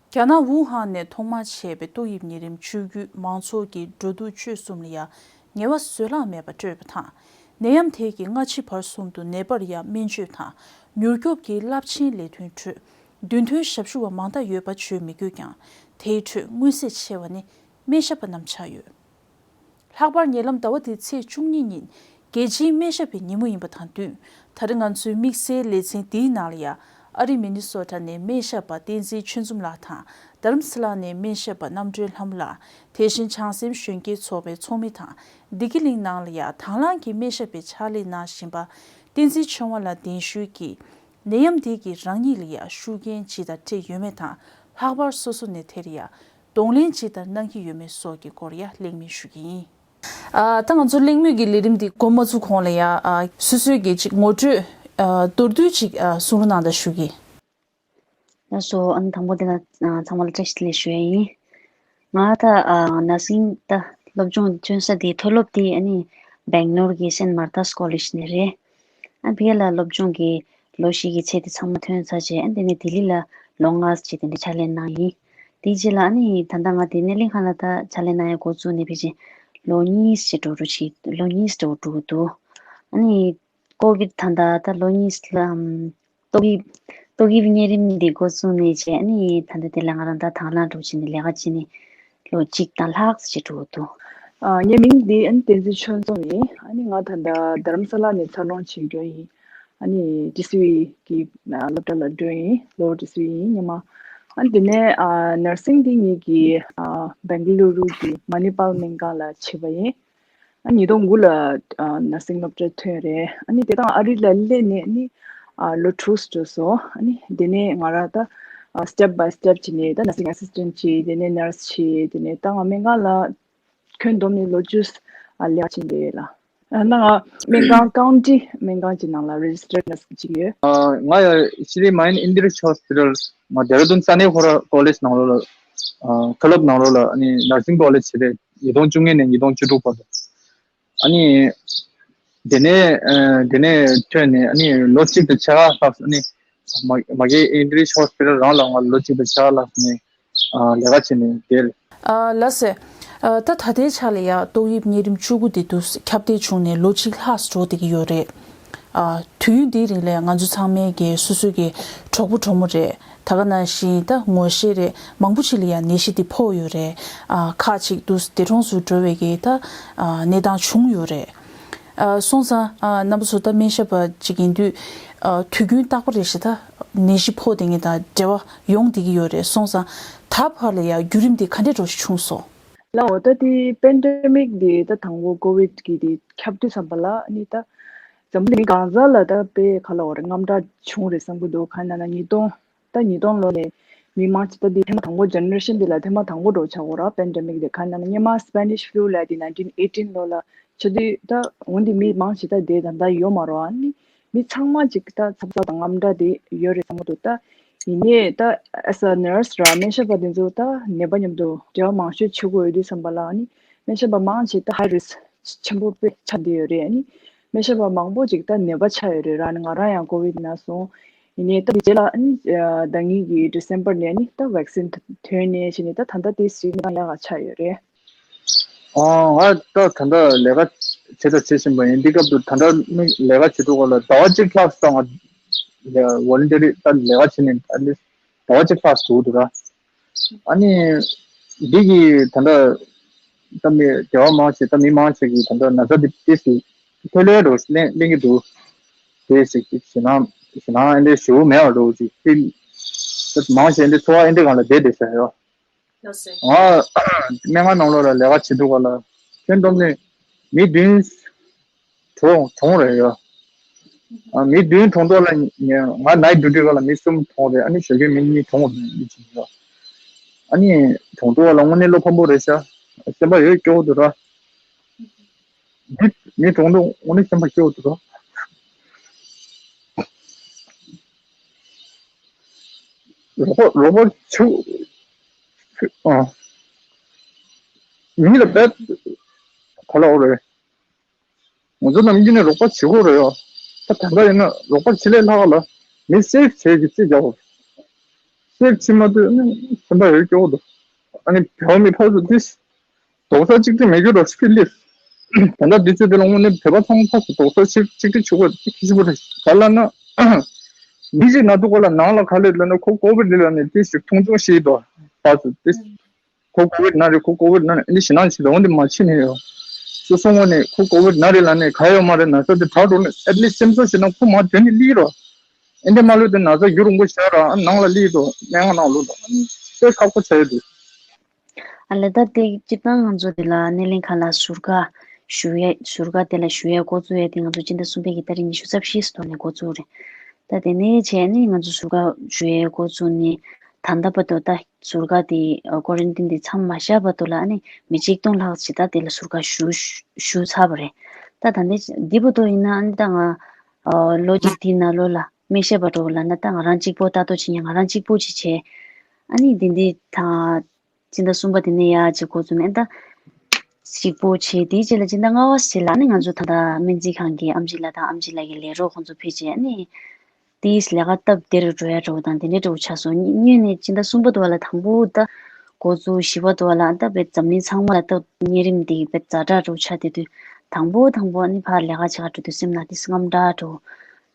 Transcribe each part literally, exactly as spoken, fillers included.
རྒྱ་ནག་ཝུ་ཧན་ནས་ཐོག་མར་མཆེད་པའི་ཏོག་དབྱིབས་ནད་རིམས་བཅུ་དགུས་མང་ཚོགས་ཀྱི་འགྲོ་འདུག་སྤྱོད་གསུམ་ལ་ཡང་ངལ་བ་བཟོད་གླགས་མེད་པར་སྤྲོད་པ་དང་། ནད་ཡམས་དེ་གིས་སྔ་ཕྱི་བར་གསུམ་དུ་ནད་པར་ཡང་སྨན་བཅོས་དང་མྱུར་སྐྱོབ་ཀྱི་རླབས་ཆེན་ལས་དོན་ཁྲོད་མདུན་ཐོན་ཞབས་ཞུ་བ་མང་དག་ཡོད་པ་བརྗོད་མི་དགོས་ཀྱང་། དེའི་ཁྲོད་མངོན་གསལ་ཆེ་བ་ནི་སྨན་ཞབས་པ་རྣམས་ཆགས་ཡོད། ལྷག་པར་ཉེ་ལམ་ཟླ་བ་འདིའི་ཚེས་བཅུ་གཉིས་ཉིན་རྒྱལ་སྤྱིའི་སྨན་ཞབས་པའི་ཉིན་མོ་ཡིན་པ་དང་བསྟུན། ད་རེས་ང་ཚོའི་དམིགས་བསལ་ལེ་ཚན་འདིའི་ནང་ལ་ཡང་ཨ་རི་མི་ནི་སོ་ཊ་ནས་སྨན་ཞབས་པ་བསྟན་འཛིན་ཆོས་འཛོམས་ལགས་དང་། རྡ་རམ་ས་ལ་ནས་སྨན་ཞབས་པ་རྣམ་གྲོལ་ལྷ་མོ་ལགས། དེ་བཞིན་བྱང་སེམས་གཞོན་སྐྱེས་ཚོགས་པའི་ཚོགས་མི་དང་བདེ་སྐྱིད་གླིང་ནང་ལ་ཡང་དང་བླངས་ཀྱིས་སྨན་ཞབས་པའི་ཕྱག་ལས་གནང་བཞིན་པ་བསྟན་འཛིན་ཆོས་དབང་ལགས་གདན་ཞུས་ཀྱིས། ནད་ཡམས་འདི་གིས་རང་ཉིད་ལ་ཡང་ཤུགས་རྐྱེན་ཇི་ལྟར་སྤྲད་ཡོད་མེད་དང་། ལྷག་པར་སོ་སོ་ནས་དེར་ཡང་གདོང་ལེན་ཇི་ལྟར་གནང་གི་ཡོད་མེད་སོགས་ཀྱི་སྐོར་ཡང་གླེང་མོལ་ཞུ་གི་ཡིན། ཨ། ད་ང་ཚོ་གླེང་མོལ་གྱི་ལས་རིམ་འདི་འགོ་མ་ཚུགས་གོང་ལ་ཡང་། ཨ། སོ་སོའི་གི་ཅིག་ངོ་སྤྲོད། ཨ། མདོར་བསྡུས་ཅིག་ཨ། གསུང་རོགས་གནང་དང་ཞུ་གི། ལགས་སོ། ཨ་ནི་དང་པོ་དེ་ལ་ཨ། ཚང་མ་ལ་བཀྲ་ཤིས་བདེ་ལེགས་ཞུ་ཡ་ཡིན། ང་ད་ཨ། ནར་སིང་ད་སློབ་སྦྱོང་ཐོན་ས་དེ་མཐོ་སློབ་དེ་ཨ་ནི་སྦེང་ལོར་གྱི་སེན་མར་ཐཱ་ཀོ་ལེཇ་ནས་རེད། ཨ། ཕ་གི་ལ་སློབ་སྦྱོང་གི་ལོ་བཞི་གི་ཚད་དེ་ཚང་མ་ཐོན་ཚར་རྗེས། ཨ། དེ་ནས་ལྡི་ལི་ལ་ལོ་ལྔ་ཅིག་དེ་འདྲ་ཕྱག་ལས་གནང་ཡིན། དེའི་རྗེས་ལ་ཨ་ནི་ད་ལྟ་ང་དེ་སྣེ་ལེན་ཁང་ལ་ད་ཕྱག་ལས་གནང་ཡ་འགོ་བཙུགས་ནས་ཕལ་ཆེར་ལོ་གཉིས་ཅིག་འགྲོ་འགྲོ་བྱེད། ལོ་གཉིས་འགྲོ་འགྲོ་གི་འདུག་ཨ་ནི་ཀོ་ཝིད་ད་ལྟ་ད་ལོ་གཉིས་ལ་ཨམ། ཏོག་དབྱིབས། ཏོག་དབྱིབས་གཉན་རིམས་འདི་འགོ་བཙུགས་ནས་བྱས། ཨ་ནི་ད་ལྟ་དེ་ལ་ང་རང་ད་དང་བླངས་འགྲོ་བྱས་ནས་ལས་ཀ་བྱས་ནས་ལོ་གཅིག་དང་ལྷག་ཙམ་ཅིག་འགྲོ་འདུག་ཨ། ངའི་མིང་འདི་ཨ་ནི་བསྟན་འཛིན་ཆོས་འཛོམས་ཡིན། ཨ་ནི་ང་ད་ལྟ་རྡ་རམ་ས་ལ་ནས་འཚར་ལོངས་བྱེད་མཁན་ཡིན། ཨ་ནི་ཊི་སི་ཝི་གི་ཨ་སློབ་གྲྭ་ལ་འགྲོ་ཡིན། ལོ་ཊི་སི་ཝི་ཡིན་སྔོན་མ། ཨ་ནི་དེ་ནས་ཨ་ནར་སིང་འདི་ངེད་ཀྱི་ཨ་བེང་ལུ་རུ་གི་མ་ནི་པཱལ་སྨན་ཁང་ལ་བྱས་པ་ཡིན། ཨ། ཉིས་སྟོང་དགུ་ལ་ཨ་ནར་སིང་སློབ་གྲྭ་ཐོན་རེད། ཨ་ནི་དེ་དང་ཨ་རི་ལ་སླེབས་ནས་ཨ་ནི་ཨ་ལོ་དྲུག་འགྲོ་སོང་། ཨ་ནི་དེ་ནས་ང་རང་ད་ཨ་སི་ཊེབ་བྷའི་སི་ཊེབ་བྱས་ནས་ད་ནར་སིང་ཨེ་སི་སི་ཊེན་ཊི་བྱས། དེ་ནས་ནར་སི་བྱས། དེ་ནས་ད་ང་སྨན་ཁང་ལ་ཁྱོན་བསྡོམས་ནས་ལོ་བཅུ་ཨ་ལས་ཀ་བྱས་བསྡད་ཡོད་ལ། ཨ། ད་ང་སྨན་ཁང་ཀའུན་ཊི་སྨན་ཁང་གི་ནང་ལ་རེ་ཇི་སི་ཊར་ནར་སི་ཅིག་ཡོད། ཨ། ང་ཡང་ཤི་རི་མ་ཡིན་ཨིན་དི་རིཤ་ཧོ་སི་པི་ཊལ། ང་ཌེ་ར་ལྡུན་ས་གནས་ཁོ་ར་ཀོ་ལེཇ་ནང་ལོགས་ལ། ཨ། མཐོ་སློབ་ནང་ལོགས་ལ་ཨ་ནི་ནར་སིང་ཀོ་ལེཇ་བྱས་ཏེ། ཉིས་སྟོང་བཅུ་གཉིས་ནས་ཉིས་སྟོང་བཅུ་དྲུག་བར་དུ། ཨ་ནི་དེ་ནས་ཨ་དེ་ནས་ཐོན་ནས་ཨ་ནི་ལོ་གཅིག་དང་ཕྱེད་ཀ་ལྷག་ཨ་ནི་མ་མ་གི་ཨིན་དི་རིཤ་ཧོ་སི་པི་ཊལ་རང་ལ་ང་ལོ་གཅིག་དང་ཕྱེད་ཀ་ལྷག་ནས་ཨ་ལས་ཀ་བྱས་ནས་བསྡད། ཨ། ལགས་སེ། ཨ། ད་ད་ལྟའི་ཆ་ལ་ཡང་ཏོག་དབྱིབས་གཉན་རིམས་བཅུ་དགུ་འདི་དུས་ཁྱབ་གདལ་བྱུང་ནས་ལོ་གཅིག་ལྷག་འགྲོ་བསྡད་ཀྱི་ཡོད་རེད། ཨ། དུས་ཡུན་འདིའི་རིང་ལ་ང་ཚོ་ཚང་མའི་གི་སོ་སོའི་གི་གྲོགས་པོ་གྲོགས་མོ་རེད། ད་ག་ནང་བཞིན་ད་ངོ་ཤེས་རེད། མང་པོ་ཞིག་ལ་ཡང་ནད་གཞི་འདི་ཕོག་ཡོད་རེད། ཨ། ཁག་ཅིག་ཏུ་འདས་གྲོངས་སུ་འགྲོ་བའི་གི་ད་ཨ་གནས་སྟངས་བྱུང་ཡོད་རེད། ཨ། སོང་ཙང་ཨ་རྣམ་པ་ཚོ་ད་སྨན་ཞབས་པ་ཅིག་ཡིན་དུས། ཨ། དུས་རྒྱུན་རྟག་པ་རེ་བཞིན་ད་ནད་གཞི་ཕོག་བསྡད་མཁན་དང་འབྲེལ་བ་ཡོང་བསྡད་ཀྱི་ཡོད་རེད། སོང་ཙང་ད་བར་ལ་ཡང་བརྒྱུད་རིམ་འདི་ག་འདྲས་འདྲ་ཞིག་བྱུང་སོང་། ལགས་འོ། ད་དེ་པེན་ཌེ་མིག་འདི་ད་དང་པོ་ཀོ་ཝིད་ཀྱི་དེ་ཁྱབ་དུས་ཙམ་པ་ལ་ཨ་ནི་ད་འཛམ་བུ་གླིང་གང་ས་ལ་ད་དཔེ་ག་ལ་འོ་རེད། དངངས་སྐྲག་བྱུང་རེད་བསམ་གྱི་འདུག་གང་ཡིན་ན་ཉིས་སྟོང་ད་ཉིས་སྟོང་ལོ་ནས་མི་མང་ཆེ་ད་འདི་ཐེངས་མ་དང་པོ། ཇེ་ནེ་རེ་ཤན་འདི་ལ་ཐེངས་མ་དང་པོ་འདྲ་བོ་ཆགས་ཀྱི་ཡོད་རེད་པེན་ཌེ་མིག་འདི། གང་ཡིན་ན་སྔོན་མ་སི་པེ་ནིཤ་ཕུ་ལུ་ལབ་ཡ་དེ་ནའིན་ཊིན་ཨེ་ཊིན་ལོ་ལ་ཆགས་དུས་ད་འོན་ཏེ་མི་མང་ཆེ་ད་དེ་ད་ལྟ་ཡོད་མ་རེད། ཨ་ནི་མི་ཚང་མ་ཅིག་ད་ཚབ་ཚ་དང་དངངས་སྐྲག་དེ་ཡོད་རེད་བསམ་གྱི་འདུག་ད་ཡིན་ནའི་ད་as a nurse ར་སྨན་ཞབས་པ་དེ་ཚོ་ད་ནད་པ་མཉམ་དུ་འབྲེལ་བ་མང་ཤོས་བྱེད་དགོས་ཡོད་དུས་ཙམ་པ་ལ། ཨ་ནི་སྨན་ཞབས་པ་མང་ཆེ་ད་ཧའི་རིསྐ་ཆེན་པོ་དཔེ་ཆགས་བསྡད་ཡོད་རེད། ཨ་ནི་སྨན་ཞབས་པ་མང་པོ་ཅིག་ད་ནད་པ་ཆགས་ཡོད་རེད་ར། ཨ་ནི་ང་རང་ཡང་ཀོ་ཝིད་ན་སོང་། ཡིན་ནའི་ད་དེ་རྗེས་ལ་ཨ་ནི་ཟླ་གཉིས་ཀྱི་ཌི་སེམ་པར་ནས་ཨ་ནི་ད་ཝེག་སིན་ཐོན་ནས་བྱས་ནས་ད་ད་ལྟ་དེ་སུའི་གནས་སྟངས་ཡག་ག་ཆགས་ཡོད་རེད། ཨོ། ང་ད་ད་ལྟ་ལས་ཀ་བྱེད་ད་བྱེད་བཞིན་པ་ཡིན། འདི་སྐབས་དུ་ད་ལྟ་མི་ལས་ཀ་བྱེད་དུས་སྐབས་ལ་ཟླ་བ་གཅིག་ལྷག་ཙམ་ང་ཝོ་ལན་ཊི་རི་ད་ལས་ཀ་བྱེད་ནས་ཨ་ནི་ཟླ་བ་གཅིག་ལྷག་འདུག་འདུག་ར། ཨ་ནི་འདི་གི་ད་ལྟ་ད་མི་སྡེ་བ་མང་ཆེ་ད་མི་མང་ཆེ་གི་ད་ལྟ་ན་ཚ་འདི་ཏིས་ལྷོད་ལྷོད་འགྲོ་གླེང་གླེང་གི་འདུག་དེ་ཞིག་ཞེད་སྣང་ཞེད་སྣང་ཨེ་འདྲའི་ཞེ་པོ་མེད་པ་འགྲོ་ཅིག་ཏིས་མང་ཆེ་འདི་འཚོ་བ་ཨེ་འདྲའི་སྒང་ལ་བསྡད་བསྡད་ཤག་ཡོད། ང་སྨན་ཁང་ནང་ལོགས་ལ་ལས་ཀ་བྱེད་དུས་སྐབས་ལ་ཁྱོན་བསྡོམས་ནས་མི་བདུན་གྲོངས་གྲོངས་རེད་ཡ། ཨ། མི་བདུན་གྲོངས་ཐོག་ལ་ང་ནའིཊ་ཌིའུ་ཊི་སྐབས་ལ་མི་གསུམ་གྲོངས་རེད། ཨ་ནི་ཞོགས་ཀས་མི་གཉིས་གྲོངས་རེད། མི་གཅིག་ཡ། ཨ་ནི་གྲོངས་ཐོག་ལ་དངོས་གནས་བློ་ཕམ་པོ་རེད་ཤག་སེམས་པ་ཡོད་སྐྱོ་བོ་འདུག་ར། མི་མི་གྲོངས་དུས་དངོས་གནས་སེམས་པ་སྐྱོ་བོ་འདུག་ར། རོགས་པ་རོགས་པ་བྱེད། ཨ། མི་ལ་དཔེ་ག་ལ་འོ་རེད། ང་ཚོ་ནམ་རྒྱུན་ནས་རོགས་པ་བྱེད་དགོས་རེད་ཡ། ད་ད་ལྟ་ཡིན་ན་རོགས་པ་བྱེད་ལས་ལྷག་ལ་མི་སེབ་བྱེད་ཀྱི་རྩིས་རྒྱག་དགོས། སྐྱེས་ཕྱི་མ་དུ་ནི་སེམས་པ་ཡོད་སྐྱོ་བོ་འདུག་ཨ་ནི་བོད་མི་ཕར་ཚུར་ཏིས་རྡོག་རྩ་གཅིག་སྒྲིལ་མེད་རྒྱུ་རོ་ཤི་ལིས། ད་ལྟ་དུས་ཚོད་དེ་ལ་དངོས་གནས་བོད་པ་ཚང་མ་ཕར་ཚུར་རྡོག་རྩ་གཅིག་གཅིག་སྒྲིལ་བྱེད་དགོས་ཏེ་ཁྱི་ཞིག་པོ་རེད། ག་ལ་ན་མི་ཞིག་ན་དུ་གོ་ལ་ནང་ལ་ག་ལེར་ལ་ནི་ཁོ་ཀོ་བིད་ལ་ནི་ཏིས་ཞིག་མཐོང་ཆུང་ཞིག་དོ་ཕར་ཚུར་ཏིས། ཁོ་ཀོ་བིད་ན་རེད། ཁོ་ཀོ་བིད་ན་རེད། ཨ་ནི་ཞེད་སྣང་ཞིག་འདུག་འདི་མ་ཕྱིན་ནས་ཡོད། སོ་སོ་ངོས་ནས་ཁོ་ཀོ་བིད་ན་རེད་ལ་ནི་ག་ཡོད་མ་རེད། ན་ཚ་དེ་དྲག་འགྲོ་ནས་ཨེ་ལི་སེམས་གསོ་བྱེད་ན་ཁོ་མ་དོན་ནི་ལི་རོ། ཨེ་འདི་མ་ལུས་དེ་ན་ཚ་རྒྱུ་རིང་པོ་བཞག་ར་ཨ་ནང་ལ་ལི་དོ་སྨན་ཁང་ནང་ལོ་དོ་ཨ་ནི་དཔེ་ཁག་པོ་ཆགས་ཡོད་དུས། ཨ་ལས་ད་དེ་སྤྱིར་བཏང་ང་ཚོ་དེ་ལ་སྣེ་ལེན་ཁང་ལ་ཟུར་བཀག་ཞུ་ཡས་ཟུར་བཀག་དེ་ལ་ཞུ་ཡས་འགོ་བཙུགས་ཡས་དེ་ང་ཚོ་སྤྱི་ཟླ་གསུམ་པའི་གི་ཏ་རིག་ཉི་ཤུ་རྩ་བཞི་ཐོག་ནས་འགོ་བཙུགས་རེད། ད་དེ་ནས་བྱས་ནས་ང་ཚོ་ཟུར་བཀག་ཞུ་ཡས་འགོ་བཙུགས་ནས་ད་ལྟ་བར་དུ་ད་ཟུར་བཀག་དེ་ཀོ་རན་ཊིན་དེ་མཚམས་མ་བཞག་བར་དུ་ལ་ཨ་ནི་མི་ཆིག་སྟོང་ལྷག་ཅིག་ད་དེ་ལ་ཟུར་བཀག་ཞུ་ཞུ་ཚར་བ་རེད། ད་ད་ལྟ་འདི་བར་དུ་ཡིན་ན་ཨ་ནི་ད་ང་ལོ་གཅིག་དེའི་ནང་ལོགས་ལ་སྨན་ཞབས་པ་འགྲོ་ལབ་ན་ད་ང་རང་གཅིག་པོ་ལྟ་རྟོག་བྱེད་མཁན་ང་རང་གཅིག་པོ་ཅིག་བྱས། ཨ་ནི་འདི་འདི་ད་སྤྱི་ཟླ་གསུམ་པ་དེ་ནས་ཡར་ཅིག་འགོ་བཙུགས་ནས་ད་གཅིག་པོ་བྱས། དེའི་རྗེས་ལ་སྤྱི་ཟླ་ལྔ་པ་ཞིག་ལ་ཨ་ནི་ང་ཚོ་ད་ལྟ་སྨན་རྩིས་ཁང་གི་ཨམ་ཆི་ལགས་དང་ཨམ་ཆི་ལགས་ཀྱི་ལས་རོགས་ཁོང་ཚོ་ཕེབས་བྱས་ཨ་ནི་དེའི་ལས་ཀ་སྟབས་བདེ་རུ་འགྲོ་ཡ་འདྲ་བོ་དང་དེ་འདྲའི་འདྲ་བོ་ཆགས་སོང་། སྔོན་ནས་སྤྱི་ཟླ་གསུམ་པ་དུ་བ་ལ་དང་པོ་ད་འགོ་བཙུགས། བཞི་པ་དུ་བ་ལ་ད་དཔེ་འཛམ་གླིང་ཚང་མ་ལ་ད་གཉན་རིམས་འདི་དཔེ་ཛ་དྲག་འདྲ་བོ་ཆགས་བསྡད་དུས་དང་པོ་དང་པོ་ཨ་ནི་ཕར་ལས་ཀ་བྱེད་ག་འགྲོ་དུས་སེམས་ནང་དེ་དངངས་སྐྲག་འདྲ་བོ།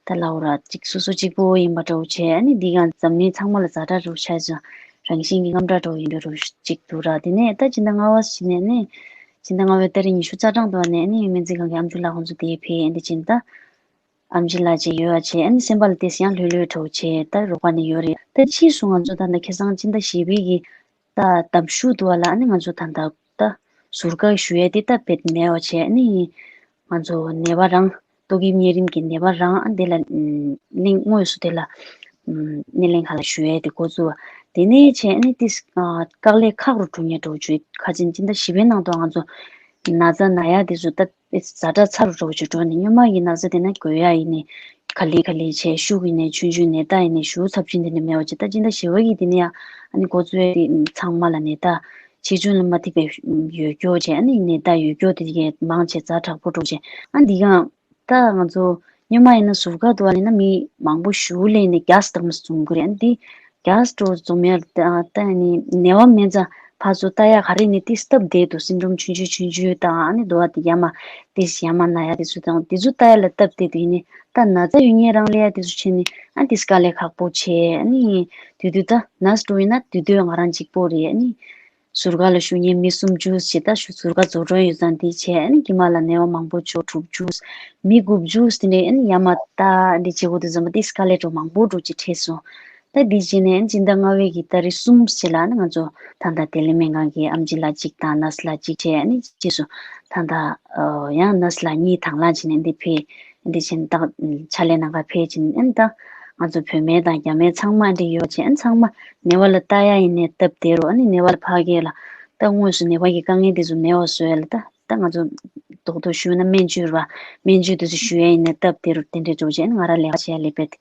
ད་ལབ་ར་ཅིག་སོ་སོ་གཅིག་པོ་ཡིན་པ་འདྲ་བོ་བྱས། ཨ་ནི་འདི་ག་འཛམ་གླིང་ཚང་མ་ལ་ཛ་དྲག་འདྲ་བོ་ཆགས་སོང་། རང་བཞིན་གྱི་དངངས་སྐྲག་འདྲ་བོ་ཡིན་འདྲ་བོ་ཅིག་འདུག་ར། དེ་ནས་ད་སྤྱི་ཟླ་ལྔ་པ་ཞིག་ནས་ནི་སྤྱི་ཟླ་ལྔ་པའི་ཏ་རིག་ཉི་ཤུ་རྩ་གྲངས་དུ་བ་ནས་ནི་སྨན་རྩིས་ཁང་གི་ཨམ་ཆི་ལགས་ཁོང་ཚོ་དེ་ཕེབས། ཨ་འདི་ཕྱིན་ད་ཨམ་ཆི་ལགས་ཅིག་ཡོད་པ་བྱས། ཨ་ནི་སེམས་པ་ལ་དེ་ཡང་ལྷོད་ལྷོད་འདྲ་བོ་བྱས་ད་རོགས་པ་ནི་ཡོད་རེད། ད་ཕྱིས་སུ་ང་ཚོ་ད་ལྟ་ཁ་སང་སྤྱི་ཟླ་བཞི་པའི་གི་ད་ཟླ་མཇུག་དུ་བ་ལ་ཨ་ནི་ང་ཚོ་ད་ལྟ་ད་ཟུར་བཀག་ཞུ་ཡས་དེ་ད་རྦད་མེད་པ་བྱས། ཨ་ནི་ང་ཚོ་ནད་པ་རང་ཏོག་དབྱིབས་གཉན་རིམས་ཀྱི་ནད་པ་རང་ཨ་འདི་ལ་ཨམ་གླིང་དངོས་སུ་དེ་ལ་ཨམ་སྣེ་ལེན་ཁང་ལ་ཞུ་ཡས་དེ་འགོ་བཙུགས་པ། དེ་ནས་བྱས་ཨ་ནི་ཏིས་དཀའ་ལས་ཁག་རུ་འགྲོ་ཉེན་འདྲ་བོ་བྱུང་། ཁ་ཅིག་སྤྱི་ཟླ་བཞི་པའི་ནང་དུ་ང་ཚོ་ན་ཚ་ན་ཡ་དེ་ཚོ་ད་ཛ་དྲག་ཚ་རུ་འགྲོ་བྱུང་འགྲོ་ནས་སྔོན་མ་གི་ན་ཚ་དེ་ན་འགོས་ཡ་ཡིན་ནས་ག་ལེ་ག་ལེ་བྱས། ཤུགས་ཡིན་ནས་ཆུང་ཆུང་ནད་རྟགས་ཡིན་ནས་ཞུ་ཚབས་ཆེན་དེ་འདྲ་མེད་པ་བྱས། ད་སྤྱི་ཟླ་བཞི་པ་གི་དེ་ནས་ཡང་ཨ་ནི་འགོ་བཙུགས་ཡས་དེ་ཚང་མ་ལ་ནད་རྟགས་ཆེ་ཆུང་ལ་མ་མཐུན་པའི་ཡོད་སྐྱོ་བྱས། ཨ་ནི་ནད་རྟགས་ཡོད་སྐྱོ་དེ་གས་མང་ཆེ་ཛ་དྲག་པོ་འགྲོ་བྱས། ཨ་འདི་གང་ད་ང་ཚོ་སྔོན་མ་ཡིན་ན་ཟུར་བཀག་དུ་བ་ལེན་ན་མི་མང་པོ་ཞུ་ལེན་ནས་རྒྱ་སྟག་མ་བཟུང་གི་རེད། ཨ་འདི་རྒྱ་སྟག་འཛོམས་ཡ་ད་ནི་ནད་པ་མེད་ཙང་ཕར་ཚུར་ལྟ་ཡ་ག་རེ་ནི་ཏིས་སྟབས་བདེ་འདུག་སིན་ཌོམ་ཆུང་ཆུང་ཆུང་ཆུང་དང་ཨ་ནི་དུ་བ་དེ་ཡ་མ་ཏིས་ཡ་མ་ན་ཡ་དེ་ཚོ་དང་དེ་ཚོ་ལྟ་ཡ་ལ་སྟབས་བདེ་འདུག་ཡིན་ནི་ད་ན་ཚ་ཡོད་མཁན་རང་ལ་ཡ་དེ་ཚོ་བྱས་ནི་ཨ་ཏིས་དཀའ་ལས་ཁག་པོ་བྱས། ཨ་ནི་དུས་དུས་ད་ནར་སི་འགྲོ་ཡིན་ན་དུས་དུས་ང་རང་གཅིག་པོ་རེད། ཨ་ནི་ཟུར་བཀག་ལ་ཞུགས་མཁན་མི་སུམ་ཅུ་ཞིག་ད་ཞུ་ཟུར་བཀག་འཛུགས་སྐྲུན་ཡོད་ཙང་འདི་བྱས། ཨ་ནི་དཀྱིལ་མ་ལ་ནད་པ་མང་པོ་ཅིག་དྲུག་ཅུ་མི་དགུ་བཅུ་དེ་འདྲའི་ཨ་ནི་ཡ་མ་ད་འདི་བྱེད་དགོས་དུས་ཙམ་པ་དེ་དཀའ་ལས་འདྲ་མང་པོ་འདྲ་ཅིག་འཕྲད་སོང་། ད་འདི་བྱས་ནས་ཨ་ནི་སྤྱི་ཟླ་ལྔ་པའི་གི་ཏ་རིག་གསུམ་ཞིག་ལ་ཨ་ནི་ང་ཚོ་ད་ལྟ་བདེ་ལེགས་སྨན་ཁང་གི་ཨམ་ཆི་ལགས་གཅིག་དང་ནར་སི་ལགས་གཅིག་བྱས། ཨ་ནི་རྗེས་སུ་ད་ལྟ་ཡང་ནར་སི་ལགས་གཉིས་དང་བླངས་བྱས་ནས་འདི་ཕེབས། འདི་བཞིན་ད་ཕྱག་ལས་གནང་ག་ཕེབས་ཕྱིན་ཨན་ད་ང་ཚོ་བོད་སྨན་དང་རྒྱ་སྨན་ཚང་མ་འདི་ཡོད་ཅེ་ཨན་ཚང་མ་ནད་པ་ལ་ལྟ་ཡ་ཡིན་ནའི་སྟབས་བདེ་རུ། ཨ་ནི་ནད་པ་ལ་ཕ་གི་ལ་ད་དངོས་སུ་ནད་པ་གི་དཀའ་ངལ་འདི་ཚོ་མེད་པ་བཟོ་ཡ་ལ་ད་ད་ང་ཚོ་རྡོག་རྡོག་ཞུས་ན་སྨན་བཅོས་ར་སྨན་བཅོས་འདི་ཚོ་ཞུ་ཡ་ཡིན་ནའི་སྟབས་བདེ་རུ་དེ་འདྲའི་འགྲོ་ཅེ་ཨན་ང་ར་ལས་ཀ་བྱེད་ཡ་ལས་པས་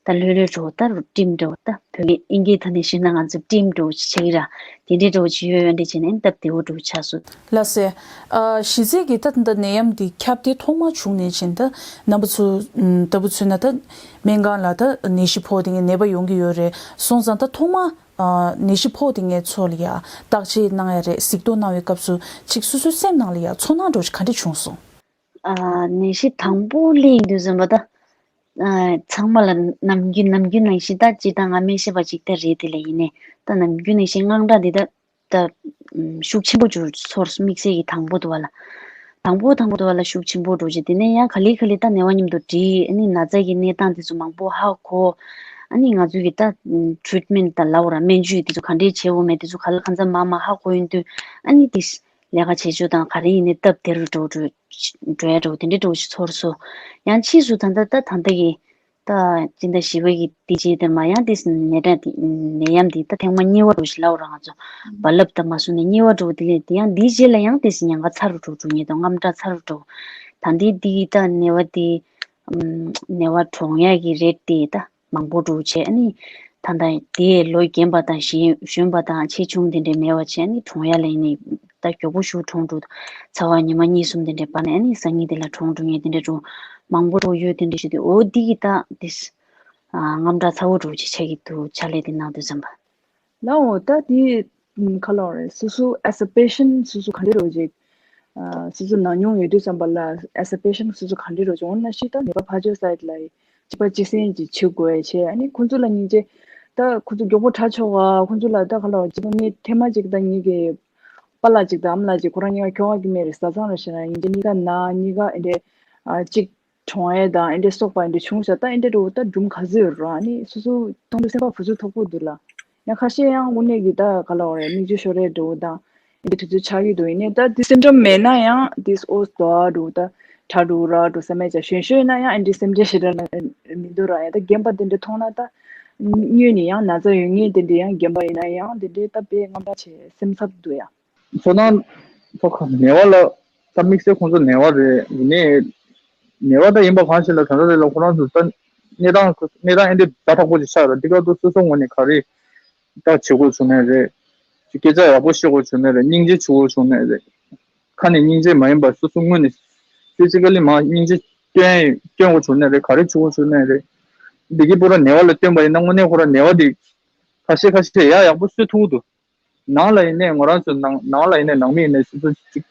ད་ལྷོད་ལྷོད་འགྲོ་ད་རུ་ཊིམ་འགྲོ་ད་བོད་ཀྱི་ཨིན་སྐད་ཐོག་ནས་ཞུས་ན་ང་ཚོ་ཊིམ་འགྲོ་ཅེ་ཆེ་གི་ར་དེ་འདྲའི་འགྲོ་ཅེ་ཡོད་ཡོད་འདྲ་བྱས་ནས་ཨན་སྟབས་བདེ་བོ་འགྲོ་ཆགས་སོང་། ལགས་སེ། ཨ་གཞི་རྩའི་གི་ད་ད་ནད་ཡམས་འདི་ཁྱབ་གདལ་ཐོག་མ་བྱུང་ནས་བྱིན་ད་རྣམ་པ་ཚོ་ལྟ་བུ་ཚོས་ན་ད་སྨན་ཁང་ལ་ད་ནད་གཞི་ཕོག་དེ་ངས་ནད་པ་ཡོང་གི་ཡོད་རེད་སོང་ཙང་ད་ཐོག་མ་ཨ་ནད་གཞི་ཕོག་དེ་ངས་ཚོ་ལ་ཡ་བརྟག་དཔྱད་གནང་ཡ་རེད་གཟིགས་རྟོག་གནང་བའི་སྐབས་སུ་ཅིག་སོ་སོའི་སེམས་ནང་ལ་ཡ་ཚོར་སྣང་འདྲ་བོ་ཅིག་ག་འདྲ་བྱུང་སོང་། ཨ་ནད་གཞི་དང་པོ་སླེབས་ཡོང་དུས་ཙམ་པ་ད་ཨ་ཚང་མ་ལ་ནམ་རྒྱུན་ནམ་རྒྱུན་ནང་བཞིན་ད་སྤྱིར་བཏང་ང་སྨན་ཞབས་པ་ཅིག་ད་རེད་དེ་ལ་ཡིན་ནའི་ད་ནམ་རྒྱུན་ནང་བཞིན་དངངས་སྐྲག་འདི་ད། ད་ཤུགས་ཆེན་པོ་ཅིག་ཚོར་སོང་། དམིགས་བསལ་གྱི་དང་པོ་དུ་བ་ལ། དང་པོ་དང་པོ་དུ་བ་ལ་ཤུགས་ཆེན་པོ་འགྲོ་རྗེས་དེ་ནས་ཡང་ག་ལེ་ག་ལེ་ད་ནད་པ་མཉམ་དུ་འདྲིས། ཨ་ནི་ན་ཚ་གི་གནས་སྟངས་དེ་ཚོ་མང་པོ་ཧ་གོ། ཨ་ནི་ང་ཚོ་གི་ད་ཊི་རིཊ་མེན་ཊི་ད་ལབ་ར་སྨན་བཅོས་དེ་ཚོ་ག་འདྲས་བྱེད་དགོས་མེད་དེ་ཚོ་ག་ལ་གང་འཚམ་མ་མ་ཧ་གོ་ཡོང་དུས་ཨ་ནི་དེ་ལས་ཀ་བྱེད་ཕྱོགས་དང་ག་རེ་ཡིན་ནའི་སྟབས་བདེ་རུ་འགྲོ་འགྲོ་འགྲོ་ཡ་འགྲོ་དེ་འདྲས་འགྲོ་ཞིག་ཚོར་སོང་། ཡང་ཕྱིས་སུ་ད་ལྟ་ད་ད་ལྟ་གི་ད་སྤྱི་ཟླ་བཞི་པ་གི་དེ་རྗེས་དེར་མ་ཡང་དེ་ནད་གྲངས་དེ་ནད་ཡམས་དེ་ད་ཐེངས་མ་གཉིས་པ་འགྲོ་ཞིག་ལབ་ར་ང་ཚོ་རྦ་རླབས་ད་མ་སོང་ནས་གཉིས་པ་འགྲོ་དེ་ལས་དེ་ཡང་དེའི་རྗེས་ལ་ཡང་དེ་ཉེན་ཁ་ཚ་རུ་འགྲོ་འགྲོ་ཉེན་དང་དངངས་སྐྲག་ཚ་རུ་འགྲོ། ད་འདི་དེ་ད་ནད་པ་དེ་ནད་པ་གྲོངས་ཡ་གི་རེད་དེ་ད་མང་པོ་འགྲོ་བྱས་ཨ་ནི་ད་ད་དེ་ལོ་རྒན་པ་དང་གཞོན་གཞོན་པ་དང་ཆེ་ཆུང་དེ་འདྲས་མེད་པ་བྱས་ཨ་ནི་གྲོངས་ཡ་ལ་ཡིན་ནི་ད་མགྱོགས་པོ་ཞིག་གྲོངས་འགྲོ། ཚ་བ་ཉི་མ་གཉིས་གསུམ་དེ་འདྲས་བར་ནས་ཨ་ནི་སང་ཉིན་དེ་ལ་གྲོངས་འགྲོ་ངེས་དེ་འདྲས་འགྲོ་མང་པོ་འགྲོ་ཡོད་དེ་འདྲས་ཞུ་དུས་འོ་འདི་གི་ད་དེ་ཨ་དངངས་སྐྲག་ཚ་བོ་འགྲོ་ཅིག་ཆགས་ཀྱི་འདུག་ཕྱག་ལས་དེ་གནང་དུས་ཙམ་པ། ལའོ་ད་དེ་ཁ་ལོ་རེད། སོ་སོ་as a patient སོ་སོ་ག་འདྲ་རོ་ཅིག་སོ་སོ་ནང་མྱོང་ཡོད་དུས་ཙམ་པ་ལ་as a patient སོ་སོ་ག་འདྲ་རོ་ཅིག་འོ་ན་ཤི་ད་ནད་པ་ཕར་ཕྱོགས་སའིཌ་ལ་གཅིག་པ་གཅིག་སེམས་ཀྱི་བྱེད་དགོས་བྱས། ཨ་ནི་ཁོང་ཚོ་ལ་སྙིང་རྗེ། ད་ཁོང་ཚོ་མགྱོགས་པོ་དྲག་ཆོག་ག་ཁོང་ཚོ་ལ་ད་ཁ་ལོ་གཅིག་པ་ངའི་ཐེངས་མ་གཅིག་ད་ངེད་ཀྱི་པཱ་ལགས་གཅིག་དང་ཨ་མ་ལགས་གཅིག་ཁོ་རང་གཉིས་ཀ་ཁྱོ་ག་གི་མེད་རེད། བཟའ་ཚང་རེད་ཤག་ཡིན་གྱི་གཉིས་ཀ་ན་གཉིས་ཀ་ཨེ་འདྲས་གཅིག་གྲོངས་ཡས་དང་ཨེ་འདྲས་སོགས་པ་ཨེ་འདྲས་བྱུང་ཤག་ད་ཨེ་འདྲས་རུ་ད་སྒྲུང་ག་ཚོད་ཡོད་ར་ཨ་ནི་སོ་སོ་མཐོང་དུས་སེམས་པ་ཕུ་ཚུ་དོག་པོ་འདུག་ལ། ཡང་ཁ་ཤས་ཡང་དངོས་གནས་ཀྱི་ད་ག་ལ་བ་རེད། མིག་ཆུ་ཤོར་རེ་འགྲོ་དང་ཨེ་འདྲས་དུས་ཚོད་ཆགས་ཀྱི་འདུག་ཡིན་ནའི་ད་དེ་སིམ་ཊོམ་མེད་ན་ཡང་དེ་ཨོ་དོ་འགྲོ་ད་དྲག་འགྲོ་ར་འགྲོ་ས་མེད་ཅག་གཞོན་གཞོན་ཡིན་ན་ཡང་ཨེ་འདྲས་སེམས་ཁྲལ་ཞེ་དྲག་མི་འདུག་ར། ཡང་ད་རྒན་པ་དེ་འདྲས་མཐོང་ན་ད་སྔོན་ནས་ཡང་ན་ཚ་ཡོད་ངེས་དེ་འདྲས་ཡང་རྒན་པ་ཡིན་ན་ཡང་དེ་འདྲས་ད་དཔེ་དངངས་སྐྲག་བྱེད་སེམས་འཚབ་འདུག་ཡ། ཚོར་སྣང་ཐོག་ཁ་ནད་པ་ལ་ད་དམིགས་བསལ་ཁོང་ཚོ་ནད་པ་རེད། ཡིན་ནའི་ནད་པ་ད་ཡིན་པ་གང་ཞིག་ལ་ད་ལྟ་དེ་ལ་ཁོ་རང་ཚོ་ད་གནས་སྟངས་གནས་སྟངས་ཨེ་འདྲས་ཛ་དྲག་པོ་ཅིག་ཆགས་ཡོད་ར། འདི་ག་དུ་སོ་སོ་ངོས་ནས་ག་རེ་ད་བྱེད་དགོས་བྱུང་ནའི་རེད། སྐད་ཆ་ཡག་པོ་བཤད་དགོས་བྱུང་ནའི་རེད། སྙིང་རྗེ་བྱེད་དགོས་བྱུང་ནའི་རེད། ཁ་ནས་སྙིང་རྗེ་མ་ཡིན་པ་སོ་སོ་ངོས་ནས་ཕི་ཛི་ཀ་ལི་མ་སྙིང་རྗེ་སྟོན་སྟོན་དགོས་བྱུང་ནའི་རེད། ག་རེ་བྱེད་དགོས་བྱུང་ནའི་རེད། འདི་གི་པུ་ར་ནད་པ་ལ་སྟོན་པ་ཡིན་ན་དངོས་གནས་ཁོ་ར་ནད་པ་འདི་ཁ་ཤས་ཁ་ཤས་ཡག་ཡག་པོ་གསོ་ཐུབ་ཀྱི་འདུག་ནང་ལ་ཡིན་ནའི་ང་རང་ཚོ་ནང་ནང་ལ་ཡིན་ནའི་ནང་མི་ཡིན་ནའི་སོ་སོ་གཅིག་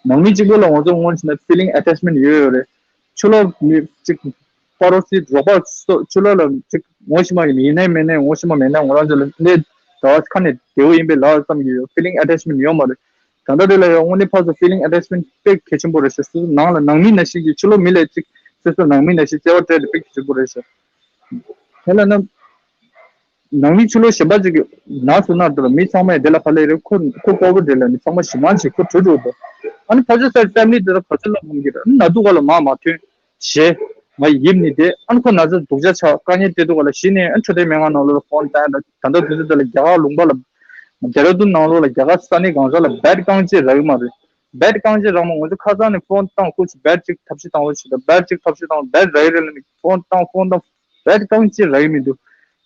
ནང་མི་གཅིག་པོ་ལ་ང་ཚོ་སྔོན་ཕྱིན་ན་feeling attachment ཡོད་ཡོད་རེད། ཕྱི་ལོགས་མི་གཅིག་པ་རོ་སི་རོགས་པ་སོ་ཕྱི་ལོགས་ལ་གཅིག་ངོ་ཤེས་མ་ཡིན་ཡིན་ནའི་མིན་ནའི་ངོ་ཤེས་མ་མེད་ན་ང་རང་ཚོ་ལ་ནས་ཟླ་བ་ཁ་ནས་བདེ་བོ་ཡིན་པའི་ལག་ཙམ་གྱི་ཡོད། feeling attachment ཡོད་མ་རེད། ད་ལྟ་དེ་ལ་ཡང་དངོས་གནས་ཕར་ཚུར་feeling attachment དཔེ་གལ་ཆེན་པོ་རེད་ཤག་སོ་སོ་ནང་ལ་ནང་མི་ནང་བཞིན་གྱི་ཕྱི་ལོགས་མི་ལ་གཅིག་སོ་སོ་ནང་མི་ནང་བཞིན་བརྩེ་བ་སྤྲད་དེ་དཔེ་གལ་ཆེན་པོ་རེད་ཤག་དེ་ལ་ན། ནང་མི་ཕྱི་ལོགས་གཞན་པ་ཅིག་གིས་ནགས་སུ་མནར་འདུག་ལ་མི་ཚང་མས་དེ་ལ་ཕར་སླེབས་རེད། ཁོ་ཁོ་ལྐོག་པོ་འདྲེ་ལ་ནི་ཚང་མ་ཞི་མ་ཞིག་ཁོ་བྲོས་འགྲོ་འདུག་ཨ་ནི་ཕ་ཆོས་སའི་ཕེ་མི་ལི་དེ་ལ་ག་ཚོད་བློ་ཕམ་གི་རེད། ཨ་ནི་ན་དུག་ག་ལ་མ་མ་ཐོན་ཞེས་ང་ཡིབ་ནི་དེ་ཨ་ནི་ཁོ་ན་ཚ་སྡུག་ཅག་ཆགས་དཀའ་ངལ་སྤྲད་འདུག་ག་ལ་གཞི་ནས་ཨ་ནི་འཕྲོད་བསྟེན་སྨན་ཁང་ནང་ལོགས་ལ་ཕོན་བཏང་ཡ་ད་ད་ལྟ་དུས་ཚོད་དེ་ལ་རྒྱ་གར་ལུང་པ་ལ་ཌེ་ར་ལྡུན་ནང་ལོགས་ལ་རྒྱ་གར་ས་གནས་གང་ས་ལ་བེད་རྐང་རྗེས་རག་གི་མ་རེད། བེད་རྐང་རྗེས་རག་མ་ང་ཚོ་ཁ་སང་ནས་ཕོན་བཏང་ཁུལ་བྱས་བེད་ཅིག་ཐབས་ཤེས་བཏང་བ་ཞིག་དང་བེད་ཅིག་ཐབས་ཤེས་བཏང་བེད་རག་གི་རེད་ལ་ནི་ཕོན་བཏང་ཕོན་བཏང་བེད་རྐང་རྗེས་རག་གི་མི་འདུག་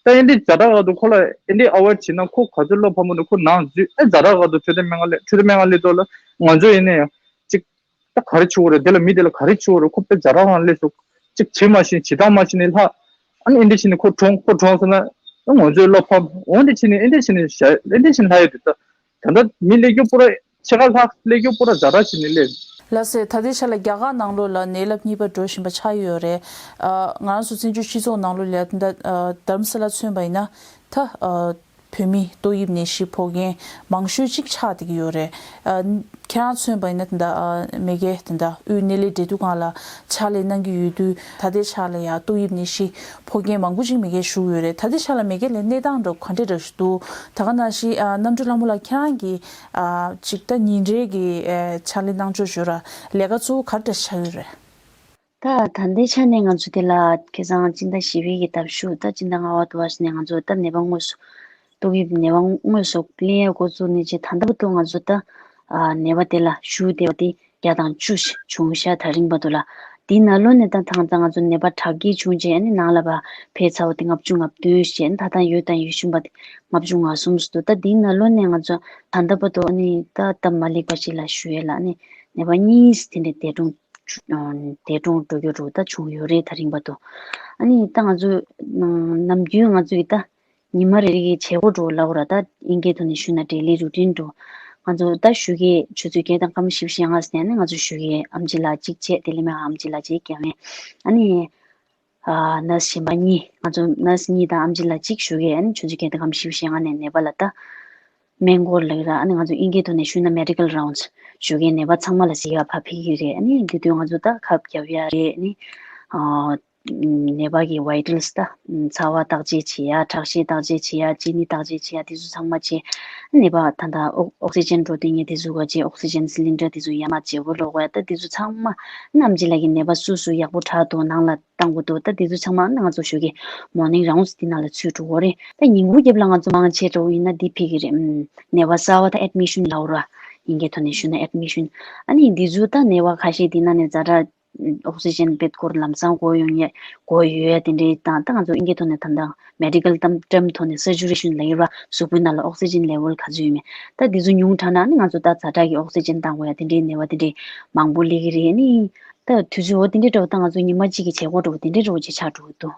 ད་ཨེ་འདྲའི་ཛ་དྲག་ག་དུ་ཁོ་ལ་ཨེ་འདྲའི་ཨ་ཝེར་བྱེད་ན་ཁོ་ག་ཚོད་བློ་ཕམ་པོ་འདུག་ཁོ་ནང་འཛུལ་ཨེ་ཛ་དྲག་ག་དུ་འཕྲོད་བསྟེན་སྨན་ཁང་སླེབས་འཕྲོད་བསྟེན་སྨན་ཁང་སླེབས་ཐོག་ལ་ང་ཚོ་ཡིན་ན་ཡང་ཅིག་ད་ག་རེ་བྱེད་དགོས་རེད། དེ་ལ་མི་དེ་ལ་ག་རེ་བྱེད་དགོས་རེད། ཁོ་དཔེ་ཛ་དྲག་ངང་སླེབས་སོང་། ཅིག་བྱེད་མ་ཤེས་བྱེད་སྟངས་མ་ཤེས་ནས་ལྷག་ཨ་ནི་ཨེ་འདྲ་བྱས་ནས་ཁོ་གྲོངས་ཁོ་གྲོངས་སོང་ན་ཨ་ང་ཚོའི་བློ་ཕམ་འོ་འདྲ་བྱས་ནས་ཨེ་འདྲ་བྱས་ནས་བཞག་ཨེ་འདྲ་བྱས་ནས་ལྷག་ཡོད་དེ་ད། ད་ལྟ་མི་སླེབས་རྒྱུ་པོ་ར་ཕྱེད་ཀ་ལྷག་སླེབས་རྒྱུ་པོ་ར་ཛ་དྲག་བྱས་ནས་སླེབས། ལགས་སེ། ད་ལྟའི་ཆ་ལ་རྒྱ་གར་ནང་ལོགས་ལ་ནད་རླབས་གཉིས་པ་འགྲོ་བཞིན་པ་ཆགས་ཡོད་རེད། ཨ་ང་རང་ཚོ་བཙན་བྱོལ་སྤྱི་ཚོགས་ནང་ལོགས་ལ་ད་ལྟ་ཨ་རྡ་རམ་ས་ལ་མཚོན་པ་ཡིན་ན་ད་ཨ་བོད་མི་ཏོག་དབྱིབས་ནད་གཞི་ཕོག་མཁན་མང་ཤོས་ཅིག་ཆགས་བསྡད་ཀྱི་ཡོད་རེད། ཨ་ཁྱེད་རང་མཚོན་པ་ཡིན་ན་ད་ལྟ་ཨ་མེས་རྒྱལ་ད་ལྟ་དབུས་སྣེ་ལེན་འབྲེལ་མཐུད་ཁང་ལ་ཕྱག་ལས་གནང་གི་ཡོད་དུས་ད་ལྟའི་ཆ་ལ་ཡང་ཏོག་དབྱིབས་ནད་གཞི་ཕོག་མཁན་མང་པོ་ཅིག་མེས་རྒྱལ་བཞུགས་ཡོད་རེད། ད་ལྟའི་ཆ་ལ་མེས་རྒྱལ་ལ་གནས་སྟངས་འདྲ་ག་འདྲ་འདྲ་ཞིག་འདུག་ད་ག་ནང་བཞིན་ཨ་གནམ་གྲུ་ལྷ་མོ་ལགས་ཁྱེད་རང་གིས་ཨ་ཅིག་ད་ཉིན་རེ་གི་ཨ་ཕྱག་ལས་གནང་ཕྱོགས་ཞོར་ལས་ཀ་གཙོ་བོ་ག་རེ་འདྲ་ཆགས་ཡོད་རེད། ད་ད་ལྟའི་ཆ་ནས་ང་ཚོ་དེ་ལ་ཁ་སང་སྤྱི་ཟླ་བཞི་པའི་གི་ཟླ་གཞུག་ད་སྤྱི་ཟླ་ལྔ་པ་དུ་བ་ཞིག་ནས་ང་ཚོ་ད་ནད་པ་དངོས་སུ་ཏོག་དབྱིབས་ནད་པ་དངོས་སུ་གླེང་ཡ་འགོ་བཙུགས་ནས་བྱས་ད་ལྟ་བར་དུ་ང་ཚོ་ད་ཨ་ནད་པ་དེ་ལ་བཞུགས་བསྡད་པ་དེ་བརྒྱ་དང་བཅུ་ཞིག་བྱུང་ཤག་ད་རིང་བར་དུ་ལ། དེའི་ནང་ལོགས་ནས་ད་ད་ལྟ་ང་ཚོ་ནད་པ་དྲག་སྐྱེད་བྱུང་རྗེས་ཨ་ནི་ནང་ལ་ཕར་ཕེབས་ཚར་བ་དེ་ལྔ་བཅུ་ང་བདུན་ཞེས་ཨ་ནི་ད་ལྟ་ཡོད་དང་ཡོད་བཞིན་པ་དེ་ལྔ་བཅུ་ང་གསུམ་ཙམ་འདུག་ད་དེའི་ནང་ལོགས་ནས་ང་ཚོ་ད་ལྟ་བར་དུ་ཨ་ནི་ད་སྟབས་མ་ལེགས་པ་ཞིག་ལ་ཞུ་ཡས་ལ་ཨ་ནི་ནད་པ་གཉིས་དེ་འདྲའི་འདས་གྲོངས་འདས་གྲོངས་འགྲོ་རྒྱུ་རུ་ད་བྱུང་ཡོད་རེད་ད་རིང་བར་དུ། ཨ་ནི་ད་ང་ཚོ་ནམ་རྒྱུན་ང་ཚོ་ཡི་ད་ཉི་མ་རེ་རེ་གི་བྱེད་སྒོ་འགྲོ་ལབ་ར་ད་ཨིན་སྐད་ཐོག་ནས་ཞུས་ན་daily routine འགྲོ། ང་ཚོ་ད་ཞོགས་ཀས་ཆུ་ཚོད་བརྒྱད་དང་སྐར་མ་བཞི་བཅུ་ཞེ་ལྔ་ཟིན་ནས་ང་ཚོ་ཞོགས་ཀས་ཨམ་ཆི་ལགས་གཅིག་བྱས་དེ་ལས་མེད་ཨམ་ཆི་ལགས་གཅིག་རྒྱབ་ཡིན། ཨ་ནི་ཨ་ནར་སི་གཞན་པ་གཉིས་ང་ཚོ་ནར་སི་གཉིས་དང་ཨམ་ཆི་ལགས་གཅིག་ཞོགས་ཀས་ཨ་ནི་ཆུ་ཚོད་བརྒྱད་དང་སྐར་མ་བཞི་བཅུ་ཞེ་ལྔ་ནས་ནད་པ་ལ་ད་སྨན་སྐོར་ལབ་ར་ཨ་ནི་ང་ཚོ་ཨིན་སྐད་ཐོག་ནས་ཞུས་ན་medical rounds ཞོགས་ཀས་ནད་པ་ཚང་མ་ལ་གཟིགས་ཡ་ཕར་ཕེབས་ཀྱི་རེད། ཨ་ནི་དེ་དུས་ང་ཚོ་ད་ཁབ་རྒྱབ་ཡ་རེད། ཨ་ནི་ཨ། ནད་པ་གི་vitals ད་ཚ་བ་བརྟག་དཔྱད་བྱེད་ཡ་ཁྲག་ཤེད་བརྟག་དཔྱད་བྱེད་ཡ་གཅིན་སྙི་བརྟག་དཔྱད་བྱེད་ཡ་དེ་ཚོ་ཚང་མ་བྱེད། ནད་པ་ད་ལྟ་ཨོ་ཨོག་སི་ཇན་འགྲོ་དུས་ངས་དེ་ཚོ་ག་བྱེད་ཨོག་སི་ཇན་སི་ལིན་ཌར་དེ་ཚོ་ཡར་མར་བརྗེ་པོ་སློག་དགོས་ཡ་ད་དེ་ཚོ་ཚང་མ་ནམ་ཅི་ལ་གི་ནད་པ་སུ་སུ་ཡག་པོ་དྲག་འདུག་ནང་ལ་བཏང་དགོས་འདུག་ད་དེ་ཚོ་ཚང་མ་ང་ཚོ་ཞོགས་ཀས་morning rounds དེ་ནང་ལ་ཚུད་འགྲོ་གི་རེད། ད་ཉིན་གུང་རྒྱབ་ལ་ང་ཚོ་མང་ཆེ་འགྲོ་ཡིན་ན་འདི་ཕེབས་ཀྱི་རེད། ནད་པ་གསར་པ་ད་admission ལབ་ར་ཨིན་སྐད་ཐོག་ནས་ཞུས་ན་admission ཨ་ནི་འདི་ཚོ་ད་ནད་པ་ཁ་ཤས་དེ་ནང་ནས་ཛ་དྲག་ཨོག་སི་ཇན་བེད་སྐོར་ལམ་སང་དགོས་ཡོང་ཡས་དགོས་ཡོད་ཡ་དེ་འདྲའི་དང་ད་ང་ཚོ་ཨིན་སྐད་ཐོག་ནས་ད་ལྟ་medical term ཐོག་ནས་saturation ལབ་ཡོད་ར་གཟུགས་པོའི་ནང་ལ་ཨོག་སི་ཇན་level ག་ཚོད་ཡོད་མེད་ད་དེ་ཚོ་ཉུང་དྲགས་ན་ནི་ང་ཚོ་ད་ཛ་དྲག་གི་ཨོག་སི་ཇན་བཏང་དགོས་ཡ་དེ་འདྲའི་ནད་པ་དེ་འདྲའི་མང་པོ་སླེབས་ཀྱི་རེད། ནི་ད་དུས་ཚོད་འོ་དེ་འདྲའི་འདྲ་བོ་ད་ང་ཚོ་ཉི་མ་གཅིག་གི་བྱེད་སྒོ་འདྲ་བོ་དེ་འདྲའི་འདྲ་བོ་ཅིག་ཆགས་འགྲོ་གི་འདུག་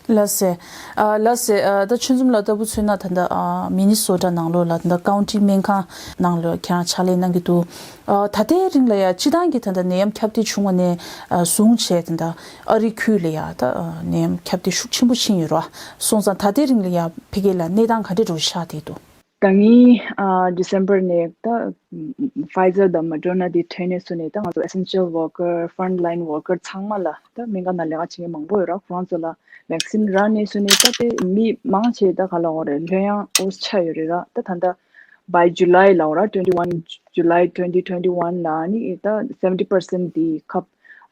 ལགས་སེ། ཨ་ལགས་སེ། ཨ་ད་ཆོལ་གསུམ་ལ་ལྟ་བུ་མཚོན་ན་ད་ལྟ་ཨ་མི་ནི་སོ་ཊ་ནང་ལོགས་ལ་ད་ལྟ་ཀའུན་ཊི་སྨན་ཁང་ནང་ལོགས་ཁྱེད་རང་ཕྱག་ལས་གནང་གི་འདུག་ཨ་ད་ལྟའི་རིང་ལ་ཡ་སྤྱི་བཏང་གི་ད་ལྟ་ནད་ཡམས་ཁྱབ་གདལ་བྱུང་བ་ནས་ཨ་བཟུང་བྱས་ད་ལྟ་ཨ་རི་ཁུལ་ལ་ཡ་ད་ཨ་ནད་ཡམས་ཁྱབ་གདལ་ཤུགས་ཆེན་པོ་ཕྱིན་ཡོད་རེད་བ། སོང་ཙང་ད་ལྟའི་རིང་ལ་ཡ་ཕ་གི་ལ་གནས་སྟངས་ག་འདྲ་འདྲ་བོ་ཆགས་བསྡད་འདུག་ད་ངའི་ཨ་December་ནས་ད་Pfizer་དང་Moderna་དེ་ཐོན་ནས་བཟུང་ནས་ད་ང་ཚོ་essential worker, frontline worker་ཚང་མ་ལ་ད་སྨན་ཁང་ནང་ལས་ཀ་བྱེད་མཁན་མང་པོ་ཡོད་ར། ཁོ་རང་ཚོ་ལ་vaccine་རག་ནས་བཟུང་ནས་ད་དེ་མི་མང་ཆེ་ད་ག་ལབ་དགོས་རེད། ལྷོད་ཡངས་འོ་ཆགས་ཡོད་རེད་ར། ད་ད་ལྟ་by July་ལབ་དགོས་ར། twenty one July twenty twenty one་ལ་ནི་ད་seventy percent་དེ་ཁབ་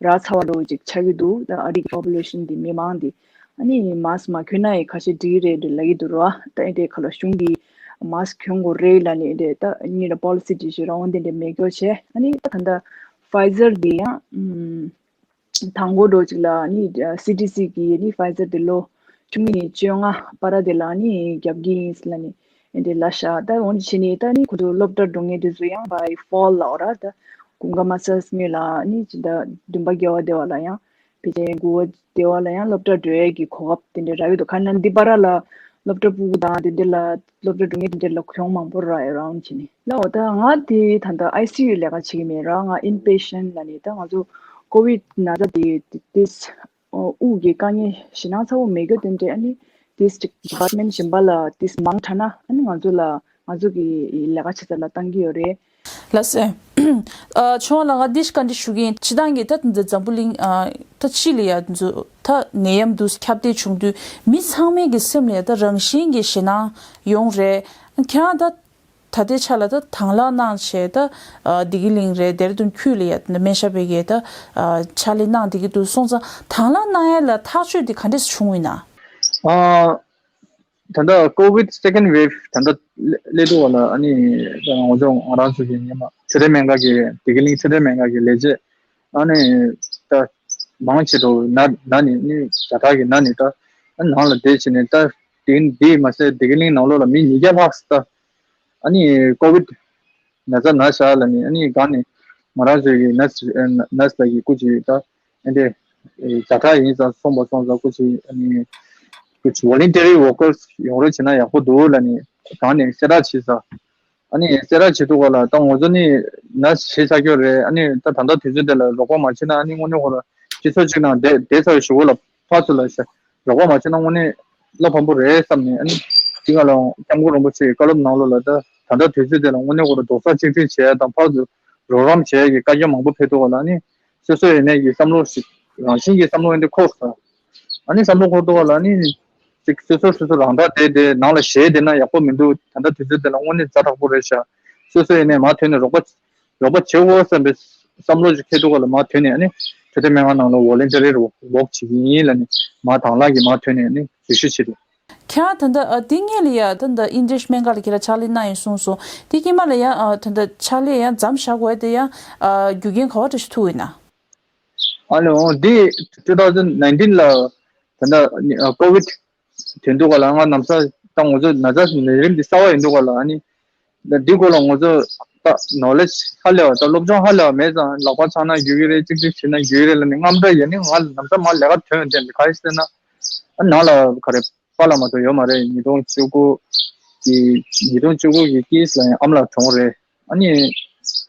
རག་ཚར་བ་འདྲ་བོ་ཅིག་ཆགས་ཀྱི་འདུག་ད་ཨ་རི་གི་population་དེ་མི་མང་དེ་ཨ་ནི་mask་མ་གྱོན་ན་ཡང་ཁ་ཤས་འགྲིག་གི་རེད་ལབ་ཀྱི་འདུག་ར། ད་ཨེ་འདྲའི་ཁ་ལ་གཞུང་གིས་mask་གྱོན་དགོས་རེད་ལབ་ནས་ཨེ་འདྲའི་ད་གཉིས་ལ་policy་སྒྲིག་གཞི་རང་དབང་ལྡན་འདྲ་མེད་སྐྱོ་བྱས། ཨ་ནི་ད་ད་ལྟ་Pfizer་དེ་ཡང་ཨམ་དང་པོ་འདྲ་ཅིག་ལ་ཨ་ནི་C D C་གིས་ཨ་ནི་Pfizer་དེ་ལོ་བཅུ་གཉིས་ནས་བཅོ་ལྔ་བར་དེ་ལ་ཨ་ནི་རྒྱག་གི་ཡིན་ལབ་ནས་ཨེ་འདྲའི་ལབ་ཤག་ད་འོན་ཏེ་བྱས་ནས་ད་ཨ་ནི་ཁོ་ཚོ་སློབ་གྲྭ་འགྲོ་མཁན་དེ་ཚོ་ཡང་by fall་ལབ་ར། ད་དགུན་ཁ་མ་ཚར་སྔོན་ལ་ཨ་ནི་ཇི་ལྟར་བདུན་པ་བརྒྱད་པ་དེ་བ་ལ་ཡང་ཕལ་ཆེར་དགུ་པ་དེ་བ་ལ་ཡང་སློབ་གྲྭ་འགྲོ་ཡས་ཀྱི་གོ་སྐབས་དེ་འདྲ་རག་གི་འདུག་ཁ་ན་འདི་བར་ལ་སློབ་གྲྭ་ཕྲུ་གུ་དང་དེ་འདྲ་ལ་སློབ་གྲྭ་འགྲོ་མཁན་དེ་འདྲ་ལ་གུ་ཡངས་མང་པོ་རག་ཡོད་རང་བྱས་ནས་ལ། འོ་ད་ང་དེ་ད་ལྟ་I C U་ལས་ཀ་བྱེད་ཀྱི་མེད་ར། ང་inpatient་ལབ་ནས་ད་ང་ཚོ་COVID་ན་ཚ་དེ་དེ་དབུགས་ཀྱི་དཀའ་ངལ་ཞེད་སྣང་ཚ་པོ་མེད་རྒྱུ་དེ་འདྲ་ཨ་ནི་དེ་department་གཞན་པ་ལ་དེ་མང་དྲགས་ན་ཨ་ནི་ང་ཚོ་ལ་ང་ཚོ་གི་ལས་ཀ་བྱེད་ས་ལ་བཏང་གི་ཡོད་རེད། ལགས་སེ། ཨ་ཆུང་བ་ལགས་ང་འདི་ཞིག་བཀའ་འདྲི་ཞུ་གི་ཡིན། སྤྱིར་བཏང་གི་ད་འཛམ་བུ་གླིང་ཨ་ད་ཕྱི་ལ་ཡ་འཛུ་ད་ནད་ཡམས་འདུག་ཁྱབ་གདལ་བྱུང་དུས་མི་ཚང་མའི་གི་སེམས་ལ་ཡ་ད་རང་བཞིན་གྱི་ཞེད་སྣང་ཡོང་རེད། ཁྱེད་རང་ད་ད་ལྟའི་ཆ་ལ་ད་དང་བླངས་གནང་བྱས་ད་ཨ་བདེ་སྐྱིད་གླིང་རེད། དེ་ར་དུང་ཁུལ་ལ་ཡ་ད་སྨན་ཞབས་པའི་གི་ད་ཨ་ཕྱག་ལས་གནང་བསྡད་ཀྱི་འདུག་སོང་ཙང་དང་བླངས་གནང་ཡ་ལ་ཐག་གཅོད་འདི་ག་འདྲས་བྱུང་ཡིན་ན། ཨ། ད་ལྟ་COVID second wave་ད་ལྟ་སླེབས་འདུག་བ་ལ། ཨ་ནི་ད་ང་ཚོ་ང་རང་ཚོ་གི་ཉི་མ་འཕྲོད་བསྟེན་སྨན་ཁང་གི་བདེ་སྐྱིད་གླིང་འཕྲོད་བསྟེན་སྨན་ཁང་གི་ལས་བྱེད་ཨ་ནི་ད་མང་ཆེ་འགྲོ་ན་ན་ནི་ནི་ཛ་དྲག་གི་ན་ནི་ད་ཨ་ནང་ལ་བསྡད་བྱས་ནས་ད་དེ་འདི་མ་ཟད་བདེ་སྐྱིད་གླིང་ནང་ལོགས་ལ་མི་ཉིས་བརྒྱ་ལྷག་ཙམ་ད་ཨ་ནི་COVID་ན་ཚ་ན་ཤག་ལབ་ནི། ཨ་ནི་གང་ནི་ང་རང་ཚོའི་གི་ནར་སི་ནར་སི་ལགས་ཀྱིས་སྐུ་མཁྱེན་ད་ཨ་འདི་ཛ་དྲག་ཡིན་ཙང་སོང་པ་སོང་ཙང་སྐུ་མཁྱེན་ཨ་ནི་སྐུ་མཁྱེན་voluntary workers་ཡོང་རོགས་བྱས་ན་ཡག་པོ་འདུག་ལབ་ནི་གང་ནི་གསལ་བསྒྲགས་བྱས་ཙང་། ཨ་ནི་གསལ་བསྒྲགས་བྱེད་དུས་ག་ལ་ད་ང་ཚོ་ནི་ནར་སི་བྱས་ཚར་རྒྱུ་རེད། ཨ་ནི་ད་ད་ལྟ་དུས་ཚོད་དེ་ལ་རོགས་པ་མ་བྱས་ན་ཨ་ནི་དངོས་གནས་ཁོ་རང་སྤྱི་ཚོགས་གཅིག་ནང་བསྡད་བསྡད་ཚར་བའི་གཞུག་གུ་ལ་ཕར་ཚུར་ལ་ཤ་རོགས་པ་མ་བྱས་ན་དངོས་གནས་བློ་ཕམ་པོ་རེད་བསམ་ནས། ཨ་ནི་དེ་ག་ལ་སྐྱབས་མགོན་རིན་པོ་ཆེའི་བཀའ་སློབ་ནང་ལོགས་ལ་ད་ད་ལྟ་དུས་ཚོད་དེ་ལ་དངོས་གནས་ཁོ་རང་རྡོག་རྩ་གཅིག་སྒྲིལ་བྱས་དང་ཕར་ཚུར་རོགས་རམ་བྱས་ཀྱི་བཀའ་རྒྱ་མང་པོ་ཕེབས་འདུག་ག་ལ། ཨ་ནི་སོ་སོ་ཡིན་ནས་ཀྱི་བསམ་བློ་ཞིག་རང་བཞིན་གྱི་བསམ་བློ་ཡིན་དེ་འཁོར་སོང་། ཨ་ནི་བསམ་བློ་འཁོར་འདུག་ག་ལ། ཨ་ནི་ཅིག་སོ་སོ་སོ་སོ་རང་ཐག་བསྡད་དེ་ནང་ལ་ཞེད་བསྡད་ན་ཡག་པོ་མི་འདུག་ད་ལྟ་དུས་ཚོད་དེ་ལ་དངོས་གནས་ཛ་དྲག་པོ་རེད་ཤག་སོ་སོ་ཡིན་ནས་མར་ཐོན་ནས་རོགས་པ་རོགས་པ་བྱེད་དགོས་བསམ་པའི་བསམ་བློ་ཅིག་འཁྱེར་འདུག་ག་ལ། མར་ཐོན་ནས་ཨ་ནི་འཕྲོད་བསྟེན་སྨན་ཁང་ནང་ལ་ཝོ་ལན་ཊི་རི་ཝོག་བྱེད་ཀྱི་ཡིན་ལབ་ནས་མར་དང་བླངས་ཀྱིས་མར་ཐོན་ནས་ཨ་ནི་འཛུལ་ཞུགས་བྱས་ཏེ། ཁྱེད་རང་ད་ལྟ་ཨ་འདི་སྔོན་ལ་ཡ་ད་ལྟ་ཨིན་དྲེཤ་སྨན་ཁང་ལ་ཁྱེད་རང་ཕྱག་ལས་གནང་ཡོད་གསུངས་སོང་། དེ་དཀྱིལ་མ་ལ་ཡ་ཨ་ད་ལྟ་ཕྱག་ལས་ཡ་མཚམས་བཞག་དགོས་དེ་ཡ་ཨ་རྒྱུ་རྐྱེན་ག་བ་འདྲ་ཞིག་ཐུག་ཡོད་ན། ཨ་ལེ་འོ་འདི་two thousand nineteen་ལ་ད་ལྟ་ཀོ་ཝིད་དོན་དུ་ག་ལ་ང་ནམ་ས་ད་ང་ཚོ་ན་ཚ་ནད་རིམས་འདི་གསར་བ་ཡིན་འདུག་ག་ལ། ཨ་ནི་ད་འདི་སྐོར་ལ་ང་ཚོ་ད་ནོ་ལེཇ་ཧ་ལས་པ་ད་སློབ་སྦྱོང་ཧ་ལས་པ་མེད་ཙང་ལག་པ་འཆང་ན་འགྱུར་གྱི་རེད། གཅིག་གཅིག་བྱེད་ན་འགྱུར་གྱི་རེད་ལབ་ནས་རྔམ་སྐྲག་ཡོད་ནི་ང་ནམ་ས་མ་ལས་ཀ་ཐོན་ཡོང་དེ་ག་རེ་ཟེར་ན་ཨ་ནང་ལ་ག་རེ་པཱ་ལགས་མ་གཏོགས་ཡོད་མ་རེད། ཉིས་སྟོང་བཅུ་དགུ་གི་ཉིས་སྟོང་བཅུ་དགུ་གི་ཀིས་ལ་ཡང་ཨམ་ལགས་གྲོངས་རེད། ཨ་ནི་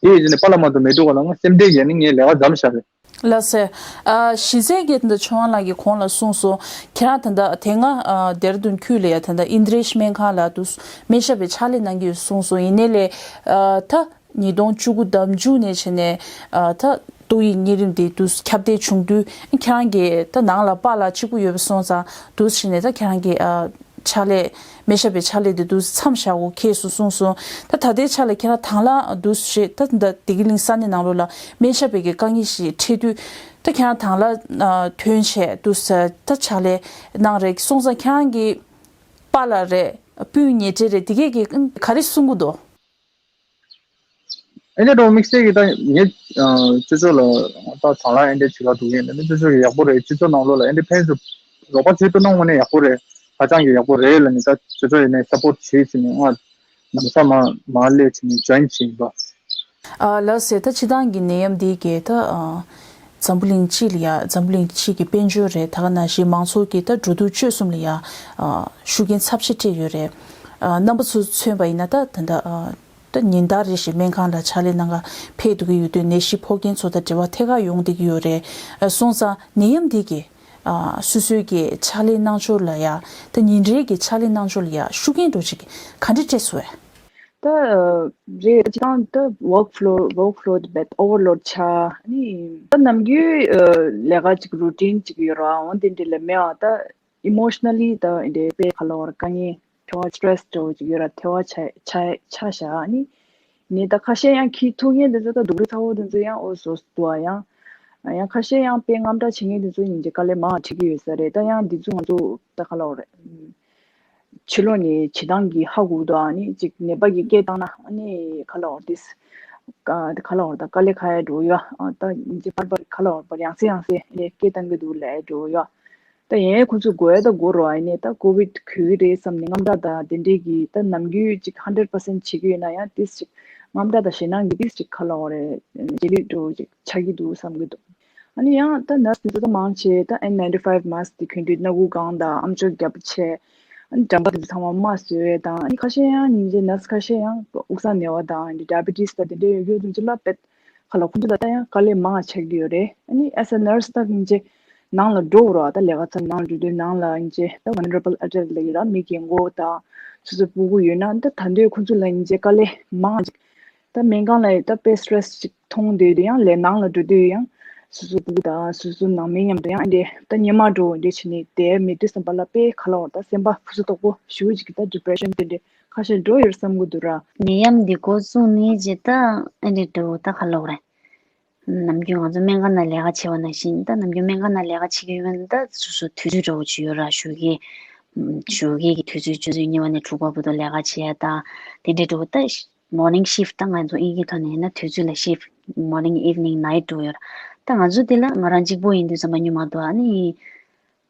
དེ་ཡིན་ནི་པཱ་ལགས་མ་གཏོགས་མེད་འདུག་ག་ལ་ང་སེམས་ཁྲལ་ཡོད་ནི་ངས་ལས་ཀ་མཚམས་བཞག་རེད། ལགས་སེ། ཨ་གཞི་རྩའི་གི་འདི་ཆུང་བ་ལགས་ཀྱིས་གོང་ལ་གསུངས་སོང་། ཁྱེད་རང་ད་ལྟ་དེ་སྔ་ཨ་ལྡེ་ར་ལྡུན་ཁུལ་ལ་ཡ་ད་ལྟ་ཨིན་དྲེཤ་སྨན་ཁང་ལ་དུ་སྨན་ཞབས་པའི་ཕྱག་ལས་གནང་གི་ཡོད་གསུངས་སོང་། ཡིན་ནའི་ལས་ཨ་ད་ཉིས་སྟོང་བཅུ་དགུ་ཟླ་མཇུག་ནས་བྱས་ནས་ཨ་ད་ཏོག་དབྱིབས་གཉན་རིམས་དེ་དུ་ཁྱབ་གདལ་བྱུང་དུས་ཁྱེད་རང་གི་ད་ནང་ལ་པཱ་ལགས་གཅིག་པུ་ཡོད་པ་སོང་ཙང་དུ་བྱས་ནས་ད་ཁྱེད་རང་གི་ཨ་ཕྱག་ལས་སྨན་ཞབས་པའི་ཕྱག་ལས་དེ་དུ་མཚམས་བཞག་དགོས་ཁེལ་སོང་གསུངས་སོང་། ད་ད་ལྟའི་ཆ་ལ་ཁྱེད་རང་དང་བླངས་དུ་བྱས་ད་ད་བདེ་སྐྱིད་གླིང་ས་གནས་ནང་ལོགས་ལ་སྨན་ཞབས་པའི་གི་དཀའ་ངལ་ཞིག་འཕྲད་དུས་ད་ཁྱེད་རང་དང་བླངས་ཐོན་བྱས་དུ་ད་ཕྱག་ལས་གནང་རེད་སོང་ཙང་ཁྱེད་རང་གི་པཱ་ལགས་རེད་སྤུན་ཉེ་འབྲེལ་རེད་དེ་གས་ཀྱིས་ག་རེ་གསུང་གི་འདུག་ཨེ་ནས་འགྲོ་དམིགས་བསལ་གྱི་ད་ངས་སྤྱི་ཚོགས་ལ་ད་དང་བླངས་ཨེ་འདྲ་བྱེད་ཀ་འདུག་ཡིན་ན་སྤྱི་ཚོགས་ཀྱི་ཡག་པོ་རེད། སྤྱི་ཚོགས་ནང་ལོགས་ལ་ཨེ་འདྲ་ཕན་ཚུན་རོགས་པ་བྱེད་ཐུབ་ན་དངོས་གནས་ཡག་པོ་རེད། ཧ་ཅང་གི་ཡག་པོ་རེད་ལབ་ནས་ད་སྤྱི་ཚོགས་ཡིན་ནའི་སཔོར་ཊི་བྱེད་ཟེར་ནས་ང་ནམ་ས་མ་མ་སླེབས་བྱས་ནས་ཇོ་ཡིན་བྱས་ཡིན་པ། ཨ་ལགས་སེ། ད་སྤྱི་བཏང་གི་ནད་ཡམས་འདི་གས་ད་ཨ་ འཛམ་བུ་གླིང་སྤྱི་ལ་ཡ་འཛམ་བུ་གླིང་སྤྱི་གི་དཔལ་འབྱོར་རེད། ད་ག་ནང་བཞིན་མང་ཚོགས་ཀྱི་ད་འགྲོ་འདུག་སྤྱོད་གསུམ་ལ་ཡ་ཨ་ཤུགས་རྐྱེན་ཚབས་ཆེ་སྤྲད་ཡོད་རེད། ཨ་རྣམ་པ་ཚོ་མཚོན་པ་ཡིན་ན་ད་ད་ད་ཨ་ད་ཉིན་ལྟར་རེ་བཞིན་སྨན་ཁང་ལ་ཕྱག་ལས་གནང་ག་ཕེབས་འདུག་གི་ཡོད་དུས་ནད་གཞི་ཕོག་མཁན་ཚོ་དང་འབྲེལ་བ་ཐད་ཀར་ཡོང་བསྡད་ཀྱི་ཡོད་རེད། ཨ་སོང་ཙང་ནད་ཡམས་འདི་གིས་ཨ་སོ་སོའི་གི་ཕྱག་ལས་གནང་ཕྱོགས་ལ་ཡ་ད་ཉིན་རེའི་གི་ཕྱག་ལས་གནང་ཕྱོགས་ལ་ཡ་ཤུགས་རྐྱེན་འདྲ་ཅིག་ག་འདྲ་སྤྲད་སོང་བས། ད་རེད། སྤྱིར་བཏང་ད་workflow workload དཔེ་overload ཆགས། ཨ་ནི་ད་ནམ་རྒྱུན་ལས་ཀ་ཅིག་routine ཅིག་ཡོད་ར། འོན་ཏེ་འདི་ལས་མེད་པ་ད་emotionally ད་འདི་དཔེ་ག་ལ་བར་དཀའ་ངལ་ཐེ་བ་stress འདྲ་བོ་ཅིག་ཡོད་ར། ཐེ་བ་ཆགས་ཆགས་ཆགས་ཤག་ཨ་ནི་ནི་ད་ཁ་ཤས་ཡང་ཁྱི་ཐུག་མཁན་དེ་ཚོ་ད་སྡུག་རུས་ཚ་བོ་དེ་ཚོ་ཡང་ཨོ་བཟོ་འདུག་ཨ། ཡང་ཡང་ཁ་ཤས་ཡང་དཔེ་དངངས་སྐྲག་བྱེད་མཁན་དེ་ཚོ་ཡིན་གྱི་དཀའ་ལས་མང་བ་འཕྲད་ཀྱི་ཡོད་ས་རེད། ད་ཡང་འདི་ཚོ་ང་ཚོ་ད་ག་ལ་བར་རེད། ཕྱི་ལོགས་ནས་བྱེད་སྟངས་ཀྱི་ཧ་གོ་འདུག་ཨ་ནི་ཅིག་ནད་པ་གི་སྐད་བཏང་ན་ཨ་ནི་ག་ལ་བར་ཏིས་ག་ལ་བར་ད་དཀའ་ལས་ཁག་ཡ་འགྲོ་ཡ། ཨ་ད་ཡིན་གྱི་པར་པར་ག་ལ་བར་པར་ཡང་སེ་ཡང་སེ་ནས་སྐད་བཏང་གི་འདུག་ལས་འགྲོ་ཡ། ད་ཡིན་ཁོ་ཚོ་དགོས་ཡ་ད་དགོས་རོགས་ཨ་ནི་ད་ཀོ་བིད་གོ་གི་རེད་བསམ་ནས་དངངས་སྐྲག་ད་དེ་འདྲས་ཀྱི་ད་ནམ་རྒྱུན་ཅིག་hundred percent བྱེད་ཀྱི་ཡོད་ན་ཡང་ཏིས་ཅིག་དངངས་སྐྲག་ད་ཞེད་སྣང་གི་ཏིས་ཅིག་ག་ལ་བར་རེད་རྗེས་ལུས་འགྲོ་ཅིག་ཆགས་ཀྱི་འདུག་བསམ་གི་འདུག་ཨ་ནི་ཡང་ད་nurse དེ་ཚོ་ད་མང་ཆེ་ད་N ninety five mask དེ་གྱོན་དུས་སྣ་ཁུག་གང་དང་ཨམ་ཅོག་རྒྱབ་ཆེ། ཨ་ནི་འགྲམ་པ་དེ་ཚོ་ཚང་མ་མ་བཟོས་དང་། ཨ་ནི་ཁ་ཤས་ཡང་སྙིང་རྗེ་nurse ཁ་ཤས་ཡང་དབུགས་སང་ནད་པ་དང་diabetes ད་དེ་འདྲའི་ཡོད་རྒྱུ་དེ་ཚོ་ལ་དཔེ་ཁ་ལ་ཁོ་ཚོ་ལ་ད་ཡང་དཀའ་ལས་མང་ཆགས་ཀྱི་ཡོད་རེད། ཨ་ནི་as a nurse ད་སྙིང་རྗེ་ནང་ལ་འགྲོ་རོགས། ད་ལས་ཀ་ཚར་ནང་འགྲོ་དུས་ནང་ལ་སྙིང་རྗེ་ད་vulnerable adult ལ་ཡོད་ར། མི་རྒན་གོག་དང་སོ་སོ་སྤུ་གུ་ཡོད་ན་ད་ད་འདོད་ཁོ་ཚོ་ལ་སྙིང་རྗེ་དཀའ་ལས་མང་ཅིག་ད་སྨན་ཁང་ལ་ཡོད་ད་དཔེ་stress ཅིག་མཐོང་སྡོད་དུས་ཡང་ལས་ནང་ལ་འགྲོ་དུས་ཡང་སོ་སོ་སྤུ་གུ་དང་སོ་སོ་ནང་མི་མཉམ་དུ་ཡང་འདྲེ་ད་ཉི་མ་འགྲོ་འདྲེ་བྱས་ནས་བསྡད་མེད་དུས་བསམ་པ་ལ་དཔེ་ག་ལ་བ་ད་སེམས་པ་ཕུ་སུ་དོག་པོ་ཞུ་ཅིག་ད་depression དེ་འདྲེ་ཁ་ཤས་འགྲོ་ཡོད་བསམ་གི་འདུག་ར། ནད་ཡམས་འདི་འགོ་བཙུགས་ནས་ཇི་ལྟ་ཨེ་འདྲེ་འགྲོ་ད་ག་ལ་བ་རེད། ནམ་རྒྱུན་ང་ཚོ་སྨན་ཁང་ནང་ལས་ཀ་བྱེད་པ་ནང་བཞིན་ད་ནམ་རྒྱུན་སྨན་ཁང་ནང་ལས་ཀ་བྱེད་ཀྱི་ཡོད་ན་ད་སོ་སོ་དུས་ཚོད་འདྲ་བོ་ཅིག་ཡོད་ར། ཞོགས་ཀའི་ཞོགས་ཀའི་གི་དུས་ཚོད་ཆུ་ཚོད་གཉིས་པ་ནས་དྲུག་པ་བར་དུ་ལས་ཀ་བྱེད་ཡ་ད་དེ་འདྲའི་འགྲོ་ད། Morning shift ད་ང་ཚོ་ཨིན་སྐད་ཐོག་ནས་ཡིན་ན་དུས་ཚོད་ལ་shift morning evening night འགྲོ་ཡོད་ར། ད་ང་ཚོ་དེ་ལ་ང་རང་གཅིག་པོ་ཡིན་དུས་ཙམ་པ་སྨྱོ་མ་འདུག་ཨ་ནི་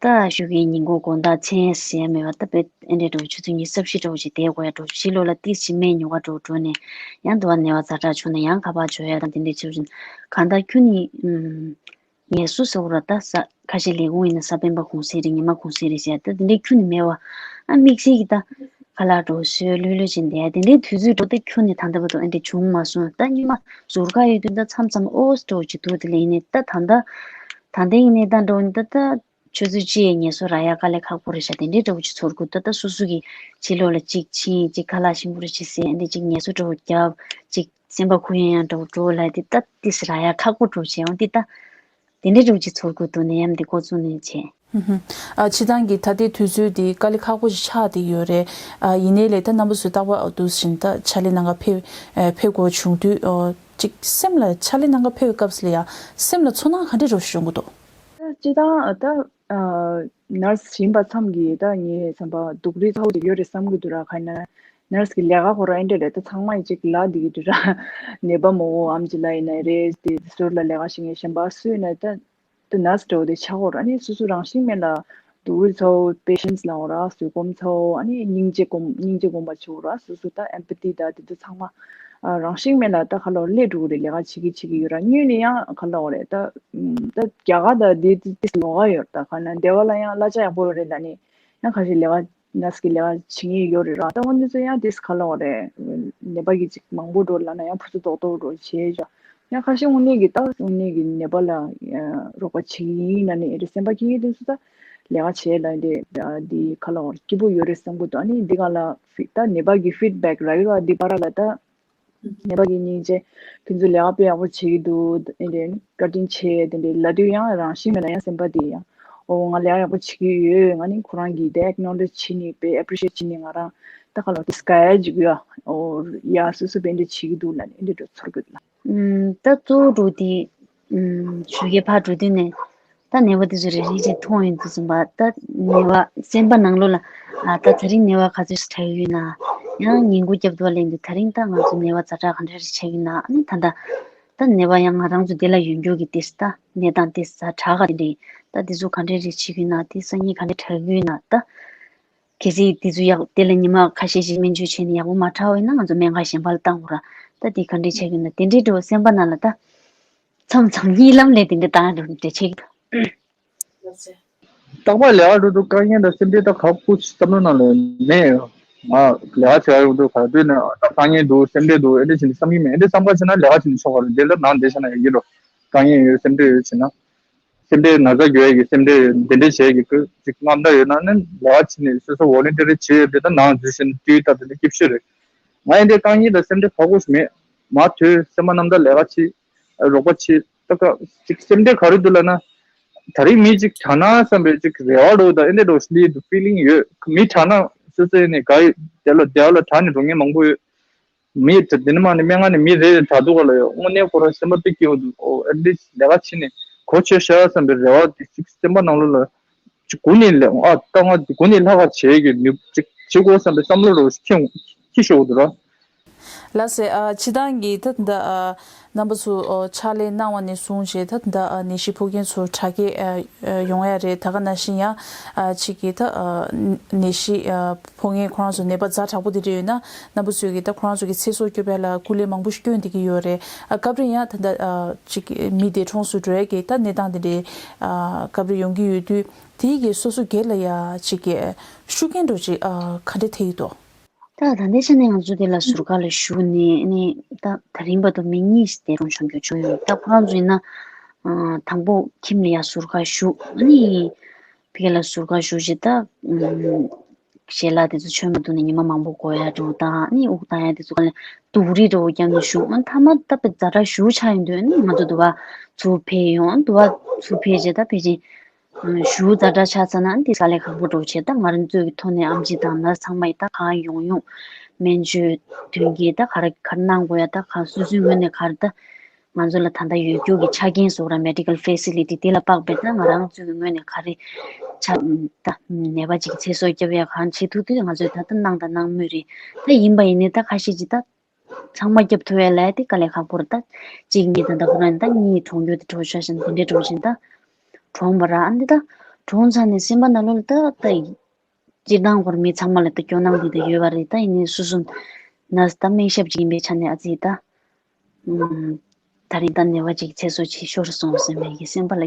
ད་ཞོགས་ཀའི་ཉིན་གུང་དགོང་དག་མཚན་ཟེར་མེད་པ་ད་དཔེ་ཨེ་འདྲའི་འགྲོ་ཆུ་ཚོད་ཉི་ཤུ་རྩ་བཞི་འགྲོ་ཅིག་བསྡད་དགོས་ཡ་འགྲོ། ཕྱི་ལོགས་ལ་ཏིས་ཅིག་སྨན་ཉོ་ག་འགྲོ་འགྲོ་ནས་ཡང་དུ་བ་ནད་པ་ཛ་དྲག་བྱུང་ན་ཡང་ཁ་པར་འཇོག་ཡ་དང་དེ་འདྲའི་ཆུ་ཚོད་གང་ལྟར་ཁྱོད་ནི་ངལ་གསོ་ཟེར་བ་ད་ས་ཁ་ཤས་ལས་ཁུངས་ཡིན་ན་གཟའ་སྤེན་པ་གུང་སེང་རེད། ཉི་མ་གུང་སེང་རེད་ཟེར་ཡ་ད་དེ་འདྲའི་ཁྱོན་ནས་མེད་བ། ཨ་དམིགས་བསལ་གྱི་ད་ཁ་ལག་འགྲོ་སོས་ལྷོད་ལྷོད་ཅིག་བསྡད་ཡ་དེ་འདྲའི་དུས་ཚོད་འགྲོ་ད་ཁྱོན་ནས་ད་ལྟ་བར་དུ་ཨེ་འདྲ་བྱུང་མ་སོང་། ད་སྔོན་མ་ཟུར་ཁ་ཡོད་དུས་ད་མཚམས་མཚམས་ཨོ་སི་འགྲོ་ཅིག་འདུག་དེ་ལས་ཡིན་ནའི་ད་ད་ད་ད་ལྟ་ཡིན་ནའི་ད་འགྲོ་ནི་ད་ད་ཆུ་ཚོད་གཅིག་ངལ་གསོ་རག་ཡ་དཀའ་ལས་ཁག་པོ་རེད་ཤག་དེ་འདྲའི་འདྲ་བོ་ཅིག་ཚོར་གི་འདུག་ད་ད་སོ་སོ་གི་ཕྱི་ལོགས་ལ་གཅིག་ཕྱིན་གཅིག་ཁ་ལག་ཞིམ་པོ་རེ་ཅིག་ཟས་ཨེ་འདྲ་གཅིག་ངལ་གསོ་འདྲ་བོ་རྒྱབ་གཅིག་སེམས་པ་ཁུ་ཡང་ཡང་འདྲ་བོ་འགྲོ་ལ་དེ་ད་ཏིས་རག་ཡ་ཁག་པོ་འགྲོ་བྱས་འོང་དེ་ད། དེ་འདྲའི་འདྲ་བོ་ཅིག་ཚོར་གི་འདུག་ནད་ཡམས་འདི་འགོ་བཙུགས་ནས་བྱས། ཧུམ་ཧུམ། ཨ་སྤྱིར་བཏང་གི་ད་ལྟའི་དུས་ཚོད་འདི་དཀའ་ལས་ཁག་པོ་ཞིག་ཆགས་བསྡད་ཡོད་རེད། ཨ་ཡིན་ནའི་ལས་ད་རྣམ་པ་ཚོས་རྟག་པར་འདུག་བཞིན་ད་ཕྱག་ལས་གནང་ག་ཕེབས་ཨ་ཕེབས་དགོས་བྱུང་དུས་ཨོ་ཅིག་སེམས་ལ་ཕྱག་ལས་གནང་ག་ཕེབས་པའི་སྐབས་སུ་ལ་ཡ་སེམས་ལ་ཚོར་སྣང་ག་འདྲ་འདྲ་བོ་ཞིག་ཡོང་གི་འདུག་ད་སྤྱིར་བཏང་ད་ཨ་ནར་སི་ཡིན་པ་ཙམ་གྱིས་ད་ངའི་བསམ་པ་སྡུག་རུས་ཚ་བོ་ཅིག་ཡོད་རེད་བསམ་གི་འདུག་ར། ག་ཡིན་ན་ནར་སི་གི་ལས་ཀ་ཁོ་རང་ཨེ་འདྲ་རེད། ད་ཚང་མ་ཡི་ཅིག་ལབ་བསྡད་ཀྱི་འདུག་ར། ནད་པ་མང་བོ་ཨམ་ཆི་ལབ་ཡིན་ན་རེད། དེ་ཟུར་ལ་ལས་ཀ་བྱེད་མཁན་གཞན་པ་སུ་ཡིན་ན་ད་ད་ནར་སི་འདྲ་བོ་དེ་ཆགས་ཡོད་ར། ཨ་ནི་སོ་སོ་རང་བཞིན་མེད་ལ་སྡུག་རུས་ཚ་བོ་patience ལབ་ཡོད་ར། བཟོད་སྒོམ་ཚ་བོ། ཨ་ནི་སྙིང་རྗེ་སྒོམ་སྙིང་རྗེ་སྒོམ་པ་བྱེད་ཡོད་ར། སོ་སོ་ད་empathy ད་དེ་ཚོ་ཚང་མ་ཨ་རང་བཞིན་མེད་ལ་ད་ག་ལོར་སླེབས་འགྲོ་གི་རེད། ལས་ཀ་བྱེད་ཀྱི་བྱེད་ཀྱི་ཡོད་ར། སྔོན་ནས་ཡང་ག་ལོར་རེད་ད། ད་རྒྱ་གར་ད་དེ་དེ་ལོགས་ཀ་ཡོད་ར། ད་ག་ན་སྡེ་བ་ལ་ཡང་གླ་ཆ་ཡག་པོ་ཡོད་རེད་ལབ་ནས་ཡང་ཁ་ཤས་ལས་ཀ་ནར་སི་གི་ལས་ཀ་བྱེད་མཁན་ཡོད་རེད་ར། ད་འོ་འདི་ཚོ་ཡང་དེས་ག་ལོར་རེད། ནད་པ་གི་ཅིག་མང་པོ་འགྲོ་ལབ་ན་ཡང་ཕུ་ཚུ་རྡོག་རྡོག་འགྲོ་བྱས་ཡོད། ཡང་ཁ་ཤས་དངོས་གནས་ཀྱི་ད་དངོས་གནས་ཀྱི་ནད་པ་ལ་རོགས་པ་བྱེད་ཀྱི་ཡིན་ལབ་ནས་ཨེ་རེད། སེམས་པ་སྐྱིད་ཀྱི་དུས་སུ་ད་ལས་ཀ་བྱས་ལབ་འདི་འདི་ག་ལོར་སྐྱིད་པོ་ཡོད་རེད་བསམ་གི་འདུག་ཨ་ནི་འདི་ག་ལ་ཕི་ད་ནད་པ་གི་feedback རག་གི་ར། འདི་བར་ལ་ད། ནད་པ་གི་སྙིང་རྗེ། ཁྱོད་ཚོ་ལས་ཀ་དཔེ་ཡག་པོ་བྱེད་ཀྱི་འདུག་ཨེ་འདྲ་བཀའ་དྲིན་ཆེ་དེ་འདྲ་ལབ་དུས་ཡང་རང་བཞིན་མེད་ལ་ཡང་སེམས་པ་དེ་ཡང་ཨོ་ང་ལས་ཀ་ཡག་པོ་བྱེད་ཀྱི་ཡོད། ང་ནི་ཁོ་རང་གིས་དེ་acknowledge བྱེད་ནི་དཔེ་appreciate བྱེད་ནི་ང་རང་ད་ག་ལ་དེ་སྐ་ཡ་འཇུག་ཡ་ཨོ་ཡ་སོ་སོ་དཔེ་འདྲ་བྱེད་ཀྱི་འདུག་ལབ་ནས་ཨེ་འདྲ་འགྲོ་ཚོར་གི་འདུག་ལ། ཨུམ། ད་གཙོ་བོ་འགྲོ་དེ་ཨུམ། ཞོགས་ཀས་ཕར་འགྲོ་དུས་ནས། ད་ནད་པ་དེ་ཚོ་རེ་རེ་བཞིན་མཐོང་ཡོང་དུས་ཙམ་པ་ད་ནད་པ་སེམས་པ་ནང་ལོགས་ལ་ཨ་ད་དེ་རིང་ནད་པ་ག་ཚོད་ཞིག་དྲག་ཡོད་ན། ཡང་ཉིན་གུང་རྒྱབ་ཏུ་བ་ལེན་དུས་དེ་རིང་ད་ང་ཚོ་ནད་པ་ཛ་དྲག་ག་འདྲ་རེ་ཆགས་ཡོད་ན། ཨ་ནི་ད་ད་ད་ནད་པ་ཡང་ང་རང་ཚོ་འདི་ལ་ཡོད་མཁན་གྱི་ཏེས་ད་ནད་དང་ཏེས་ཛ་དྲག་ག་དེ་འདྲ་ད་དེ་ཚོ་ག་འདྲ་རེ་ཆགས་ཡོད་ན། དེ་སང་ཉིན་ག་འདྲ་དྲག་ཡོད་ན། ད་གལ་སྲིད་དེ་ཚོ་ཡག་དེ་ལ་ཉི་མ་ཁ་ཤས་ཤིག་སྨན་བཅོས་བྱས་ནས་ཡག་པོ་མ་དྲག་པ་ཡིན་ན་ང་ཚོ་སྨན་ཁང་གཞན་པ་ལ་བཏང་དགོས་ར། ད་དེ་ག་འདྲ་ཆགས་ཡོད་ན་དེ་འདྲའི་འདྲ་བོ་སེམས་པ་ནང་ལ་ད། མཚམས་མཚམས་གཉིད་ལམ་ལས་དེ་འདྲ་བཏང་རུང་འདྲ་ཆེ། རྟག་པར་ལས་ཀ་འགྲོ་དུས་དཀའ་ངལ་དང་སེམས་ཁྲལ་ད་ག་ཁུ་བསམ་བློ་ནང་ལ་མེད། ང་ལས་ཀ་བྱེད་ཡ་ཡོང་དུས་ག་དུས་ནས་ད་དཀའ་ངལ་འདུག་སེམས་ཁྲལ་འདུག་ཨེ་འདྲ་བྱས་ནས་བསམ་གྱི་མེད། ཨེ་འདྲ་བསམ་པ་བྱས་ན་ལས་ཀ་བྱས་ནས་ཆོག་ག་རེད། འདི་ལ་ནང་བསྡད་བྱས་ན་ཡོད་ཀྱི་རེད། དཀའ་ངལ་ཡོད་སེམས་ཁྲལ་ཡོད་བྱས་ན། སེམས་ཁྲལ་ན་ཚ་རྒྱུ་ཡ་གི་སེམས་ཁྲལ་འདི་འདྲ་བྱས་ཀྱི་ཁུ་ཅིག་དངངས་སྐྲག་ཡོད་ན་ནི་ལས་ཀ་བྱས་ནས་སོ་སོ་ཝོ་ལན་ཊི་རི་བྱས་ཡོད་པས་ད་ནང་འཛུལ་བྱས་ནས་བཏུལ་ད་དེ་འདྲ་སྐྱིད་ཤོས་རེད། ང་ཡི་འདྲའི་དཀའ་ངལ་དང་སེམས་ཁྲལ་ག་ཁུ་ཞིག་མེད། མ་མཐོལ་སེམས་པ་རྣམ་དག་ལས་ཀ་བྱེད། རོགས་པ་བྱེད། ད་ག་ཅིག་སེམས་ཁྲལ་ག་རེ་འདུག་ལབ་ན། ད་རེས་མི་ཅིག་དྲག་ན་བསམ་པའི་ཅིག་རེ་བ་འདྲ་བོ་དང་ཨེ་འདྲ་འདྲ་བོ་ཞིག་སླེབས་འདུག་ཕི་ལིང་ཡོད། མི་དྲག་ན་སོ་སོ་ནས་ག་ཡི་དེ་ལ་དེ་ལ་དྲག་ནས་འགྲོ་མཁན་མང་པོ་ཡོད། མི་དེ་དེ་ནས་མ་ནས་སྨན་ཁང་ནས་མི་རེ་རེ་དྲག་འདུག་ག་ལ་ཡོད། དངོས་གནས་ཁོ་རང་སེམས་པ་དཔེ་སྐྱིད་པོ་འདུག་ཨོ་ཨེ་ལི་ལས་ཀ་བྱེད་ནས་གོ་ཆོད་ཤག་བསམ་པའི་རེ་བ་དེ་ཅིག་སེམས་པ་ནང་ལོགས་ལ་ཅིག་སྒོ་ནས་ལས་ཨ་ད་ང་སྒོ་ནས་ལྷག་ག་བྱེད་ཀྱི་ནུས་ཅིག་བྱེད་དགོས་བསམ་པའི་བསམ་བློ་རུ་ཁྱེད་ཁྱེད་ཤོག་འདུག་ར། ལགས་སེ། ཨ་སྤྱིར་བཏང་གི་ད་ད་ཨ་རྣམ་པ་ཚོ་ཨོ་ཕྱག་ལས་གནང་བ་ནས་བཟུང་བྱས་ད་ད་ཨ་ནད་གཞི་ཕོག་མཁན་ཚོ་དྲག་སྐྱེད་ཨ་ཨ་ཡོང་ཡ་རེད། ད་ག་ནང་བཞིན་ཡང་ཨ་ཅིག་གི་ད་ཨ་ནད་གཞི་ཨ་ཕོག་མཁན་ཁོ་རང་ཚོ་ནད་པ་ཛ་དྲག་པོ་དེ་འདྲ་ཡོད་ན་རྣམ་པ་ཚོས་གི་ད་ཁོ་རང་ཚོ་གི་ཚེ་སྲོག་སྐྱོབ་ཡ་ལ་སྐུ་ལས་མང་པོ་ཞིག་བསྐྱོན་བསྡད་ཀྱི་ཡོད་རེད། ཨ་སྐབས་རེ་ཡང་ད་ད་ཨ་ཅིག་གི་མི་འདས་གྲོངས་སུ་འགྲོ་ཡ་གི་ད་གནས་སྟངས་དེ་འདྲའི་ཨ་སྐབས་རེ་ཡོང་གི་ཡོད་དུས་དེའི་གི་སོ་སོ་སྒེར་ལ་ཡ་ཅིག་གི་ཤུགས་རྐྱེན་འདྲ་ཅིག་ཨ་ག་འདྲ་ཐེབས་ཀྱི་འདུག་ད་ད་ལྟའི་ཆ་ནས་ང་ཚོ་དེ་ལ་ཟུར་བཀག་ལ་ཞུགས་ནས་ནི་ད་ད་རིང་བར་དུ་མི་གཉིས་འདས་གྲོངས་བྱུང་རྒྱུ་བྱུང་ཡོད། ད་ཁོ་རང་ཚོ་ཡིན་ན་ཨ་དང་པོ་ཁྱིམ་ལ་ཡ་ཟུར་བཀག་ཞུགས་ནི་ཕ་གི་ལ་ཟུར་བཀག་ཞུགས་བྱས་ད་ཨ་ཞལ་ལག་དེ་ཚོ་མཆོད་མ་ཐུབ་ནས་ཉི་མ་མང་པོ་འགོར་ཡ་འགྲོ་དང་ནི་དབུགས་བཏང་ཡ་དེ་ཚོ་ག་ལ་དུག་རིགས་འདྲ་བོ་བརྒྱབ་ནས་ཞུགས། ཨ་མཐའ་མ་ད་དཔེ་ཛ་དྲག་ཞུགས་ཆགས་ཡོང་དུས་ནི་ང་ཚོ་དུ་བ་ཚུར་ཕེབས་ཡོང་། དུ་བ་ཚུར་ཕེབས་རྗེས་ད་ཕལ་ཆེར་ཞུ་ཛ་དྲག་ཆགས་ཚར་ན་འདི་དཀའ་ལས་ཁག་པོ་འགྲོ་བྱས། ད་ང་རང་ཚོའི་ཐོག་ནས་ཨེམ་ཆི་དང་ནར་སི་ཚང་མ་ཡིས་ད་གང་ཡོང་ཡོང་སྨན་བཅོས་ཐོན་སྐྱེད་ད་ག་རེ་ག་རེ་གནང་དགོས་ཡ་ད་གང་སོ་སོའི་ངོས་ནས་ག་རེ་ད་ང་ཚོ་ལ་ད་ལྟ་ཡོད་རྒྱུ་གི་ཆ་རྐྱེན་བཟོ་ར་མེ་ཌི་ཀལ་ཕེ་སི་ལི་ཊི་དེ་ལ་དཔག་པའི་ད་ང་རང་ཚོའི་ངོས་ནས་ག་རེ་ཆ་ད་ནད་པ་ཅིག་ཚེ་སྲོག་སྐྱོབ་ཡ་གང་བྱེད་ཐུབ་དུས་ང་ཚོས་ད་ལྟ་གནང་དང་གནང་མུས་རེད། ད་ཡིན་པ་ཡིན་ནའི་ད་ཁ་ཤས་ཅིག་ད། ཚང་མ་སྐྱོབ་ཐུབ་ཡ་ལས་དེ་དཀའ་ལས་ཁག་པོ་རེད། ད་གཅིག་གཉིས་ད་ལྟ་ཁོ་རང་ད་གཉིས་གྲོངས་རྒྱུ་དེ་གྲོངས་ཤ་ཞིང་དེ་འདྲའི་གྲོངས་ཤིང་ད་གྲོངས་པ་ར། ཨ་འདི་ད་གྲོངས་ཚར་ནས་སེམས་པ་ནང་ལོགས་ལ་ད་ད་སྤྱིར་བཏང་ཁོར་མི་ཚང་མ་ལ་ད་སྐྱོ་སྣང་འདི་ད་ཡོད་པ་རེད། ད་ཡིན་ནའི་སོ་སོ་ན་ད་སྨན་ཞབས་ཅིག་ཡིན་པའི་ཆ་ནས་ཨ་ཙི་ད་ད་རིང་ད་ནད་པ་ཅིག་ཚེ་སྲོག་ཅིག་ཤོར་སོང་ཟེར་མེད་ཀྱི་སེམས་པ་ལ་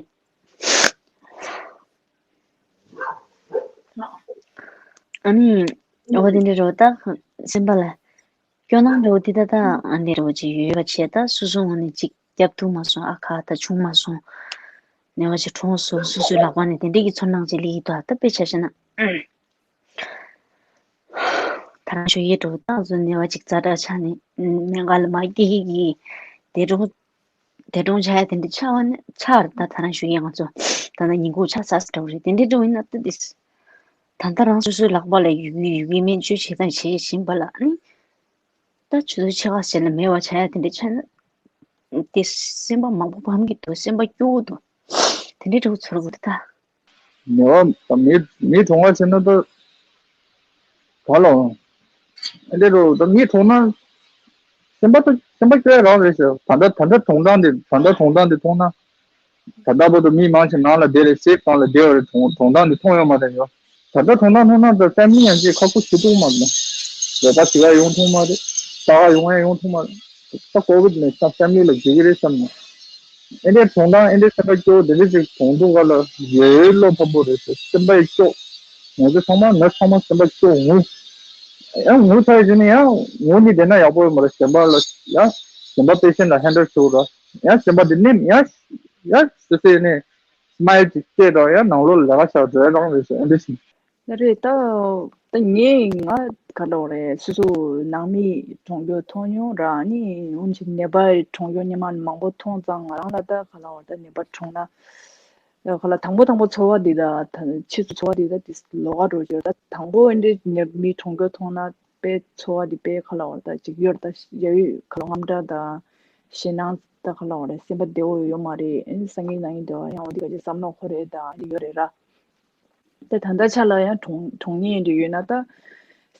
ཨ་ནི་འོ་དེ་འདྲའི་རོ་ད་སེམས་པ་ལ། སྐྱོ་སྣང་འདྲ་བོ་འདི་ད་ལྟ་ཨ་འདྲ་བོ་ཅིག་ཡོད་པ་བྱས། ད་སོ་སོ་ངོས་ནས་ཅིག་སྐྱབས་ཐུབ་མ་སོང་། ཨ་ཁ་ད་བྱུང་མ་སོང་། ནད་པ་ཅིག་གྲོངས་སོང་། སོ་སོའི་ལག་པ་ནས་དེ་འདྲའི་གི་ཚོར་སྣང་ཅིག་སླེབས་ཀྱི་འདུག་ད་དཔེ་ཆ་བཞག་ན་ད་རང་ཞོ་ཡེ་འགྲོ་ད་ཚོ་ནད་པ་ཅིག་ཛ་དྲག་ཆགས་ནས་སྨན་ཁང་ལ་མ་སྐྱེལ་གི་གི་དེ་འགྲོ། དེ་གྲོངས་ཆགས་ཡ་དེ་འདྲ་ཆགས་པ་ནི་ཆགས་རེད། ད་ད་རང་ཞུ་ཡས་ང་ཚོ་ད་ལྟ་ཉིན་གུང་ཆ་ཚ་ཟེར་འགྲོ་རེད། དེ་འདྲ་འགྲོ་ཡིན་ན་ད་དེ་ད་ལྟ་རང་སོ་སོའི་ལག་པ་ལ་ཡོད་ཀྱི་ཡོད་ཀྱི་སྨན་བཅོས་བྱེད་སྟངས་བྱེད་བཞིན་པ་ལ་ནི་ད་ཆུ་ཚོད་ཕྱེད་ཀ་ཟེར་ལ་མེད་པ་ཆགས་ཡ་དེ་འདྲ་ཆགས་ན་དེ་སེམས་པ་མང་པོ་ཕམ་གྱི་འདུག་སེམས་པ་སྐྱོ་བོ་འདུག་དེ་འདྲ་འགྲོ་ཚོར་དགོས་ད། ནེ་བ་མི་མི་གྲོངས་པ་བྱས་ན་ད་ག་ལ་འོང་། ཨ་འདྲ་རོ་ད་མི་གྲོངས་ན་སེམས་པ་ད་སེམས་པ་སྐྱོ་ཡ་རང་རེད་ཟེར། ད་ལྟ་ད་ལྟ་གྲོངས་སྟངས་དེ་ད་ལྟ་གྲོངས་སྟངས་དེ་མཐོང་ན་ད་ལྟ་བར་དུ་མི་མང་ཆེ་ནང་ལ་བསྡད་རེད། སེབ་གང་ལ་བསྡད་པ་རེད། གྲོངས་གྲོངས་སྟངས་དེ་མཐོང་ཡོད་མ་རེད་ཡོ། ད་ལྟ་གྲོངས་སྟངས་མཐོང་ན་ད་ཕེ་མི་ལི་ཡང་ཅིག་ཁག་པོ་ཞེ་དྲག་མ་རེད། ལས་ཀ་བྱེད་ཡ་ཡོང་ཐུབ་མ་རེད། ལྟ་ག་ཡོང་ཡ་ཡོང་ཐུབ་མ་རེད། ད་ཀོ་བིད་ནས་ད་ཕེ་མི་ལི་ལ་འགྱུར་གི་རེད་བསམ་ནས། ཨེ་འདྲའི་གྲོངས་སྟངས་ཨེ་འདྲའི་སེམས་པ་སྐྱོ་བོ་དེ་འདྲ་ཅིག་གྲོངས་འདུག་ག་ལ་ཡོད་བློ་ཕམ་པོ་རེད་ཟེར། སེམས་པ་སྐྱོ། ང་ཚོ་ཚང་མ་ང་ཚང་མ་སེམས་པ་སྐྱོ་ངུ། ཡང་ངུ་ཚར་རྗེས་ནས་ཡང་ངུ་ནི་བསྡད་ན་ཡག་པོ་ཡོད་མ་རེད། གཞན་པ་ལ་ཡང་གཞན་པ་པེ་ཤེན་ལ་ཧེན་ཌལ་བྱེད་དགོས་ར། ཡང་གཞན་པ་དེ་ནི་ཡང་ཡང་སོ་སོས་ནས་སྨ་ཡལ་ཅིག་སྐྱེས་དང་ཡང་ནང་ལོགས་ལ་ལས་ཀ་བྱ་འགྲོ་ཡ་རང་རེད་ཟེར། ཨེ་འདྲ་ཞིག་ད་རེད་ད། ད་ངས་ང་ག་འདྲ་བ་རེད། སོ་སོ་ནང་མི་གྲོངས་རྒྱུ་མཐོང་མྱོང་ར། ནི་འོན་ཅིག་ནད་པ་གྲོངས་རྒྱུ་སྔོན་མ་མང་པོ་མཐོང་ཙང་ང་རང་ལ་ད་ག་ལ་བ་ད་ནད་པ་གྲོངས་ན་ད་ག་ལ་དང་པོ་དང་པོ་ཚོར་བ་འདི་ད་ད་ཕྱིས་སུ་ཚོར་བ་འདི་ད་དེ་ལོགས་ཀ་འགྲོ་རྒྱུ་ད་དང་པོ་འདི་ནད་མི་གྲོངས་རྒྱུ་མཐོང་ན་དཔེ་ཚོར་བ་འདི་དཔེ་ག་ལ་བ་ད་ཅིག་ཡོད་ད་ཡ་ཡོད་ག་ལ་དངངས་སྐྲག་ད་ཞེད་སྣང་ད་ག་ལ་བ་རེད། སེམས་པ་བདེ་བོ་ཡོད་མ་རེད། སང་ཉིན་གནངས་ཉིན་བདེ་བ་ཡང་འོ་འདི་ག་ཅིག་བསམ་མནོ་འཁོར་རེད་ད་འདི་ཡོད་རེད་ར། ད་ད་ལྟ་ཆ་ལ་ཡང་གྲོངས་གྲོངས་ཉེན་འདྲ་ཡོད་ན་ད་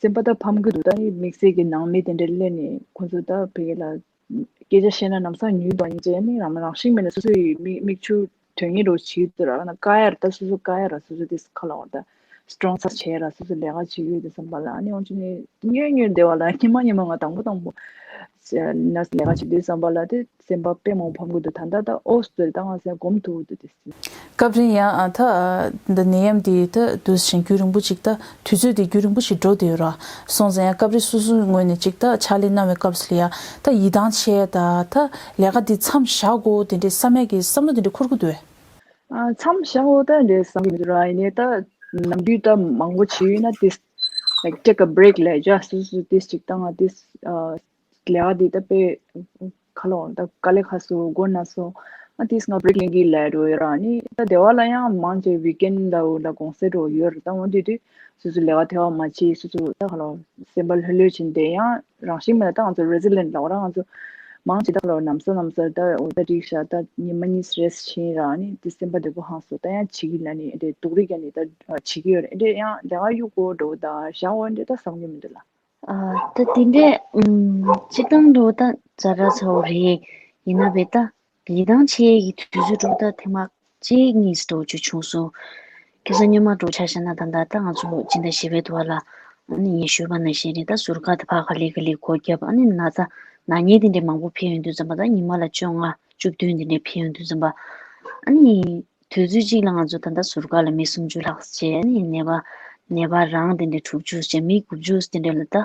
སེམས་པ་ད་ཕམ་གི་འདུག་ད་དམིགས་བསལ་གྱི་ནང་མི་དེ་འདྲ་སླེབས་ནས་ཁོ་ཚོ་ད་ཕ་གི་ལ་སྐད་ཆ་བཤད་ན་ལམ་སང་ཉུལ་འདུག་ཡིན་ཙང་ནི་རང་རང་བཞིན་མེད་ན་སོ་སོ་ཡི་མིག་མིག་ཆུ་དོན་གཉེར་རོ་བྱེད་ཀྱི་འདུག་ར། ན་དཀའ་ཡ་ར་ད་སོ་སོ་དཀའ་ཡ་ར་སོ་སོ་དེ་ཁ་ལ་བ་ད་ སི་ཊོང་ས་བྱས་ར་སོ་སོ་ལས་ཀ་བྱེད་ཀྱི་ཡོད་དུས་ཙམ་པ་ལ། ཨ་ནི་འོན་ཅི་ནི་ཉོས་ཉོས་བསྡད་པ་ལ་ཉི་མ་ཉི་མ་ང་དང་པོ་དང་པོ་ནས་ལས་ཀ་བྱེད་དུས་ཙམ་པ་ལ་དེ་སེམས་པ་དཔེ་མང་ཕམ་གི་འདུག་ད་ལྟ་ད་ཨོ་སི་ཏོ་ད་ང་སེམས་སྒོམ་ཐུབ་འདུག་དེ། སྐབས་རིང་ཡང་ཨ་ད་འདི་ནད་ཡམས་འདི་ད་དུས་ཤིང་རྒྱུན་རིང་པོ་ཅིག་ད་དུས་ཚོད་དེ་རྒྱུན་རིང་པོ་ཞིག་འགྲོ་བསྡད་ཡོད་ར། སོང་ཙང་ཡང་སྐབས་རེ་སོ་སོའི་ངོས་ནས་ཅིག་ད་ཕྱག་ལས་གནང་བའི་སྐབས་སུ་ལ་ཡ་ད་ཡིད་ཐང་ཆད་ད་ད་ལས་ཀ་འདི་མཚམས་བཞག་དགོས་དེ་འདྲའི་བསམ་ཡག་གི་བསམ་བློ་དེ་འདྲ་འཁོར་གི་འདུག་གས། ཨ་མཚམས་བཞག་འོ་ད་འདྲའི་བསམ་གི་མི་འདུག་ར། ཡིན་ནའི་ད་ནམ་རྒྱུན་ད་མང་པོ་བྱེད་ཡོད་ན་དེ་like take a break ལབ་ཡ་སོ་སོ་དེ་ཅིག་ད་ང་དེ་ཨ་ལས་ཀ་དེ་ད་དཔེ་ཁ་ལོ་ད་དཀའ་ལས་ཁག་སོ་མགོ་ན་སོ་ཨ་དེས་ང་བྷི་རེག་ལེན་གི་ལབ་འགྲོ་ཡོད་ར། ནི་ད་སྡེ་བ་ལ་ཡང་མང་ཆེ་ཝིག་ཨེན་ཌི་ལ་འོ་ད་གུང་སེང་འགྲོ་ཡོད་ར། ད་འོ་དེ་དུས་སོ་སོ་ལས་ཀ་ཐེ་བ་མ་བྱེད་སོ་སོ་ད་ཁ་ལོ་སེམས་པ་ལྷོད་ལྷོད་བྱེད་བསྡད་ཡང་རང་བཞིན་མེད་ད་ང་ཚོ་རེ་སི་ལི་ཡེན་ཊི་ལབ་ར། ང་ཚོ་མང་ཆེ་ད་ལོ་ནམ་སོ་ནམ་སོ་ད་འོ་ད་འགྲིག་ཤག་ད་ཉི་མ་གཉིས་རེ་སི་ཊི་བྱིན་ར། ནི་དེ་སེམས་པ་བདེ་པོ་ཧང་སོ་ད་ཡང་བྱེད་ཀྱི་ལ་ནི་དེ་སྡུག་རུས་ཀྱང་ནི་ད་བྱེད་ཀྱི་ཡོད་རེད། དེ་ཡང་ལས་ཀ་གཡུག་གོ་འགྲོ་ད་བཞག་འོ་འདྲེ་ད་བསམ་གྱི་མི་འདུག་ལ། ཨ་ད་དེ་འདྲས་ཨུམ་སྤྱིར་བཏང་འགྲོ་ད་ཛ་དྲག་ཚ་བོ་རེད། ཡིན་ན་བས་ད་ཡིད་ཐང་ཆད་ཀྱི་དུས་ཚོད་འགྲོ་ད་ཐེངས་མ་གཅིག་གཉིས་འགྲོ་རྒྱུ་བྱུང་སོང་། ཁ་སང་སྔོན་མ་འགྲོ་ཆ་བཞག་ན་ད་ལྟ་ད་ང་ཚོ་སྤྱི་ཟླ་བཞི་པའི་དུས་ལ་ཨ་ནི་ངས་ཞུས་པ་ནང་བཞིན་རེད། ད་ཟུར་བཀག་དེ་ཕར་ག་ལེ་ག་ལེ་སྒོ་བརྒྱབ། ཨ་ནི་ན་ཚ་ན་མཁན་དེ་འདྲས་མང་པོ་ཕེབས་ཡོང་དུས་ཙམ་པ་ད་ཉི་མ་ལ་བཅོ་ལྔ་བཅུ་བདུན་དེ་འདྲས་ཕེབས་ཡོང་དུས་ཙམ་པ་ཨ་ནི་དུས་ཚོད་གཅིག་ལ་ང་ཚོ་ད་ལྟ་ཟུར་བཀག་ལ་མི་སུམ་ཅུ་ལྷག་བྱས། ཨ་ནི་ནད་པ་ནད་པ་རང་དེ་འདྲས་དྲུག་ཅུ་བྱས་མི་དགུ་བཅུ་དེ་འདྲས་ལ་ད་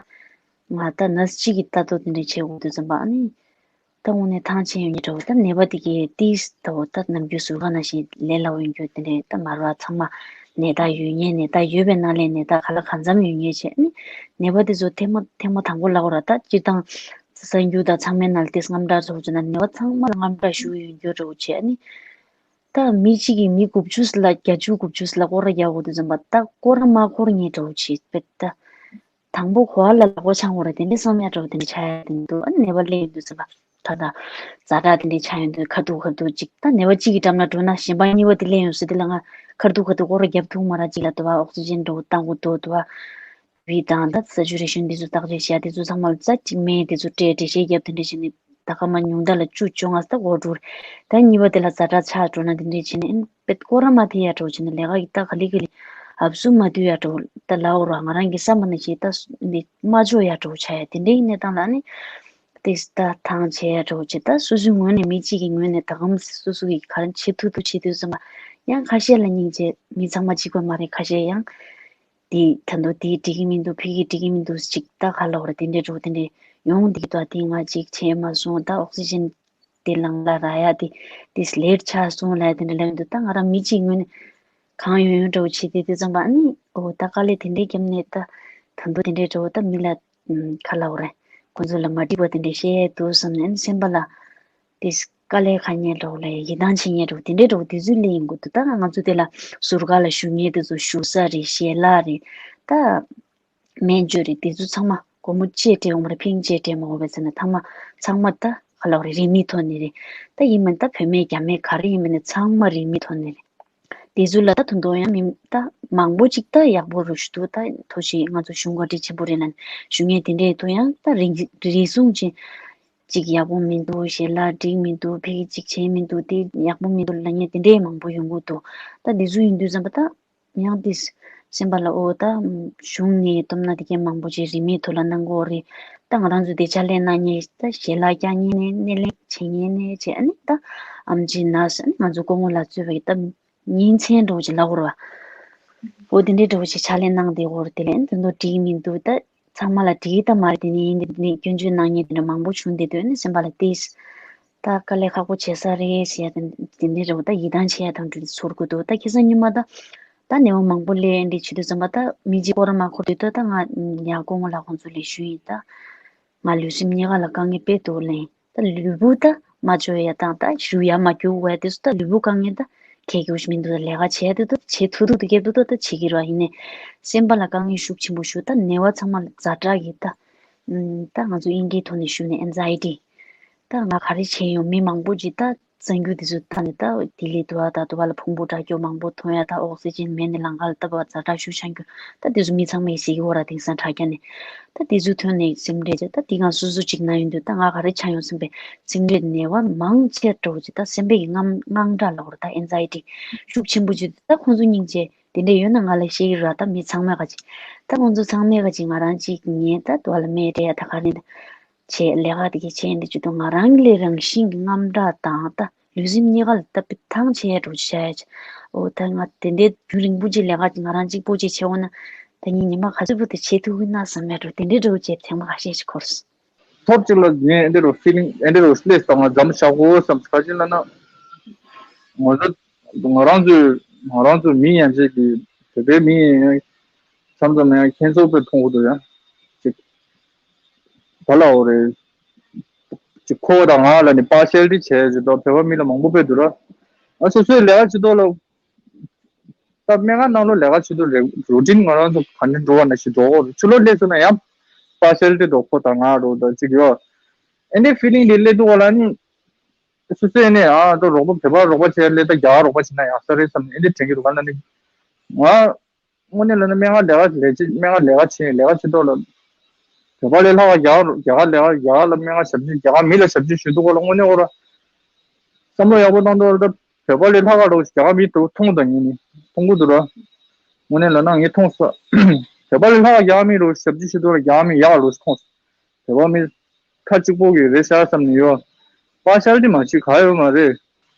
ང་ད་ན་ཚ་གཅིག་གི་ལྟ་རྟོག་དེ་འདྲས་བྱེད་དགོས་དུས་ཙམ་པ་ཨ་ནི། ད་དངོས་གནས་ཐང་ཆད་ཡོད་ངེས་འདྲ་བོ། ད་ནད་པ་དེ་གའི་ཏིས་ད་འོ་ད་ནམ་རྒྱུན་ཟུར་བཀག་ནང་བཞིན་ལས་སླ་བོ་ཡོད་རྒྱུ་དེ་འདྲས་ད་མར་བ་ཚང་མ་ནད་རྟགས་ཡོད་ངེས་ནད་རྟགས་ཡོད་པའི་ནང་ལས་ནད་རྟགས་ག་ལ་གང་འཚམ་ཡོད་ངེས་བྱས་ནི་ནད་པ་དེ་ཚོ་ཐེངས་མ་ཐེངས་མ་དང་པོ་ལབ་ར། ད་སྤྱིར་བཏང་གསར་འགྱུར་དང་ཚང་མའི་ནང་ལ་ཏིས་དངངས་སྐྲག་ཚོགས་བྱུང་ན་ནད་པ་ཚང་མ་ལ་དངངས་སྐྲག་ཞུ་ཡོད་རྒྱུ་འདྲ་བོ་བྱས་ནི་ད་མི་གཅིག་གིས་མི་དགུ་བཅུ་ལ་བརྒྱད་ཅུ་དགུ་བཅུ་ལ་སྐོར་ར་རྒྱག་དགོས་དུས་ཙམ་པ་ད་སྐོར་ར་མ་སྐོར་ངེས་འདྲ་བོ་བྱས་པས་ད། དང་པོ་གོ་བ་ལ་ལག་པ་འཆང་བ་རེད། དེ་འདྲའི་བསམ་ཡག་འདྲ་བོ་དེ་འདྲ་ཆགས་ཡག་དེ་འདུག་ཨ་ནི་ནད་པ་སླེབས་ཡོང་དུས་ཙམ་པ་ད་ད་ཛ་དྲག་དེ་འདྲ་ཆགས་ཡོང་དུས་ཁ་ཐུག་ཁ་ཐུག་ཅིག་ད་ནད་པ་གཅིག་གི་འགྲམ་ལ་འགྲོ་ན་གཞན་པ་གཉིས་པ་དེ་སླེབས་ཡོང་སྲིད་དེ་ལ་ང་ཁ་ཐུག་ཁ་ཐུག་སྐོར་ར་རྒྱབ་ཐུབ་མ་ར་གཅིག་ལ་དུ་བ་ཨོག་སི་ཇན་འདྲ་བོ་བཏང་དགོས་འདུག་དུ་བ་བི་དང་ད་སེ་ཅུ་རེ་ཤན་འདི་ཚོ་བརྟག་དཔྱད་བྱས་དེ་ཚོ་ཚང་མ་ལ་རྩ་གཅིག་མེད་དེ་ཚོ་སྤྲད་འགྲེལ་བཤད་རྒྱབ་དེ་འདྲ་བྱས་ནས་ད་སྐར་མ་ཉུང་མཐའ་ལ་བཅུ་བཅོ་ལྔ་ད་འགོར་འགྲོ་རེད། ད་གཉིས་པ་དེ་ལ་ཛ་དྲག་ཆགས་འགྲོ་ན་དེ་འདྲ་བྱས་ནས་ཨེ་པད་སྐོར་ར་མ་ཐེབས་ཡག་འདྲ་བོ་བྱས་ནས་ལས་ཀ་ཡི་ད་ག་ལེ་ག་ལེ་ཧབ་སུ་མ་བསྡུ་ཡག་འདྲ་བོ་ད་ལབ་ར། ང་རང་གི་བསམ་པ་ནང་བཞིན་ད་འདི་མ་འཇོག་ཡག་འདྲ་བོ་ཆགས་ཡག་དེ་འདྲའི་གནས་སྟངས་ལ་ནི་ཏིས་ད་ཐང་ཆད་ཡག་འདྲ་བོ་བྱས། ད་སོ་སོའི་ངོས་ནས་མི་གཅིག་གི་ངོས་ནས་ད་གམ་སོ་སོ་གི་ག་རེ་བྱེད་ཐུབ་ཐུབ་བྱེད་དུས་ཙམ་པ་ཡང་ཁ་ཤས་ལ་སྙིང་རྗེ། མི་ཚང་མ་གཅིག་པ་མ་རེད། ཁ་ཤས་ཡང་དེ་ད་དུང་དེ་འགྲིག་གི་མི་འདུག་ཕ་གི་འགྲིག་གི་མི་འདུག་ཅིག་ད་ག་ལབ་ར་དེ་འདྲའི་འདྲ་བོ་དེ་འདྲའི་ཡོང་འདུག་ད་དེ་ང་ཅིག་བྱས་མ་སོང་། ད་ཨོག་སི་ཇན་དེ་ལང་ལ་རག་ཡག་དེ་དེ་ལེ་ཊི་ཆགས་སོང་ལབ་དེ་འདྲ་ལབ་འདུག་ད་ང་རང་མི་གཅིག་ངོས་ནས་གང་ཡོང་ཡོང་འདྲ་བོ་བྱེད་དེ་དེ་ཙམ་པ་ཨ་ནི་ཨོ་ད་དཀའ་ལས་དེ་འདྲའི་བརྒྱབ་ནས་ད་ད་དུང་དེ་འདྲའི་འདྲ་བོ་ད་མི་ལ་ཨམ་ག་ལབ་རེད། ཁོང་ཚོ་ལ་མ་འགྲིག་པ་དེ་འདྲའི་བཤད་འདུག་བསམ་ནས་ཨ་ནི་སེམས་པ་ལ་དེ་དཀའ་ལས་ཁག་ཉེན་འདྲ་བོ་ལ་ཡིད་ཐང་ཆད་ཉེན་འདྲ་བོ་དེ་འདྲའི་འདྲ་བོ་དེ་ཚོ་སླེབས་ཡོང་གི་འདུག་ད་ང་ཚོ་དེ་ལ་ཟུར་བཀག་ལ་བཞུགས་མཁན་དེ་ཚོ་བཞུགས་ས་རེད། ཞལ་ལག་རེད། ད་སྨན་བཅོས་རེད། དེ་ཚོ་ཚང་མ་སྒོར་མོ་གཅིག་སྤྲད་ཡོང་བ་རེད། ཕིང་གཅིག་སྤྲད་མ་དགོས་པའི་ཚེ་ན་ཚང་མ་ཚང་མ་ད་ག་ལབ་རེད། རིན་མེད་ཐོག་ནས་རེད། ད་ཡིན་མིན་ད་བོད་སྨན་རྒྱ་སྨན་ག་རེ་ཡིན་མིན་ན་ཚང་མ་རིན་མེད་ཐོག་ནས་རེད། དེ་ཚོ་ལ་ད་དུང་དུང་ཡང་མི་ད་མང་པོ་ཅིག་ད་ཡག་པོ་རུ་ཞུ་འདུག་ད་ཐུགས་རྗེ་ཆེ། ང་ཚོ་གཞུང་བཀའ་དྲིན་ཆེན་པོ་རེད་ལབ་ཞུ་མཁན་དེ་འདྲས་འདུག་ཡང་ད་རིན་རིན་སུངས་ཅན་ཅིག་ཡག་པོ་མི་འདུག་ཞལ་ལག་འགྲིག་མི་འདུག་ཕ་གི་ཅིག་བྱས་མི་འདུག་དེ་ཡག་པོ་མི་འདུག་ལབ་མཁན་དེ་འདྲས་མང་པོ་ཡོང་གི་འདུག་ད་དེ་ཚོ་ཡིན་དུས་ཙམ་པ་ད་ཡང་དེ་སེམས་པ་ལ་ཨོ་ད་གཞུང་ནས་སྟོབས་ན་དེ་གའི་མང་པོ་ཅིག་རིན་མེད་ཐོག་ལ་གནང་གི་ཡོད་རེད། ད་ང་རང་ཚོ་དེ་ཕྱག་ལས་གནང་མཁན་ད་ཞལ་ལག་རྒྱག་མཁན་ནས་སྣེ་ལེན་བྱེད་མཁན་ནས་བྱས་ཨ་ནི་ད་ཨམ་ཆི་ནར་སི་ཨ་ནི་ང་ཚོ་སྐུ་ངོ་ལགས་གཙོས་པའི་ད་ཉིན་མཚན་འདྲ་བོ་ཅིག་ལབ་དགོས་རེད་བ། འོ་དེ་འདྲའི་འདྲ་བོ་ཅིག་ཕྱག་ལས་གནང་བསྡད་ཡོད་རེད། དེ་ལས་དེ་ཚོ་འགྲིག་མི་འདུག་ད་ཚང་མ་ལ་འགྲིག་ད་མ་རེད། དེ་ནས་ཡིན་དེ་ནས་སྐྱོན་བརྗོད་གནང་མཁན་དེ་འདྲ་མང་པོ་བྱུང་བསྡད་དུས་ནི་སེམས་པ་ལ་ཏིས་ད་དཀའ་ལས་ཁག་པོ་བྱེད་ས་རེད་ཟེར་ཡ་དེ་དེ་འདྲའི་འདྲ་བོ་ད་ཡིད་ཐང་ཆད་ཡ་དང་འདྲ་ཚོར་གི་འདུག་ད་ཁ་སང་ཉི་མ་ད་ད་ནད་པ་མང་པོ་སླེབས་འདི་བྱེད་དུས་ཙམ་པ་ད་མི་གཅིག་སྐོར་ར་མ་འཁོར་དུས་ད་ད་ང་ཡང་སྐུ་ངོ་ལགས་ཁོང་ཚོ་ལ་ཞུས་ཡིན། ད་ང་ལུས་སེམས་གཉིས་ཀ་ལ་དཀའ་ངལ་དཔེ་འདུག་ལན། ད་ལུས་པོ་ད་མ་འཇོ་ཡ་དང་ད་བཞུགས་ཡ་མ་རྒྱུག་བས་དེ་ཚོ་ད་ལུས་པོ་དཀའ་ངལ་ད་གལ་རྒྱུ་ཞིག་མི་འདུག་ད་ལས་ཀ་བྱས་དུས་ད་བྱེད་ཐུབ་ཐུབ་ད་སྐྱེ་ཐུབ་ཐུབ་ད་བྱེད་ཀྱི་རོགས། ཡིན་ནའི་སེམས་པ་ལ་དཀའ་ངལ་ཤུགས་ཆེན་པོ་ཞུ་ད་ནད་པ་ཚང་མ་ལ་ཛ་དྲག་གི་ད་ད་ང་ཚོ་དབྱིན་སྐད་ཐོག་ནས་ཞུ་ནས་ཨེན་ཛའི་ཊི། ད་ང་ག་རེ་བྱས་ཡོང་མི་མང་པོ་ཅིག་ད་གསར་འགྱུར་དེ་ཚོ་ལྟ་ནས་ད་ལྡི་ལི་དུ་བ་ད་དུ་བ་ལ་ཕུང་པོ་དྲག་སྐྱོ་མང་པོ་མཐོང་ཡ་ད་ཨོག་སི་ཇན་མེད་ནས་ལམ་ཁ་ལ་ལྟ་བ་ཛ་དྲག་ཤུགས་ཆག་རྒྱུ་ད་དེ་ཚོ་མི་ཚང་མས་གཟིགས་ཀྱི་ཡོད་ར། དེང་སང་དྲ་རྒྱ་ནས་ད་དེ་ཚོ་ཐོན་ནས་སེམས་ཁྲལ་བྱས་ད་དེ་གང་སོ་སོ་གཅིག་ན་ཡོང་དུས་ད་ང་ག་རེ་ཆགས་ཡོང་སེམས་པའི་སེམས་ཁྲལ་ནད་པ་མང་ཆེ་འགྲོ་ཅིག་ད་སེམས་པའི་གི་དངངས་དངངས་སྐྲག་ལ་འོར་ད་ཨེན་ཛའི་ཊི་ཤུགས་ཆེན་པོ་ཅིག་ད་ཁོང་ཚོ་སྙིང་རྗེ་ དེ་འདྲ་ཡོད་ན་ང་ལ་བཤད་ཀྱི་ར། ད་མི་ཚང་མས་ག་ཅིག་ད་ཁོང་ཚོ་ཚང་མས་ག་ཅིག་ང་རང་གཅིག་ཉན། ད་དུ་བ་ལ་མེད་འདྲ་ཡ། ད་ག་རེ་ད་བྱས་ལས་ཀ་དེ་གི་བྱས་འདི་བྱེད་དུས་ང་རང་ལས་རང་བཞིན་གྱི་རྔམ་སྐྲག་དང་ད་ལུས་སེམས་གཉིས་ཀ་ལ་ད་ཐང་ཆད་འགྲོ་བྱ་ཡ། ཨོ་ད་ང་དེ་འདྲའི་རྒྱུན་རིང་པོ་ཅིག་ལས་ཀ་ང་རང་གཅིག་པོ་ཅིག་བྱས་འོང་ན་ད་ངས་ཉི་མ་ག་ཚོད་པོ་དེ་བྱེད་ཐུབ་ཀྱི་ན་བསམ་མེད་འགྲོ། དེ་འདྲའི་འགྲོ་བྱས་ཐེངས་མ་ཁ་ཤས་ཤིག་འཁོར་སོང་། ཐོབ་ཅིག་ལ་ངས་ཨེ་འདྲ་རུ་ཕི་ལིང་ཨེ་འདྲ་རུ་སླེབས་སོང་། ང་འཛམ་བཞག་གོ་བསམ། ག་ཅི་ལ་ན་ང་ཚོ་ང་རང་ཚོའི་ང་རང་ཚོ་མི་ཡན་ཆད་ཀྱི་བོད་པའི་མི་ཡིན་ཡང་མཚམས་མཚམས་ཡང་ཁྱེད་ཚོ་པའི་མཐོང་གི་འདུག་ཡ། ཅིག་ད་ལ་འོ་རེད། ཅིག་ཁོ་དང་ང་ལ་ནི་པར་ཤལ་ཏི་བྱས་ཟེར་དོ། བོད་པ་མི་ལ་མང་པོ་ཕེབས་འདུག་ར། ང་སོ་སོའི་ལས་ཀ་བྱེད་དོ་ལ། ད་སྨན་ཁང་ནང་ལོ་ལས་ཀ་བྱེད་དུས་རེ་རུ་ཊིན་ང་རང་ཚོ་ག་འདྲ་འགྲོ་བ་ན་ཞིག་འགྲོ་འོ་རེད། ཕྱི་ལོགས་སླེབས་སོང་ན་ཡང་པར་ཤལ་ཏི་འགྲོ་ཁོ་དང་ང་རོ་ད་ཅིག་ཡོད། ཨེ་འདྲའི་ཕི་ལིང་དེ་སླེབས་འདུག་ག་ལ་ནི། སོ་སོས་ནི་ཨ་ད་རོགས་པ་བོད་པ་རོགས་པ་བྱས་སླེབས། ད་རྒྱ་གར་རོགས་པ་བྱས་ན་ཡག་ས་རེད་བསམ་ནས་ཨེ་འདྲ་དྲན་གྱི་འདུག་ག་ལ་ནི། ང་དངོས་གནས་ལ་ནི་སྨན་ཁང་ལས་ཀ་ལས་བྱེད་སྨན་ཁང་ལས་ཀ་བྱེད་ལས་ཀ་བྱེད་མདོག་ལ། བོད་པ་ལས་ལྷག་ག་རྒྱ་གར་རྒྱ་གར་ལས་ཀ་རྒྱ་གར་ལ་སྨན་ཁང་ཞབས་ཕྱི་རྒྱ་གར་མི་ལ་ཞབས་ཕྱི་ཞུ་འདུག་ག་ལ་དངོས་གནས་འོ་ར། བསམ་བློ་ཡག་པོ་བཏང་འདུག་ར། ད་བོད་པ་ལས་ལྷག་ག་རོགས་རྒྱ་གར་མི་འདུག་མཐོང་དང་ངས་ནི་མཐོང་གི་འདུག་ར། དངོས་གནས་ལ་ན་ངས་མཐོང་སོང་། བོད་པ་ལས་ལྷག་ག་རྒྱ་གར་མི་རོགས་ཞབས་ཕྱི་ཞུ་འདུག་ར། རྒྱ་གར་མི་ཡག་རོགས་མཐོང་སོང་། བོད་པ་མི་ཁ་གཅིག་པོ་གི་རེད་ཤག་བསམ་ནས་ཡོད། པར་ཤལ་ཏི་མ་བྱེད་ག་ཡོད་མ་རེད།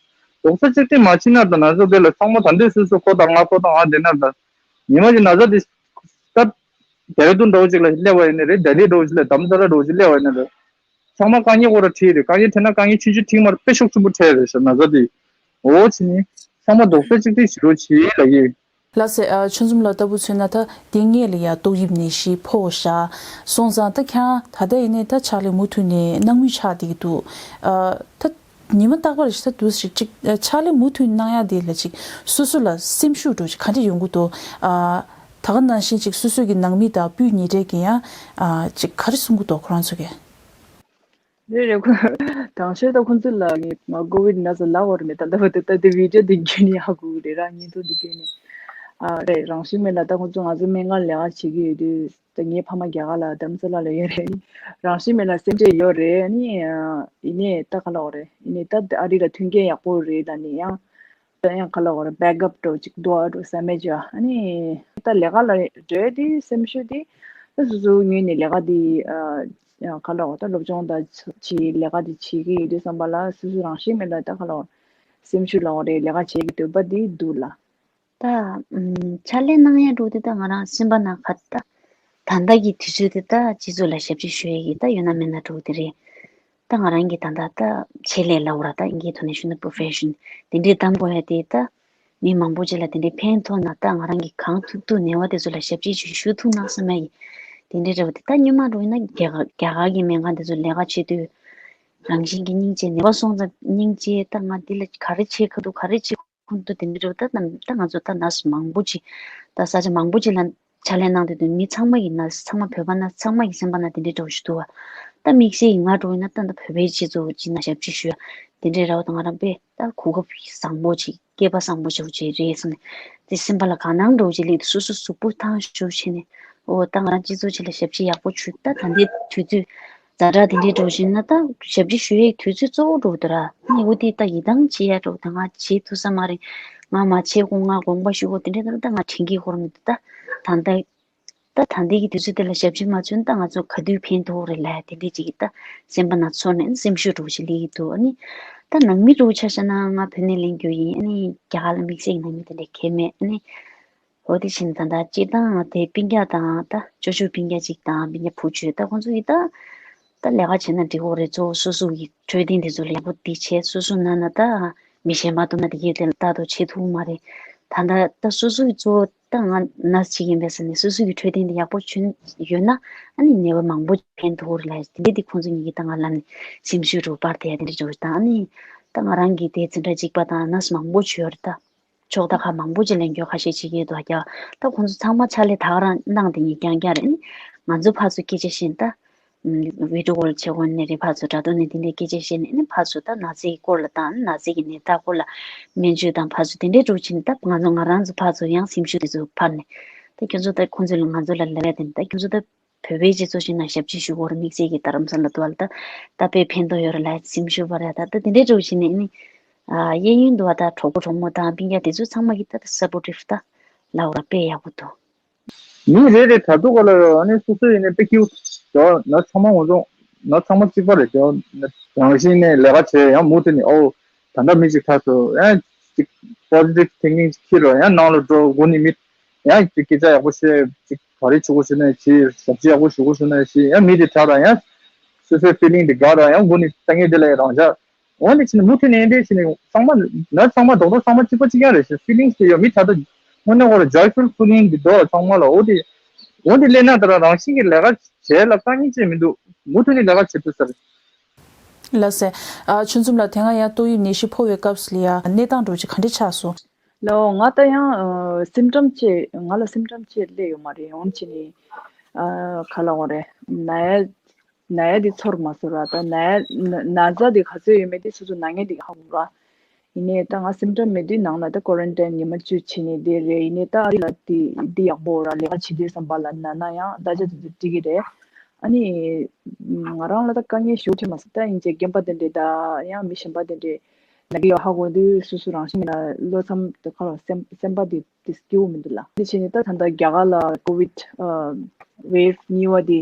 རྡོག་རྩ་གཅིག་སྒྲིལ་མ་བྱེད་ན་ད་ན་ཚོ་དེ་ལ་ཚང་མ་ད་འདོད་སོ་སོ་ཁོ་དང་ང་ཁོ་དང་ང་དེ་ན་ད་ཉི་མ་གི་ན་ཚ་དེ་ད་ལྡེ་ར་ལྡུན་འདྲ་བོ་ཅིག་ལ་སླེབས་པ་ཡིན་ནི་རེད། ལྡི་ལི་འདྲ་བོ་ཅིག་ལ་དྷ་རམ་ས་ལ་འདྲ་བོ་ཅིག་སླེབས་པ་ཡིན་ནི་རེད། ཚང་མ་དཀའ་ངལ་ཁོ་ར་འཕྲད་རེད། དཀའ་ངལ་འཕྲད་ན་དཀའ་ངལ་ཆུང་ཆུང་འཕྲད་མ་རེད། དཔེ་ཤུགས་ཆེན་པོ་འཕྲད་རེད་ཤག་ན་ཚ་དེ། འོ་བྱས་ནི་ཚང་མ་རྡོག་རྩ་གཅིག་སྒྲིལ་བྱེད་རོགས་བྱེད་ལབ་ཀྱི་ཡོད། ལགས་སེ། ཨ། ཆུ་འཛོམས་ལགས་ལྟ་བུ་མཚོན་ན་ད་དེ་སྔས་ལ་ཡ་ཏོག་དབྱིབས་ནད་གཞི་ཕོག་བཞག་སོང་ཙང་ད་ཁྱེད་རང་ད་ལྟ་ཡིན་ནའི་ད་ཕྱག་ལས་མུ་མཐུད་ནས་གནང་མུས་ཆགས་བསྡད་ཀྱི་འདུག་ཨ། ད་ཉི་མ་རྟག་པར་ཞིག་ད་དུས་ཤིག་ཅིག་ཨ། ཕྱག་ལས་མུ་མཐུད་གནང་ཡ་དེ་ལ་ཅིག་སོ་སོ་ལ་སེམས་ཤུགས་འདྲ་ཅིག་ག་འདྲ་ཡོང་གི་འདུག་ཨ། ད་ག་ནང་བཞིན་ཅིག་སོ་སོ་གི་ནང་མི་དང་སྤུན་ཉེ་འབྲེལ་གྱི་ཡང་ཨ། ཅིག་ག་རེ་གསུང་གི་འདུག་ཁོ་རང་ཚོ་གིས། རེད་རེད། ཁོ་དང་ཤོས་ད་ཁོ་ཚོ་ལ་ངས་མ་ཀོ་ཝིད་ན་ཚ་ལབ་དགོས་རེད་མེད། ད་ལྟ་བར་དུ་ད་དེ་བི་ཌི་ཡོ་དེ་བརྒྱུད་ནས་ཧ་གོ་གི་རེད་ར། བརྙན་ཐུང་དེ་བརྒྱུད་ནས། ཨ་རེད། རང་བཞིན་མེད་ལ་ད་ཁོ་ཚོ་ང་ཚོ་སྨན་ཁང་ལས་ཀ་བྱེད་ཀྱི་ཡོད་དུས་ད་ངའི་ཕ་མ་རྒྱ་གར་ལ་དྷ་རམ་ས་ལ་ལ་ཡོད་རེད། རང་བཞིན་མེད་ལ་སེམས་ཁྲལ་ཡོད་རེད། ཨ་ནི་ཡིན་ནའི་ད་ག་ལབ་དགོས་རེད། ཡིན་ནའི་ད་ཨ་རི་ལ་མཐུན་རྐྱེན་ཡག་པོ་རེད། ད་ནི་ཡང་ད་ཡང་ག་ལབ་དགོས་རེད། བེག་ཨབ་འདྲ་ཅིག་འདུག་ཨ་འགྲོ་བསམ་མེད་ཅིག་ཨ་ནི་ད་ལས་ཀ་ལ་འགྲོ་དེ་སེམས་ཤུགས་དེ་ད་སོ་སོ་ངོས་ནས་ལས་ཀ་དེ་ཨ། ཡང་ག་ལབ་དགོས། ད་སློབ་སྦྱོང་དང་ཕྱི་ལས་ཀ་དེ་བྱེད་ཀྱི་ཡོད་དུས་ཙམ་པ་ལ་སོ་སོ་རང་བཞིན་མེད་ལ་ད་ག་ལབ་དགོས། སེམས་ཤུགས་ལབ་དགོས་རེད། ལས་ཀ་བྱེད་ཀྱི་འདོད་པ་དེ་འདུག་ལ། ད་ཨམ། ཕྱག་ལས་གནང་ཡ་འགྲོ་དུས་ད་ང་རང་སེམས་པ་ནང་ཁ་ད་ད་ལྟ་གི་དུས་ཚོད་དེ་ད་སྤྱི་ཚོགས་ལ་ཞབས་ཕྱི་ཞུ་ཡ་གི་ད་ཡོད་ན་མེད་ན་འགྲོ་དེ་རེད། ད་ང་རང་གི་ད་ལྟ་ད་ཆེད་ལས་ལབ་དགོས་ར། ད་ཨིན་སྐད་ཐོག་ནས་ཞུ་ན་པོ་རོ་ཕེ་ཤན་དེ་འདྲའི་གདམ་དགོས་ཡ་དེ་ད་མི་མང་པོ་ཅིག་ལ་དེ་འདྲའི་ཕན་ཐོགས་ན་ད་ང་རང་གིས་གང་ཐུབ་ཐུབ་ནད་པ་དེ་ཚོ་ལ་ཞབས་ཕྱི་ཅིག་ཞུ་ཐུབ་ན་བསམ་ཡ་ཡིན། དེ་འདྲའི་འདྲ་བོ་དེ་ད་སྔོན་མ་འགྲོ་ཡིན་ན་རྒྱ་གར་རྒྱ་གར་གྱི་སྨན་ཁང་དེ་ཚོ་ལས་ཀ་བྱེད་དུས་རང་བཞིན་གྱི་སྙིང་རྗེ། ནད་པ་སོང་ཙང་སྙིང་རྗེ། ད་ང་འདི་ལ་ག་རེ་བྱེད་ཁ་འདུག་ག་རེ་བྱེད་ཁུངས་འདུག་དེ་འདྲའི་འདྲ་བོ་ད་ད་ང་ཚོ་ད་ནར་སི་མང་པོ་ཅིག་ད་ས་ཆ་མང་པོ་ཅིག་ལ་ཕྱག་ལས་གནང་དུས་དུས་མི་ཚང་མ་གི་ནར་སི་ཚང་མ་བོད་པ་ནར་སི་ཚང་མ་གི་སེམས་པ་ན་དེ་འདྲའི་འདྲ་བོ་ཞིག་འདུག་བ། ད་དམིགས་བསལ་ཡིན་ང་འགྲོ་ཡིན་ན་ད་ད་བོད་པའི་སྤྱི་ཚོགས་ཅིག་ན་ཞབས་ཕྱི་ཞུ་ཡ་དེ་འདྲའི་ར་བ་ད་ང་རང་དཔེ་ད་གོ་སྐབས་བཟང་པོ་ཅིག་སྐལ་པ་བཟང་པོ་ཞིག་ཅིག་རེད་བསམ་ནས་དེ་སེམས་པ་ལ་དགའ་སྣང་འདྲ་བོ་ཅིག་སླེབས་འདུག་སོ་སོ་གཟུགས་པོ་ཐང་ཞུ་བྱས་ནས་ཨོ་ད་ང་རང་སྤྱི་ཚོགས་ཅིག་ལ་ཞབས་ཕྱི་ཡག་པོ་ཞུ། ད་ད་ལྟའི་དུས་ཚོད་ཛ་དྲག་དེ་འདྲའི་འགྲོ་བཞིན་ན་ད་ཞབས་ཕྱི་ཞུ་ཡའི་དུས་ཚོད་གཙོ་བོ་འགྲོ་གི་འདུག་ར། ནི་འོ་དེ་ད་ཡིད་ཐང་ཆད་ཡ་འགྲོ་ད་ང་བྱེད་ཐུབ་ས་མ་རེད། ང་མ་བྱེད་གོང་ང་དགོངས་པ་ཞུ་གོ་དེ་འདྲའི་ད་ད་ང་དྲན་གྱི་ཁོར་མི་འདུག་ད་ད་ལྟ་ད་ད་ལྟའི་གི་དུས་ཚོད་དེ་ལ་ཞབས་ཕྱི་མ་བྱུང་ན་ད་ང་ཚོ་ག་དུས་ཕན་ཐོགས་རེད་ལབ་ཡ་དེ་འདྲའི་ཅིག་ད་སེམས་པ་ན་ཚོར་ནས་སེམས་ཤུགས་འགྲོ་ཞིག་སླེབས་ཀྱི་འདུག་ཨ་ནི་ད་ནང་མི་འགྲོ་ཆ་བཞག་ན་ང་བོད་ནས་ལེན་རྒྱུ་ཡིན། ཨ་ནི་རྒྱ་གར་ལ་དམིགས་བསལ་གྱི་ནང་མི་དེ་འདྲ་གལ་མེད། ཨ་ནི། འོ་དེ་བཞིན་ད་ལྟ་སྤྱིར་བཏང་དེ་སྤུན་ཀྱག་དང་ད་ཅོ་ཅོ་སྤུན་ཀྱག་ཅིག་དང་སྤུན་ཀྱག་བུ་ཅིག་ད་ཁོང་ཚོ་ཡིས་ད་ད་ལས་ཀ་བྱས་ན་འགྲིག་གོ་རེད། གཙོ་བོ་སོ་སོ་གི་འཕྲོད་བསྟེན་དེ་ཚོ་ལ་ཡག་པོ་དེ་བྱས། སོ་སོ་ན་ན་ད་མི་གཞན་པ་དུ་ན་དེ་གའི་དེ་ལ་ལྟ་རྟོག་བྱེད་ཐུབ་མ་རེད། ད་ལྟ་ད་སོ་སོ་གི་གཙོ་བོ་ད་ང་ན་ཅིག་ཡིན་པས་ཟེར་ནས་སོ་སོ་གི་འཕྲོད་བསྟེན་དེ་ཡག་པོ་བྱུང་ཡོད་ན་ཨ་ནི་ནད་པ་མང་པོ་ཕན་ཐོགས་རེད་ལ། དེ་འདྲ་དེ་ཁོང་ཚོ་ཉིད་ཀྱིས་ད་ང་ལ་ནི་སེམས་ཤུགས་རུ་སྤར་དེ་ཡ་དེ་འདྲ་འགྲོ་རེད། ད་ཨ་ནི་ད་ང་རང་གི་དེ་འཛིན་གྲྭ་གཅིག་པ་དང་ན་མང་པོ་ཅིག་ཡོད་རེད་ད། ཕྱོགས་མཐའ་ཁག་མང་པོ་ཅིག་ལ་འགྱོ་ཁ་ཤས་ཅིག་ཡོད་དོ་རྒྱ། ད་ཁོང་ཚོ་ཚང་མ་ཕྱག་ལས་ད་ག་རང་གནང་དེ་ཉིད་རྐྱང་རྐྱང་རེད། ང་ཚོ་ཕར་ཚུར་སྐད་ཆ་བཤད་ད། ཨམ། བི་ཌི་ཡོ་ཀོལ་བྱེད་དགོས་ནི་རེད། ཕར་ཚུར་དྲ་ཐོག་ནས་དེ་འདྲའི་སྐད་ཆ་བཤད་ནས་ཨ་ནི་ཕར་ཚུར་ད་ན་ཚའི་སྐོར་ལ་དང་ན་ཚའི་གི་ནད་རྟགས་སྐོར་ལ་སྨན་བཅོས་དང་ཕར་ཚུར་དེ་འདྲའི་འགྲོ་ཕྱིན་ད་ང་ཚོ་ང་རང་ཚོ་ཕར་ཚུར་ཡང་སེམས་ཤུགས་དེ་ཚོ་འཕར་ནས་ད་ཁྱོད་ཚོ་ད་ཁོང་ཚོ་ལ་ང་ཚོ་ལ་ལབ་ཡ་དེ་ད་ཁྱོད་ཚོ་ད། བོད་པའི་སྤྱི་ཚོགས་ཤིག་ནང་ཞབས་ཕྱི་ཞུ་དགོས་རེད། དམིགས་བསལ་གྱི་རྡ་རམ་ས་ལ་འདུག་བ་ལ་ད་ད་དཔེ་ཕན་ཐོགས་ཡོད་རེད་ལ་སེམས་ཤུགས་སྤར་ཡ་ད་ད་དེ་འདྲའི་འགྲོ་བཞིན་ནས་ནི་ཨ་གཡས་གཡོན་འདུག་བ་ད་གྲོགས་པོ་གྲོགས་མོ་དང་སྤུན་ཀྱག་དེ་ཚོ་ཚང་མ་གི་ད་ད་སབ་པོ་ཊིབ་ད་ ལབ་པ་དཔེ་ཡག་པོ་འདུག། མི་རེ་རེ་དྲ་ཐོག་ལ་ཨ་ནི་སོ་སོ་ཡིན་ནའི་དཔེ་སྐྱིད་པོ། ང་ཚང་མ་ངོ་ཚོང་ང་ཚང་མ་གཅིག་པ་རེད། རང་བཞིན་ནས་ལས་ཀ་བྱས་ཡང་མུ་མཐུད་ནས་ཨོ་ད་ལྟ་མི་གཅིག་ཐར་སོང་ཡང་གཅིག་positive thinking ཅིག་འཁྱེར་རོགས། ཡང་ནང་ལ་འགྲོ། དགུན་ནི་མི་ཡང་གཅིག་སྐད་ཆ་ཡག་པོ་བཤད། གཅིག་ག་རེ་བྱེད་དགོས་ཞུ་ན་བྱེད། ཞབས་ཕྱི་ཡག་པོ་ཞུ་དགོས་ཞུ་ན་བྱེད། ཡང་མི་དེ་དྲག་ར་ཡང་སོ་སོའི་feeling དེ་དགའ་ར་ཡང་དགུན་ནི་ལྟ་ངན་དེ་ལ་རང་འཇགས། འོན་ཏེ་ཕྱིན་ནས་མུ་མཐུད་ནས་འདྲེ་ཕྱིན་ནས་ཚང་མ་ན་ཚང་མ་རྡོག་རྡོག་ཚང་མ་གཅིག་པ་གཅིག་རྐྱང་རེད་ཟེར་feelings དེ་ཡོད་མི་ད་ལྟ་དངོས་གནས་ཁོ་ར་joyful feeling འདི་འདུག་ཚང་མ་ལ། འོ་དེ་འོ་དེ་སླེབས་ན་ད་རང་རང་བཞིན་གྱི་ལས་ཀ་བྱེད་ལ་དཀའ་ངལ་ཅི་མི་འདུག་མུ་མཐུད་ནས་ལས་ཀ་བྱེད་ཐུབ་ས་རེད། ལགས་སེ། ཨ་ཆུང་འཛོམས་ལགས་དེ་སྔ་ཡང་ཏོག་དབྱིབས་ནད་གཞི་ཕོག་པའི་སྐབས་ལ་ཡང་གནས་སྟངས་འདྲ་བོ་ཅིག་ག་འདྲ་ཆགས་སོང་། ལགས་ང་ད་ཡང་symptom ཅི་ང་ལ་symptom ཅི་སླེབས་ཡོད་མ་རེད། འོན་ཅི་ནི་ཨ་ག་ལ་འོ་རེད་ན་ཡ། ན་ཡ་དེ་ཚོར་མ་སོང་ར། ད་ན་ཡ་ན་ན་ཚ་དེ་ག་ཚོད་ཡོད་མེད་དེ་སོ་སོ་ན་མཁན་དེ་ཧ་གོ་ར། ཡིན་ནའི་ད་ང་symptom མེད་དུས་ནང་ལ་ད་quarantine ཉི་མ་བཅུ་བྱས་ནས་བསྡད་རེད། ཡིན་ནའི་ད་ཨ་རི་ལ་དེ་དེ་ཡག་པོ་ར། ལས་ཀ་བྱེད་དུས་བསམ་པ་ལ་ན་ན་ཡང་ད་ཆ་དེ་ཚོ་འགྲིག་གི་རེད། ཨ་ནི་ང་རང་ལ་ད་དཀའ་ངལ་ཞུ་ཐུབ་མ་སོང་། ད་ཡིན་ཅེ་རྒན་པ་དེ་འདྲས་ད་ཡང་མི་གཞན་པ་དེ་འདྲས་ན་གི་ཡོད་ཧ་གོ་དུས་སོ་སོ་རང་བཞིན་ལ་བློ་འཚབ་དེ་ཁ་ལ་སེམས་སེམས་པ་དེ་དེ་སྐྱིད་པོ་མི་འདུག་ལ། དེ་བྱས་ནས་ད་ད་ལྟ་རྒྱ་གར་ལ་COVID ཨ་wave གཉིས་པ་དེ་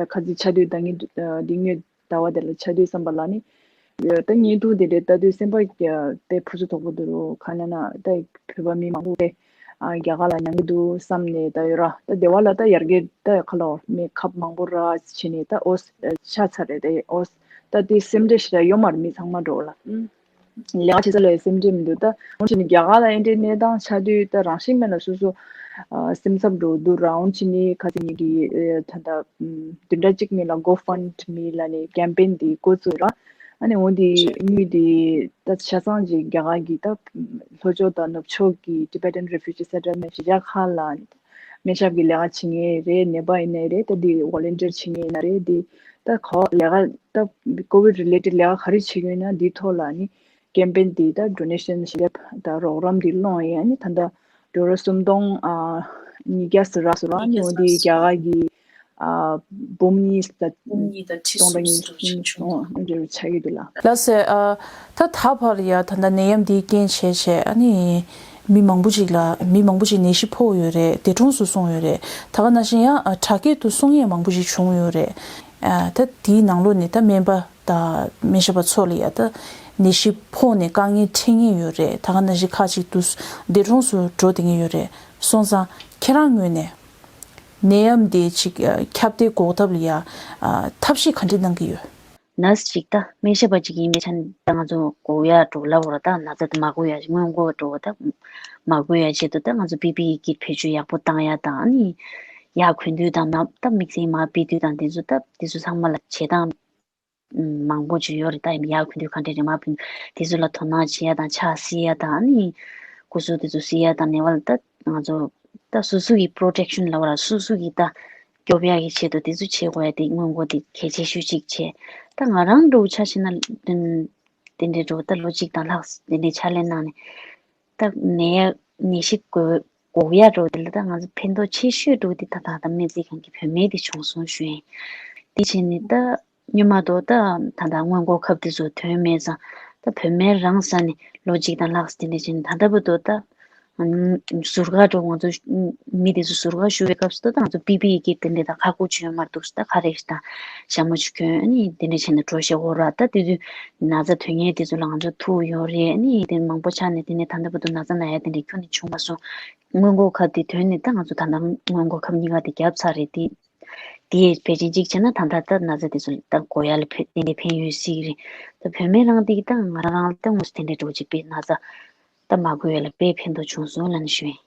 ཨ་ཁ་ཅིག་ཆགས་དུས་ད་ངས་འདི་སྔོན་ཟླ་བ་དེ་ལ་ཆགས་དུས་བསམ་པ་ལ་ནི་ད་བརྙན་ཐུང་དེ་འདྲས་ལྟ་དུས་སེམས་པ་དཔེ་ཕུ་སུ་དོག་པོ་འདུག་རོ། ག་ན་ན་ད་བོད་པ་མི་མང་པོ་དེ་ཨ་རྒྱ་གར་ལ་མྱང་གི་འདུག་བསམ་ནས་ད་ཡོད་ར། ད་སྡེ་བ་ལ་ད་ཡར་རྒྱས་ད་ཁ་ལོ་མི་ཁབ་མང་པོ་ར་བྱས་ནས་ད་ཨོ་ཆགས་ཚར་རེད། ད་ཨོ་ད་དེ་སེམས་ཁྲལ་ཞེ་དྲག་ཡོད་མ་རེད་མི་ཚང་མ་འགྲོ་ལ། ལས་ཀ་བྱེད་ས་ལ་སེམས་ཁྲལ་མི་འདུག་ད་འོན་ཆེ་ནི་རྒྱ་གར་ལ་ཨེ་འདྲའི་གནས་སྟངས་ཆགས་དུས་ད་རང་བཞིན་མེད་ལ་སོ་སོ་ཨ་སེམས་འཚབ་འགྲོ་འདུག་ར། འོན་ཆེ་ནི་ཁ་སང་ཉིན་གྱི་ཨ་ད་ལྟ་བདུན་ཕྲག་གཅིག་སྔོན་ལ་GoFundMe ལ་ནི་campaign འདི་འགོ་བཙུགས་ར། ཨ་ནི་འོ་འདི་དངུལ་འདི་ད་ཆ་ཚང་ཅིག་རྒྱ་གར་གྱི་ད་ལྷོ་ཕྱོགས་དང་ནུབ་ཕྱོགས་ཀྱི་Tibetan Refugee Settlement གཞིས་ཆགས་ཁག་ལ་སྨན་ཞབས་ཀྱི་ལས་ཀ་བྱེད་མཁན་རེད། ནད་པ་ཡིན་ནའི་རེད། ད་འདི་volunteer བྱེད་མཁན་ཡིན་ན་རེད། འདི་ད་ག་ལས་ཀ་ད་COVID related ལས་ཀ་ག་རེ་བྱེད་ཀྱི་ཡོད་ན་འདི་ཐོག་ལ་ནི་campaign འདི་ད་donation ཞལ་འདེབས་ད་རོགས་རམ་འདི་སློང་ཡ་ནི་ད་ད་ཌོ་ལར་སུམ་སྟོང་ཨ་ཉིས་བརྒྱ་ཟེར་ར་སོ་ར་ནི་འོ་འདི་རྒྱ་གར་གྱི་ཨ་འབུམ་གཉིས་དང་སྟོང་དང་ཉི་ཤུ་སུམ་ཅུ་སོ་འདྲ་ཆགས་ཀྱི་འདུག་ལ། ལགས་སེ། ཨ་ད་ད་བར་ཡ་ད་ལྟ་ནད་ཡམས་འདིའི་རྐྱེན་བྱས་བྱས་ཨ་ནི་མི་མང་པོ་ཅིག་ལ་མི་མང་པོ་ཅིག་ནད་གཞི་ཕོག་ཡོད་རེད། འདས་གྲོངས་སུ་སོང་ཡོད་རེད། ད་ག་ནང་བཞིན་ཡང་ཨ་དྲག་སྐྱེད་དུ་སོང་ཡས་མང་པོ་ཅིག་བྱུང་ཡོད་རེད། ཨ་ད་དེའི་ནང་ལོགས་ནས་ད་སྨན་པ་དང་སྨན་ཞབས་པ་ཚོ་ལ་ཡ་ད་ནད་གཞི་ཕོག་ནས་དཀའ་ངལ་འཕྲད་མཁན་ཡོད་རེད། ད་ག་ནང་བཞིན་ཁག་ཅིག་ཏུ་འདས་གྲོངས་སུ་འགྲོ་བསྡད་མཁན་ཡོད་རེད། སོང་ཙང་ཁྱེད་རང་ངོས་ནས་ནད་ཡམས་དེ་ཅིག་ཨ་ཁྱབ་གདལ་འགོག་ཐབས་ལ་ཡ་ཨ་ཐབས་ཤེས་ག་འདྲ་གནང་གི་ཡོད། ནར་སི་ཅིག་ད་སྨན་ཞབས་པ་ཅིག་ཡིན་པའི་ཆ་ནས་ད་ང་ཚོ་འགོག་ཡ་འགྲོ་ལབ་བར་ད་ན་ཚ་དེ་མ་འགོས་ཡ་སྔོན་འགོག་འགྲོ་བ་ད་མ་འགོས་ཡ་ཆེད་དུ་ད་ང་ཚོ་པི་པི་ཨི་ཀིཊ་བེད་སྤྱོད་ཡག་པོ་བཏང་ཡ་དང་ཨ་ནི་ཡར་གོན་དུས་དང་ནམ་ད་དམིགས་བསལ་མར་ཕུད་དུས་དང་དེ་ཚོ་ད་དེ་ཚོ་ཚང་མ་ལ་བྱེད་སྟངས་མང་པོ་ཅིག་ཡོད་རེད། ད་ཡར་གོན་དུས་ག་འདྲ་རེད་མར་ཕུད་དེ་ཚོ་ལ་དོ་སྣང་བྱེད་ཡ་དང་ཕྱག་བསིལ་ཡ་དང་ཨ་ནི་སྐུ་གཟུགས་དེ་ཚོ་བསིལ་ཡ་དང་ནད་པ་ལ་ད་ང་ཚོ་ད་སོ་སོ་གི་པྲོ་ཊེག་ཤན་ལབ་པ་ར་སོ་སོ་གི་ད་སྐྱོབ་ཡག་གི་ཆེད་དུ་དེ་ཚོ་བྱེད་དགོས་ཡ་དེ་སྔོན་འགོག་དེ་གལ་ཆེ་ཤོས་གཅིག་བྱས། ད་ང་རང་འདྲ་བོ་ཆ་བཞག་ན་དེ་འདྲའི་འདྲ་བོ་ད་ལོ་གཅིག་དང་ལྷག་དེ་འདྲའི་ཕྱག་ལས་གནང་ནས་ད་ནད་ནད་གཞི་འགོས་འགོག་ཡ་འདྲ་བོ་དེ་ལ་ད་ང་ཚོ་ཕན་ཐོགས་ཆེ་ཤོས་འདྲ་བོ་དེ་ད་ད་ད་སྨན་རྩིས་ཁང་གི་བོད་སྨན་དེ་བྱུང་སོང་ཞུ་ཡིན། དེ་བྱས་ནས་ད་སྔོན་མ་དོ་ད་ད་ད་སྔོན་འགོག་ཁབ་དེ་ཚོ་ཐོན་མེད་ཙང་ད་བོད་སྨན་རང་ཟ་ནས་ལོ་གཅིག་དང་ལྷག་དེ་འདྲ་བྱས་ནས་ད་ལྟ་བར་དུ་ད་ཟུར་བཀག་འགྲོ་ང་ཚོ་མི་དེ་ཚོ་ཟུར་བཀག་ཞུ་བའི་སྐབས་སུ་ད་ང་ཚོ་པི་པི་ཨི་ཀིཊ་དེ་འདྲ་དང་ཁ་སྐོང་བྱུང་ཡོད་མ་འདུག་ད་ཁ་རས་དང་ཞྭ་མོ་ཅིག་གྱོན་ནི་དེ་འདྲ་བྱས་ནས་འགྲོ་ཤེས་འོ་ར། ད་དེ་དུས་ན་ཚ་དོན་གཉེར་དེ་ཚོ་ལ་ང་ཚོ་ཐུག་ཡོད་རེད། ནི་དེ་མང་པོ་ཆགས་ནས་དེ་ནས་ད་ལྟ་བར་དུ་ན་ཚ་ན་ཡ་དེ་འདྲ་ཁྱོན་ནས་བྱུང་མ་སོང་། སྔོན་འགོག་ཁབ་དེ་ཐོན་ནས་ད་ང་ཚོ་ད་ལྟ་སྔོན་འགོག་ཁབ་གཉིས་ཀ་དེ་བརྒྱབ་ཚར་རེད། དེ་དེ་ཕལ་ཆེར་གཅིག་བྱས་ན་ད་ལྟ་ད་ན་ཚ་དེ་ཚོ་ད་འགོག་ཡ་ལ་ཕན་ཏན་ཏན་ཕན་ཡོད་སྲིད་ཀྱི་རེད། ད་བོད་སྨན་རང་དེ་གི་ད་ང་རང་རང་ལ་ད་དངོས་སུ་དེ་འདྲའི་འགྲོ་གཅིག་པའི་ན་ཚ་ད་མ་འགོས་ཡ་ལ་དཔེ་ཕན་ཐོགས་བྱུང་སོང་ལབ་ནས་ཞུ་ཡིན།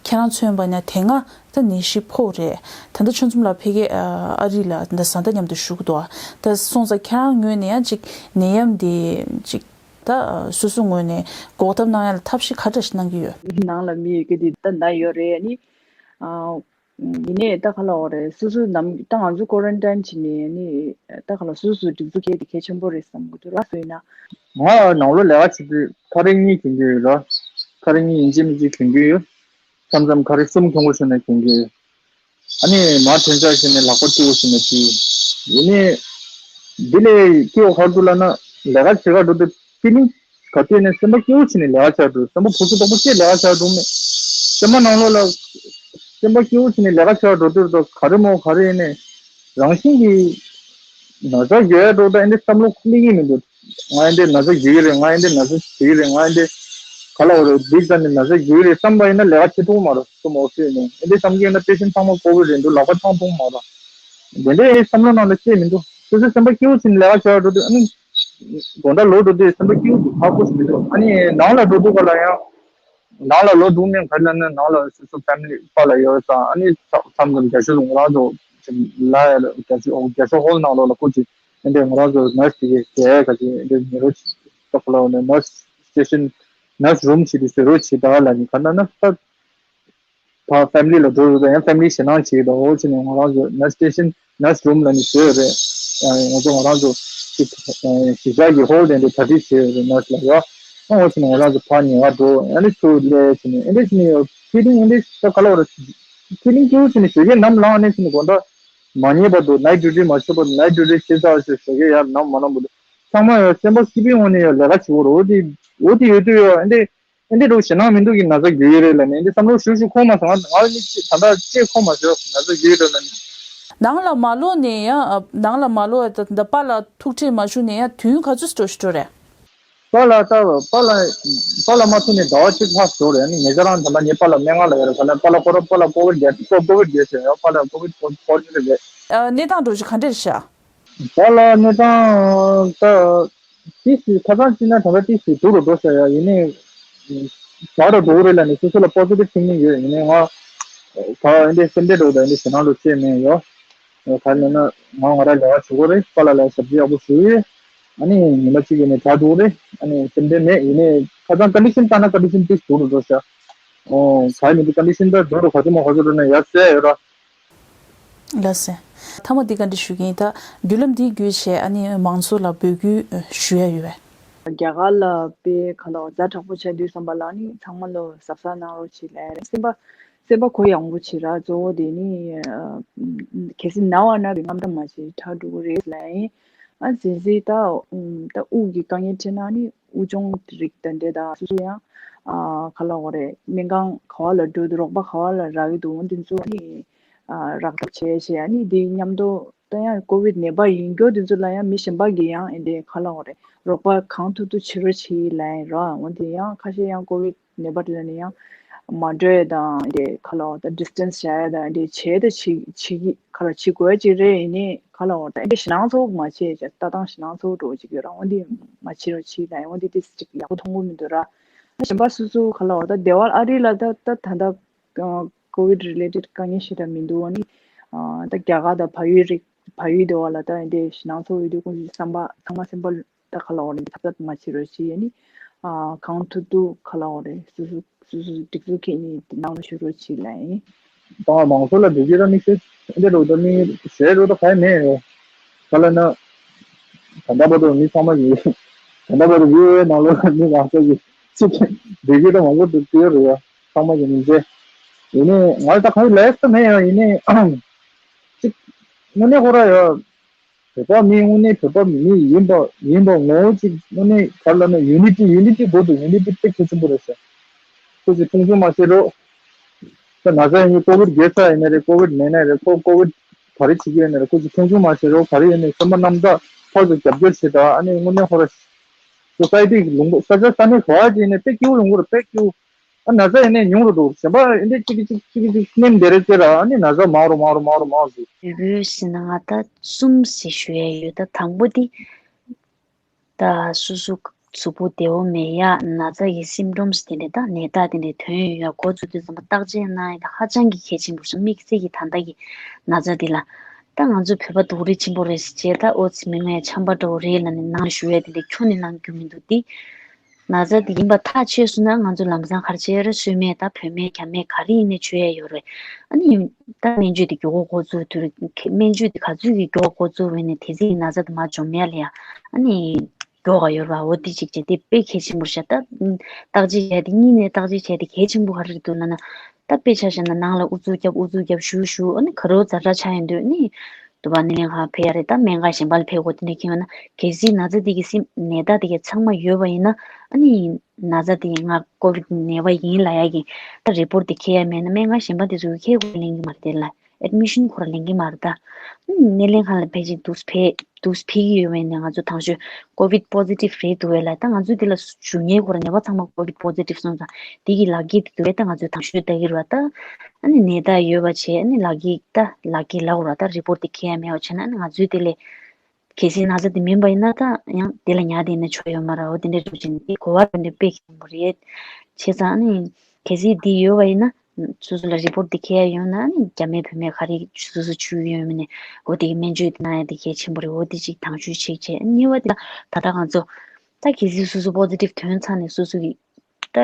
ཁྱེད་རང་མཚོན་པ་ན་དེ་སྔ་ད་ནད་གཞི་ཕོག་རེད། ད་ལྟ་ཆུང་ཆུང་ལ་ཕ་གི་ཨ་རི་ལ་ད་བཟའ་ཟླ་མཉམ་དུ་བཞུགས་འདུག་ད་སོང་ཙང་ཁྱེད་རང་ངོས་ནས་ཡང་ཅིག་ནད་ཡམས་དེ་ཅིག་ད་སོ་སོ་ངོས་ནས་འགོག་ཐབས་གནང་ཡ་ལ་ཐབས་ཤེས་ག་འདྲ་ཞིག་གནང་གི་ཡོད། ནང་ལ་མི་ཡོད་གི་དེ་ད་ན་ཡོད་རེད། ནི་ཨ། ཡིན་ནའི་ད་ག་ལ་འོ་རེད། སོ་སོ་ནམ་ད་ང་ཚོ་ཀོ་རན་ཊིན་བྱས་ནས་ནི་ད་ག་ལ་སོ་སོ་སྒྲིག་འཛུགས་བྱས་དེ་གལ་ཆེན་པོ་རེད་བསམ་གི་འདུག་ར། སོ་ཡིན་ན། ང་ནང་ལོགས་ལས་ཀ་བྱེད་དུས་ཁ་རས་གཉིས་གྱོན་གྱི་ཡོད་ར། ཁ་རས་གཉིས་ཡིན་གཅིག་མིན་གཅིག་གྱོན་གྱི་ཡོད། མཚམས་མཚམས་ཁ་རས་གསུམ་གྱོན་དགོས་བྱུང་ན་གྱོན་གྱི་ཡོད། ཨ་ནི་མར་དྲན་འཆར་བྱས་ནས་ལག་པ་བཀྲུ་དགོས་བྱུང་ན་བཀྲུ། ཡིན་ནའི་འདི་ལས་སྐྱིད་པ་ག་རེ་འདུག་ལབ་ན་ལས་ཀ་བྱེད་ག་འགྲོ་དུས་ཕི་ལིང་ག་དུས་ནས་སེམས་པ་སྐྱིད་པོ་བྱས་ནས་ལས་ཀ་བྱ་འགྲོ། སེམས་པ་ཕུ་སུ་དོག་པོ་བྱས་ལས་ཀ་བྱ་འགྲོ་མེད། སེམས་པ་ནང་ལོགས་ལ་སེམས་པ་སྐྱིད་པོ་བྱས་ནས་ལས་ཀ་བྱེད་འགྲོ་དུས་ད་ག་རེ་མོ་ག་རེ་ཡིན་ནས་རང་བཞིན་གྱིས་ན་ཚ་རྒྱག་འགྲོ་ད་ཨེ་འདྲ་བསམ་བློ་སླེབས་ཀྱི་མི་འདུག་ང་ཨེ་འདྲ་ན་ཚ་རྒྱག་གི་རེད། ང་ཨེ་འདྲ་ན་ཚ་བྱེད་ཀྱི་རེད། ང་ཨེ་འདྲ་ག་ལ་འོ་རེད། འདི་ཙམ་ནས་ན་ཚ་རྒྱག་གི་རེད་བསམ་པ་ཡིན་ན་ལས་ཀ་བྱེད་ཐུབ་མ་རེད། སོ་མོ་ཨོ་ཕི་ནས་ཨེ་འདྲ་བསམ་གྱི་ཡིན་ན་པེ་ཤེན་ཚང་མ་ཀོ་བིད་རེད་འདུག་ལག་པ་འཆང་ཐུབ་མ་རེད། དེ་འདྲའི་བསམ་བློ་ནང་ལ་སྐྱེས་མི་འདུག་སོ་སོའི་སེམས་པ་སྐྱིད་པོ་བྱས་ནས་ལས་ཀ་བྱེད་འགྲོ་དུས་ཨ་ནི་དགོང་དག་ལོག་འགྲོ་དུས་སེམས་པ་སྐྱིད་པོ་འདུག་ཧ་གོ་ཞིག་མི་འདུག་ཨ་ནི་ནང་ལ་འགྲོ་དུས་ག་ལ་ཡང་། ནང་ལ་ལོག་འདུག་མིན་ག་རེ་ལབ་ན་ནང་ལ་སོ་སོ་ཕེ་མི་ལི་པཱ་ལགས་ཡོད་ཙང་ཨ་ནི་མཚམས་མཚམས་རྒྱ་ཤོག་ང་རང་ཚོ་ལ་ཡ་རྒྱ་ཤོག་རྒྱ་ཤོག་ཧོལ་ནང་ལོགས་ལ་སྐུ་མཁྱེན་ཨེ་འདྲས་ང་རང་ཚོ་ནར་སི་དེ་གས་གལ་ག་ཅིག་ཨེ་འདྲས་ཉེ་རོ་ཅིག་ཏོག་ལ་ནས་ནར་སི་སི་ཊེ་ཤན་ནར་སི་རུམ་ཞིག་ཏུ་བཟོ་རོགས་བྱེད་ད་ལབ་ནས་ག་ན་ན་ད། ཕ་ཕེ་མི་ལི་ལ་འགྲོ་འགྲོ་དང་ཡང་ཕེ་མི་ལི་ཞེད་སྣང་བྱེད་ཀྱི་འདུག་འོ་ཅི་ནས་ང་རང་ཚོ་ནར་སི་ཊེ་ཤན་ནར་སི་རུམ་ལ་ནི་བཟོས་ཡོད་རེད། ང་ཚོ་ང་རང་ཚོ་ཅིག་གཞིས་ཆགས་ཀྱི་ཧོལ་དེ་འདྲ་གྲ་སྒྲིག་བྱས་ཡོད་རེད་ནར་སི་ལ་ཡོད། འོ་ཅི་ནས་ང་རང་ཚོ་ཕར་ཉལ་བར་འགྲོ་ཨ་ནི་ཚུར་སླེབས་ཅི་ནས་ཨེ་འདྲ་ཅི་ནས་ཡོད་ཕི་ལིང་ཨེ་འདྲ་ད་ག་ལ་བར་ཕི་ལིང་སྐྱིད་པོ་ཅི་ནས་ཞོགས་ཀས་ནམ་ལངས་ཨ་ནི་ཅི་ནས་དགོང་དག་མ་ཉལ་བར་དུ་ནའིཊ་ཌིའུ་ཊི་མ་བྱས་བར་དུ་ནའིཊ་ཌིའུ་ཊི་བྱས་ཚར་ཞོགས་ཞོགས་ཀས་ཡར་ནམ་མ་ལངས་བར་དུ་ཚང་མ་ཡང་སེམས་པ་སྐྱིད་པོའི་ངང་ནས་ཡང་ལས་ཀ་བྱེད་དགོས་རེད། འོ་དེ་འོ་དེ་ཡོད་དུས་ཡང་ཨེ་འདྲ། ཨེ་འདི་འདྲ་ཞེད་སྣང་མི་འདུག་གི་ན་ཚ་རྒྱུ་ཡོད་རེད་ལབ་ནས་ཨེ་འདི་བསམ་བློ་ཞུ་ཞུ་ཁོང་མ་སོང་ང་ང་ནི་ཅི་ད་ལྟ་ཅི་ཁོང་མ་ཤོར་ན་ཚ་རྒྱུ་ཡོད་རེད་ལབ་ནས། ནང་ལ་མ་ལོག་ནས་ཡང་ནང་ལ་མ་ལོག་ད་ད་པཱ་ལགས་ཐུག་འཕྲད་མ་ཞུ་ནས་ཡང་དུས་ཡུན་ག་ཚོད་འགྲོ་ཞུ་འགྲོ་རེད། པཱ་ལགས་ད་པཱ་ལགས་པཱ་ལགས་མ་ཐུག་ནས་ཟླ་བ་གཅིག་ལྷག་འགྲོ་རེད། ཨ་ནི་ཉེ་ཆར་རང་ད་ལྟ་ངའི་པཱ་ལགས་སྨན་ཁང་ལ་ཡོད་རེད། ད་ལྟ་པཱ་ལགས་ཁོ་རང་པཱ་ལགས་ཀོ་བིད་རྒྱལ་ཁོ་ཀོ་བིད་རྒྱལ་ཟེར་ཡོད། པཱ་ལགས་ཀོ་བིད་ཀོ་བིད་རེད། གནས་སྟངས་འགྲོ་རྒྱུ་ག་འདྲ་རེད་ཤག་པཱ་ལགས་གནས་སྟངས་ད་ཏིས་སི་ཁ་སང་ཕྱིན་ན་ད་ལྟ་ཏིས་སི་སྡུག་རུ་འགྲོ་ཤག་ཡ། ཡིན་ནའི་ཟ་རུ་འགྲོ་གི་རེད་ལབ་ནས་སོ་སོ་ལ་པོ་སི་ཊིབ་ཐིང་ཀིང་ཡོད། ཡིན་ནའི་ང་ད་འདི་སེམས་ཁྲལ་འགྲོ་ད་འདི་ཞེད་སྣང་འགྲོ་བྱས་མེད་ཡོ། ག་རེ་ལབ་ན་ང་ང་རང་ལས་ཀ་བྱེད་དགོས་རེད། པཱ་ལགས་ལ་ཞབས་ཕྱི་ཡག་པོ་ཞུ་ཡོད། ཨ་ནི་ཉི་མ་གཅིག་ཡིན་ནའི་དྲག་འགྲོ་གི་རེད། ཨ་ནི་སེམས་ཁྲལ་མེད། ཡིན་ནའི་ཁ་སང་ཀོན་ཌི་ཤན་ལྟ་ན་ཀོན་ཌི་ཤན་ཏིས་སྡུག་རུ་འགྲོ་ཤག་ཨོ་ག་རེ་མི་འདུག་ཀོན་ཌི་ཤན་ད་སྡུག་རུ་ག་ཚོད་མ་ག་ཚོད་འགྲོ་ན་ཡར་གསལ་ཡོད་ར། ལགས་སེ། མཐའ་མ་འདི་བཀའ་འདྲི་ཞུ་གི་ཡིན། ད་བརྒྱུད་ལམ་འདི་བརྒྱུད་བྱས་ཨ་ནི་མང་ཚོགས་ལ་འབོད་སྐུལ་ཞུ་ཡ་ཡོད་པས། རྒྱ་གར་ལ་དཔེ་ག་ལ་ཛ་དྲག་པོ་ཆགས་དུས་ཙམ་པ་ལ་ནི་ཚང་མ་ལོ་གཟབ་གཟབ་གནང་རོགས་བྱེད་ལབ་རེད། སེམས་པ་སེམས་པ་གུ་ཡངས་པོ་བྱེད་ར། གཙོ་བོ་དེ་ནི་གལ་སྲིད་ན་བ་ན་བའི་རྔམ་སྟབས་མ་བྱེད། དྲག་འགྲོ་གི་རེད་ལབ་ཡིན། ཨ་ཟིན་ཟིན་ད་ད་དབུགས་ཀྱི་དཀའ་ངལ་འཕྲད་ན་ནི་དབུགས་སྦྱོང་རིགས་དེ་འདྲས་དང་སོ་སོ་ཡང་ག་ལ་འོ་རེད། སྨན་ཁང་ག་བ་ལ་འགྲོ་དུས་རོགས་པ་ག་བ་ལ་རག་གི་འདུག་འོ་འདི་ཚོ་ནི། རག་ཐབས་བྱས་བྱས་ཨ་ནི་དེའི་མཉམ་དུ་ད་ཡང་ཀོ་བིད་ནད་པ་ཡིན་རྒྱུ་དེ་ཚོ་ལ་ཡང་མི་གཞན་པ་གིས་ཡང་ཨེ་འདྲས་ག་ལ་འོ་རེད། རོགས་པ་གང་ཐུབ་ཐུབ་བྱེད་རོགས་བྱེད་ལབ་ཡིན་ར། འོ་དེ་ཡང་ཁ་ཤས་ཡང་ཀོ་བིད་ནད་པ་དེ་ལ་ནི་ཡང་མ་འགྲོ་ཡ་དང་ཨེ་འདྲས་ག་ལ་འོ་ད་ཌི་སི་ཊེན་སི་བྱ་ཡ་དང་ཨེ་འདྲས་བྱས་ད་བྱེད་བྱེད་ཀྱི་ག་ལ་བྱེད་དགོས་ཡ་ཅིག་རེད། ཡིན་ནའི་ག་ལ་འོ་ད་ཨེ་འདྲས་ཞེད་སྣང་ཚ་པོ་མ་བྱེད་ཅིག་ལྟ་སྟངས་ཞེད་སྣང་ཚ་པོ་འདྲ་པོ་ཅིག་ཡོད་ར། འོ་དེ་མ་བྱེད་རོགས་བྱེད་ལབ་ཡིན། འོ་དེ་དེ་ཅིག་ཡག་པོ་མཐོང་གི་མི་འདུག་ར། གཞན་པ་སོ་སོ་ག་ལ་འོ་ད་སྡེ་བ་ཨ་རི་ལ་ད་ད་ད་ད། ཀོ་བིད་རི་ལེ་ཊེཌ་དཀའ་ངལ་ཞེ་དྲག་མི་འདུག་ཨ་ནི། ད་རྒྱ་གར་དང་བལ་ཡུལ་རིགས་བལ་ཡུལ་དེ་བ་ལ་ད་འདི་ཞེད་སྣང་ཚ་པོ་ཡོད་དུས་ཁོང་ཚོའི་བསམ་པ་ཚང་མ་སེམས་པ་ད་ག་ལ་འོ་ནི་འཐབ་འཐབ་མ་བྱེད་རོགས་བྱེད་ཡ་ནི། གང་ཐུབ་ཐུབ་ག་ལ་འོ་རེད། སོ་སོ་སོ་སོ་སྒྲིག་འཛུགས་ཁེ་ནི་ནང་ལ་ཞུ་རོགས་བྱེད་ལ་ཡིན། ད་མང་ཚོགས་ལ་འདི་གི་ར་མི་ཤེས་འདི་རོ་ད་མི་ཞེས་རོ་ད་ག་ནས་ཡོད་ག་ལ་ན། ད་ལྟ་བར་དུ་མི་ཚང་མ་ཡིན། ད་ལྟ་བར་དུ་བི་ཨོ་ཨེ་ནང་ལོགས་ལ་མི་མང་ཚོགས་ཀྱི་ཚིག་འདི་གི་ར་མང་པོ་འདུག་དེ་རེད་ཡ། ཚང་མ་གི་མི་མཇལ། ཡིན་ནའི་ང་ད་ག་ལས་ས་མེད་ཡ། ཡིན་ནའི་ཅིག་དངོས་གནས་ཁོ་ར་ཡ། བོད་པ་མི་དངོས་གནས་བོད་པ་མི་ཡིན་པ་ཡིན་པ་ངོ་བོ་ཅིག་དངོས་གནས་ག་ལ་ན་ཡུ་ནི་ཊི་ཡུ་ནི་ཊི་དགོས་འདུག་ཡུ་ནི་ཊི་དཔེ་གལ་ཆེན་པོ་རེད་ཟེར། ཁོ་ཚོས་མཐོང་ཆུང་མ་བྱེད་རོགས། ད་ན་ཚ་ཡིན་ནའི་ཀོ་བིད་རྒྱལ་ས་ཡིན་ནའི་རེད། ཀོ་བིད་མེད་ནའི་རེད། ཁོ་ཀོ་བིད་ག་རེ་བྱེད་ཀྱི་ཡོད་ནའི་རེད། ཁོ་ཚོས་མཐོང་ཆུང་མ་བྱེད་རོགས། ག་རེ་ཡིན་ནའི་སེམས་པ་རྣམ་དག་ཕར་ཚུར་རྒྱབ་སྐྱོར་བྱེད་ད། ཨ་ནི་དངོས་གནས་ཁོ་ར་སོ་སའི་ཊི་ལུང་པ་ས་ཆ་ས་གནས་ག་བ་ཅིག་ཡིན་ནའི་དཔེ་སྐྱིད་པོ་ཡོང་གི་རེད། དཔེ་སྐྱིད་པོ། ཨ་ན་ཚ་ཡིན་ནའི་ཉུང་རུ་འགྲོ། གཞན་པ་ཨེ་འདྲས་གཅིག་གིས་གཅིག་གཅིག་གིས་གཅིག་སྣེ་འདི་རེ་ཅེ་ར། ཨ་ནི་ན་ཚ་མང་རུ་མང་རུ་མང་རུ་མང་རུ་འགྲོ། བོད་པའི་ཟེར་ན་ང་ད་གསུམ་ཞིག་ཞུ་ཡ་ཡོད། ད་དང་པོ་དེ་ད་སོ་སོ་གཟུགས་པོ་བདེ་བོ་མེད་ཡ། ན་ཚ་གི་སིམ་ཊོམ་སི་དེ་འདྲས་ད་ནད་རྟགས་དེ་འདྲས་ཐོན་ཡོང་ཡ་འགོ་བཙུགས་དུས་ཙམ་པ་བརྟག་དཔྱད་གནང་ཡ་ད་ཧ་ཅང་གི་གལ་ཆེན་པོ་རེད། དམིགས་བསལ་གྱི་ད་ལྟ་གི་ན་ཚ་འདི་ལ་ད་ང་ཚོ་བོད་པ་སྡུག་རུས་ཆེན་པོ་རེད་ཟེར་བྱས་ད་ཨོ་ཙི་མི་ང་ཡ་ཆམ་པ་འདྲ་པོ་རེད་ལབ་ནས་ནང་ལ་བཞུགས་ཡ་དེ་འདྲས་ཁྱོན་ནས་གནང་རྒྱུ་མི་འདུག་དེ། ན་ཚ་དེ་ཡིན་པ་ཐག་ཆོད་སོང་ན་ང་ཚོ་ལམ་སང་ག་རེ་བྱེད་ར། གསོལ་སྨན་དང་བོད་སྨན་རྒྱ་སྨན་ག་རེ་ཡིན་ནའི་མཆོད་ཡ་ཡོད་རེད། ཨ་ནི་ད་སྨན་བཅོས་དེ་མགྱོགས་པོ་འགོ་བཙུགས་དུས་སྨན་བཅོས་དེ་ག་ཚོད་ཀྱིས་མགྱོགས་པོ་འགོ་བཙུགས་པ་ཡིན་ནའི་དེ་ཚེ་ཡི་ན་ཚ་དེ་མར་འཇོམས་ཡ་ལ་ཡ་ཨ་ནི་མགྱོགས་པ་ཡོད་རེད་པ། འོ་དེ་གཅིག་བྱས་དེ་དཔེ་གལ་ཆེན་པོ་རེད་ཤག་ད་བརྟག་དཔྱད་བྱས་དེ་གཉིས་ནས་བརྟག་དཔྱད་བྱས་དེ་གལ་ཆེན་པོ་ག་རེ་རེད་འདུག་ལབ་ན། ད་དཔེ་ཆ་བཞག་ན་ནང་ལ་ཨུ་ཚུགས་རྒྱབ་ཨུ་ཚུགས་རྒྱབ་བཞུགས་བཞུགས་ཨ་ནི་ག་རེ་ཛ་དྲག་ཆགས་ཡོང་དུས་ཨ་ནི། དུ་བ་སྣེ་ལེན་ཁང་ཕེབས་ཡ་རེད། ད་སྨན་ཁང་གཞན་པ་ལ་ཕེབས་དགོས་དེ་འདྲ་ཁྱེད་ཡོང་ན་གལ་སྲིད་ན་ཚ་དེ་གི་སིམ་ནད་རྟགས་དེ་གི་ཚང་མ་ཡོད་པ་ཡིན་ན་ཨ་ནི་ན་ཚ་དེ་ང་ཀོ་བིད་ནད་པ་ཡིན་ལབ་ཡ་གི་ད་རི་པོར་ཊི་དེ་འཁྱེར་ཡ་མེད་ན་སྨན་ཁང་གཞན་པ་དེ་ཚོ་གི་འཁྱེར་དགོས་ལེན་གི་མ་རེད་དེ་ལ། ཨེཌ་མི་ཤན་ཁོ་རང་ལེན་གི་མ་རེད་ད། སྣེ་ལེན་ཁང་ལ་ཕལ་ཆེར་དུས་ཕེ་དུས་ཕེ་གི་ཡོད་པ་ཡིན་ན་ང་ཚོ་དང་ཤོས་ཀོ་བིད་པོ་ཟི་ཊིབ་རེད་འདུག་བས་ལ། ད་ང་ཚོ་དེ་ལ་ཞུ་མཁན་ཁོ་རང་ནད་པ་ཚང་མ་ཀོ་བིད་པོ་ཟི་ཊིབ་སོང་ཙང་དེ་གི་ལག་འཁྱེར་དེ་འདུག་བས། ད་ང་ཚོ་དང་ཤོས་ལྟ་གི་རེད་བ། ད་ཨ་ནི་ནད་རྟགས་ཡོད་པ་བྱས་ཨ་ནི་ལག་འཁྱེར་ད་ལག་འཁྱེར་ལབ་དགོས་རེད་བ། ད་རི་པོར་ཊི་དེ་འཁྱེར་ཡ་མེད་པ་བྱས་ན་ཨ་ནི་ང་ཚོས་དེ་ལས་གལ་སྲིད་ན་ཚ་དེ་མིན་པ་ཡིན་ན་ད་ཡང་དེ་ལ་ཉར་བསྡད་ན་ཆོ་ཡོད་མ་རེད། འོ་དེ་འདྲའི་འགྲོ་བྱས་ནས་དེ་གོ་བ་དེ་འདྲ་དཔེ་ཁེངས་པོ་རེད། བྱས་ཙང་ཨ་ནི་གལ་སྲིད་དེ་ཡོད་པ་ཡིན་ན། སོ་སོ་ལ་རི་པོར་ཊི་དེ་འཁྱེར་ཡ་ཡོང་ན་ཨ་ནི་རྒྱ་སྨན་བོད་སྨན་ག་རེ་སོ་སོ་བྱུགས་ཡོད་མིན་ནས་འོ་དེ་གི་སྨན་བཅོས་དེ་གནང་ཡ་དེ་གལ་ཆེན་པོ་རེད། འོ་དེ་གཅིག་དང་ཤོས་ཆེག་བྱས། གཉིས་པ་དེ་ལ་ད་ལྟ་ང་ཚོ་ད་གལ་སྲིད་སོ་སོ་པོ་ཟི་ཊིབ་ཐོན་ཚར་ནས་སོ་སོ་གི་ད་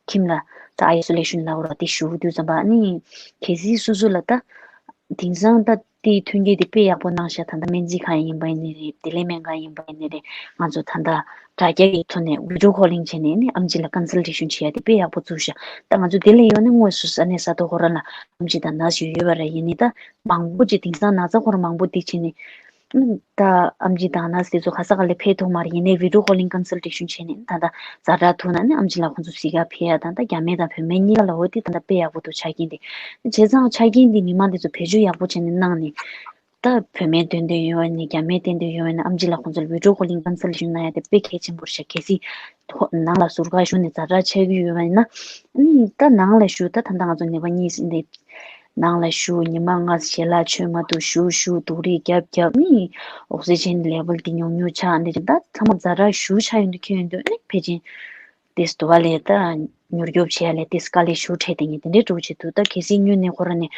ཁྱིམ་ལ་ད་ཨའི་སོ་ལེ་ཤན་ལབ་དགོས་རེད་བ། དེ་བཞུགས་དུས་ཙམ་པ་ཨ་ནི་གལ་སྲིད་སོ་སོ་ལ་ད་དེང་སང་ད་དེའི་མཐུན་རྐྱེན་དེ་དཔེ་ཡག་པོ་གནང་ཤག་ད་ལྟ་སྨན་རྩིས་ཁང་ཡིན་པ་ཡིན་ནའི་རེད། བདེ་ལེགས་སྨན་ཁང་ཡིན་པ་ཡིན་ནའི་རེད། ང་ཚོ་ད་ལྟ་དྲ་རྒྱ་ཡི་ཐོག་ནས་བི་ཌི་ཡོ་ཀོ་ལིང་བྱས་ནས་ནི་ཨེམ་ཆི་ལ་ཀོན་སལ་ཊེ་ཤན་བྱེད་ཡ་དེ་དཔེ་ཡག་པོ་བཙུགས་ཤག་ད་ང་ཚོ་དེ་ལས་ཡོད་ན་དངོས་སུ་ས་གནས་ས་ཐོག་ཁོ་རང་ལ་ཨེམ་ཆི་དང་ནར་སི་ཡོད་ཡོད་པ་རེད། ཡིན་ནའི་ད་མང་པོ་ཅིག་དེང་སང་ན་ཚ་ཁོ་རང་མང་པོ་དེ་བྱས་ནས་ཨ་ནི་ད་ཨེམ་ཆི་དང་ནར་སི་དེ་ཚོ་ག་ས་ག་ལ་ཕེབས་ཐུབ་མ་རེད། ཡིན་ནའི་བི་ཌི་ཡོ་ཀོ་ལིང་ཀོན་སལ་ཊེ་ཤན་བྱས་ནས་ད་ལྟ་ཛ་དྲག་ཐུག་ན་ནི་ཨེམ་ཆི་ལགས་ཁོང་ཚོ་གཟིགས་ག་ཕེབས་ཡ་དང་ད་རྒྱ་སྨན་དང་བོད་སྨན་གཉིས་ཀ་ལ་འོ་དེ་ད་ལྟ་དཔེ་ཡག་པོ་འདུག་ཆ་རྐྱེན་དེ། བྱས་ཙང་ཆ་རྐྱེན་དེ་མི་མང་དེ་ཚོ་བེད་སྤྱོད་ཡག་པོ་བྱས་ནས་གནང་ནས་ད་བོད་སྨན་སྟོན་འདོད་ཡོད་པ་ནས་རྒྱ་སྨན་བསྟེན་འདོད་ཡོད་པ་ནས་ཨེམ་ཆི་ལགས་ཁོང་ཚོ་ལ་བི་ཌི་ཡོ་ཀོ་ལིང་ཀོན་སལ་ཊེ་ཤན་གནང་ཡ་དེ་དཔེ་གལ་ཆེན་པོ་རེད་ཤག་གལ་སྲིད་ནང་ལ་ཟུར་བཀག་བཞུགས་ནས་ཛ་དྲག་ཆགས་ཀྱི་ཡོད་པ་ཡིན་ན་ཨ་ནི་ད་ནང་ལ་བཞུགས། ད་ད་ལྟ་ང་ཚོ་ནད་པ་གཉིས་འདི་ནང་ལ་བཞུགས། ཉི་མ་ལྔ་ཞལ་ལག་མཆོད་མ་ཐུབ། བཞུགས་བཞུགས་སྡུག་རུས་རྒྱབ་རྒྱབ་ནི་ཨོག་སི་ཇན་ལེ་ཝལ་དེ་ཉུང་ཉུང་ཆགས། འདི་ད་ཚང་མ་ཛ་དྲག་བཞུགས་ཆགས་ཡོང་དུས་ཁྱོན་ཡོང་དུས་ཨ་ནི་ཕལ་ཆེར་དེ་འདུག་བ་ལས་ད་མྱུར་སྐྱོབ་བྱེད་ཡ་ལས་དེ་དཀའ་ལས་ཞེ་པོ་འཕྲད་དེ་ངས་དེ་འདྲའི་འགྲོ་བྱེད་འདུག་ད་གལ་སྲིད་སྔོན་ནས་ཁོ་རང་ནས་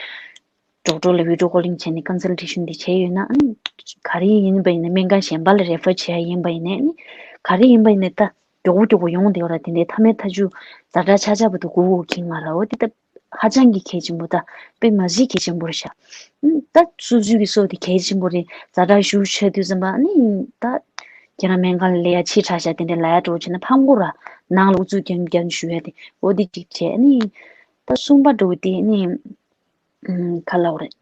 ཌོག་ཊར་ལ་བི་ཌི་ཡོ་ཀོ་ལིང་བྱས་ནས་ཀོན་སལ་ཊེ་ཤན་དེ་བྱས་ཡོད་ན་ཨ་ནི་ག་རེ་ཡིན་པ་ཡིན་ན་སྨན་ཁང་གཞན་པ་ལ་རེ་ཕར་བྱེད་ཡ་ཡིན་པ་ཡིན་ནའི་ཨ་ནི་ག་རེ་ཡིན་པ་ཡིན་ནའི་ད་མགྱོགས་པོ་མགྱོགས་པོ་ཡོང་བསྡད་ཡོད་ར། དེ་འདྲའི་མཐའ་མའི་མཐའ་མཇུག་ཛ་དྲག་ཆགས་ཆགས་བར་དུ་སྒུག་དགོས་ཀྱི་མ་རེད། འོ་དེ་ད་ཧ་ཅང་གི་གལ་ཆེན་པོ་ད་དཔེ་མ་སྲིད་གལ་ཆེན་པོ་རེད་ཤག་ཨ་ནི་ད་སོ་སོའི་གི་སྲོག་དེ་གལ་ཆེན་པོ་རེད། ཛ་དྲག་ཞེ་པོ་ཆགས་དུས་ཙམ་པ་ཨ་ནི་ད་ཁྱེད་རང་སྨན་ཁང་ལ་སླེབས་ཡ་ཕྱི་དྲགས་ཤག་དེ་འདྲ་ལབ་ཡ་འགྲོ་བྱས་ན་ཕར་འགྲོ་ར་ནང་ལ་ཨུ་ཚུགས་རྒྱབ་རྒྱབ་བཞུགས་ཡ་དེ་འོ་དེ་གཅིག་བྱས། ཨ་ནི་ད་གསུམ་པ་འགྲོ་དེ་ཨ་ནི་ཨམ། ག་ལབ་དགོས་རེད།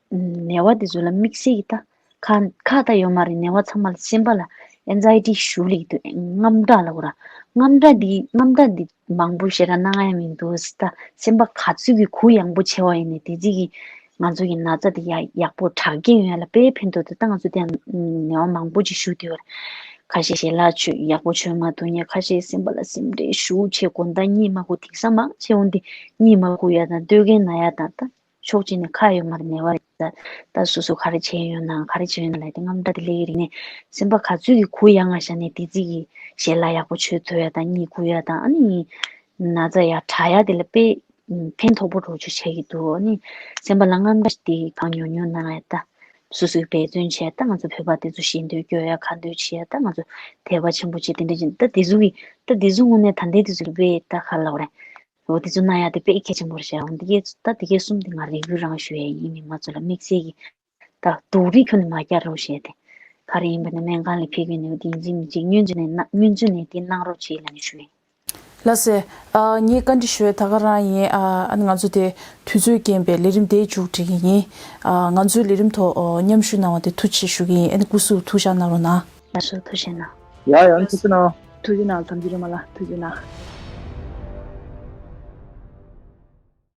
ནད་པ་དེ་ཚོ་ལ་དམིགས་བསལ་གྱི་ད་ཁག་ཁག་ད་ཡོད་མ་རེད། ནད་པ་ཚང་མ་ལ་སེམས་པ་ལ་ཨེན་ཛའི་ཊི་ཞེ་པོ་སླེབས་ཀྱི་འདུག་དངངས་སྐྲག་ལབ་དགོས་ར། དངངས་སྐྲག་འདི་དངངས་སྐྲག་འདི་མང་པོ་ཞེ་དྲག་གནང་ཡ་མི་འདུག་ད་སེམས་པ་ག་ཚོད་ཀྱི་གུ་ཡངས་པོ་བྱེད་པ་ཡིན་ནའི་དེ་ཚོ་གིས་ང་ཚོ་གི་ན་ཚ་དེ་ཡག་ཡག་པོ་དྲག་སྐྱེད་ཡོང་ཡ་ལ་དཔེ་ཕན་ཐོགས་འདུག་ད་ང་ཚོ་དེ་ནད་པ་མང་པོ་ཅིག་བཞུགས་བསྡད་ཡོད་རེད། ཁ་ཤས་ཞལ་ལག་མཆོད་ཡག་པོ་མཆོད་མ་ཐུབ་མཁན། ཁ་ཤས་སེམས་པ་ལ་སེམས་ཁྲལ་ཞེ་པོ་བྱས། དགོང་དག་གཉིད་མ་ཁུག་དེང་སང་མང་ཆེ་བ་འདི་གཉིད་མ་ཁུག་ཡ་དང་སྟོད་གོས་ན་ཡ་དང་ད་ཕྱོགས་གཅིག་ནས་ཁག་ཡོད་མ་རེད། ནད་པ་རེད། ད་ད་སོ་སོ་ག་རེ་བྱས་ཡོད་ན་ག་རེ་བྱས་ཡོད་ན་ལབ་དེ་དངངས་སྐྲག་དེ་སླེབས་ཀྱི་རེད། ནས་སེམས་པ་ག་ཚོད་ཀྱི་གུ་ཡངས་ང་བཞག་ནས་དེ་ཚོ་གི་ཞལ་ལག་ཡག་པོ་མཆོད་ཐུབ་ཡ་དང་གཉིད་ཁུག་ཡ་དང་ཨ་ནི་ན་ཚ་ཡག་དྲག་ཡ་དེ་ལ་དཔེ་ཕན་ཐོགས་པོ་འདྲ་པོ་ཅིག་བྱེད་ཀྱི་འདུག་ཨ་ནི་སེམས་པ་ལ་དངངས་སྐྲག་དེ་གང་ཉུང་ཉུང་གནང་ཡ་ད་སོ་སོའི་འབད་བརྩོན་བྱས། ད་ང་ཚོ་བོད་པ་དེ་ཚོ་ཞེ་འདོད་སྐྱོ་ཡ་ཁ་འདོན་བྱེད་ཡ་ད་ང་ཚོ་དད་པ་ཆེན་པོ་བྱེད་དེ་འདྲ་བྱེད། ད་དེ་ཚོ་གི་ད་དེ་ཚོ་དངོས་གནས་ད་ལྟའི་དུས་ཚོད་ལ་དཔེ་ད་ག་ལབ་དགོས་རེད། འོ་དེ་ཚོ་གནང་ཡ་དེ་དཔེ་གལ་ཆེན་པོ་རེད་ཤག་འོ་འདི་གས་ད་དེ་གས་གསུམ་དེ་ང་རེ་སྐུལ་རང་ཞུ་ཡ་ཡིན། མི་མང་ཚོ་ལ་དམིགས་བསལ་གྱི་ད་སྡུག་རུས་ཁྱོན་ནས་མ་རྒྱག་རོགས་བྱས་ཏེ། ག་རེ་ཡིན་པ་ན་སྨན་ཁང་ལ་ཕེབས་ཀྱི་ནས་འོ་དེ་ཡིན་གཅིག་མིན་གཅིག་སྔོན་ཚུད་ནས་གནང་སྔོན་ཚུད་ནས་དེ་གནང་རོགས་བྱེད་ལབ་ནས་ཞུ་ཡ་ཡིན། ལགས་སེ། ཨ། ངས་བཀའ་འདྲི་ཞུ་ཡ་ད་ག་རང་ཡིན། ཨ། ཨ་ནི་ང་ཚོ་དེ་དུས་ཚོད་རྐྱེན་པས་ལས་རིམ་དེ་མཇུག་སྒྲིལ་གྱི་ཡིན། ཨ། ང་ཚོའི་ལས་རིམ་ཐོག་ཨ། མཉམ་ཞུགས་གནང་བ་དེ་ཐུགས་རྗེ་ཆེ་ཞུ་གི་ཡིན། ཨ་ནི་སྐུ་གཟུགས་ཐུགས་ཅག་གནང་རོགས་གནང་། ལགས་སོ། ཐུགས་རྗེ་གནང་། ཡ་ཡ། ཐུགས་རྗེ་གནང་། ཐུགས་རྗེ་གནང་། དམ་ཆོས་རེ་མ་ལགས། ཐུགས་རྗེ་གནང་།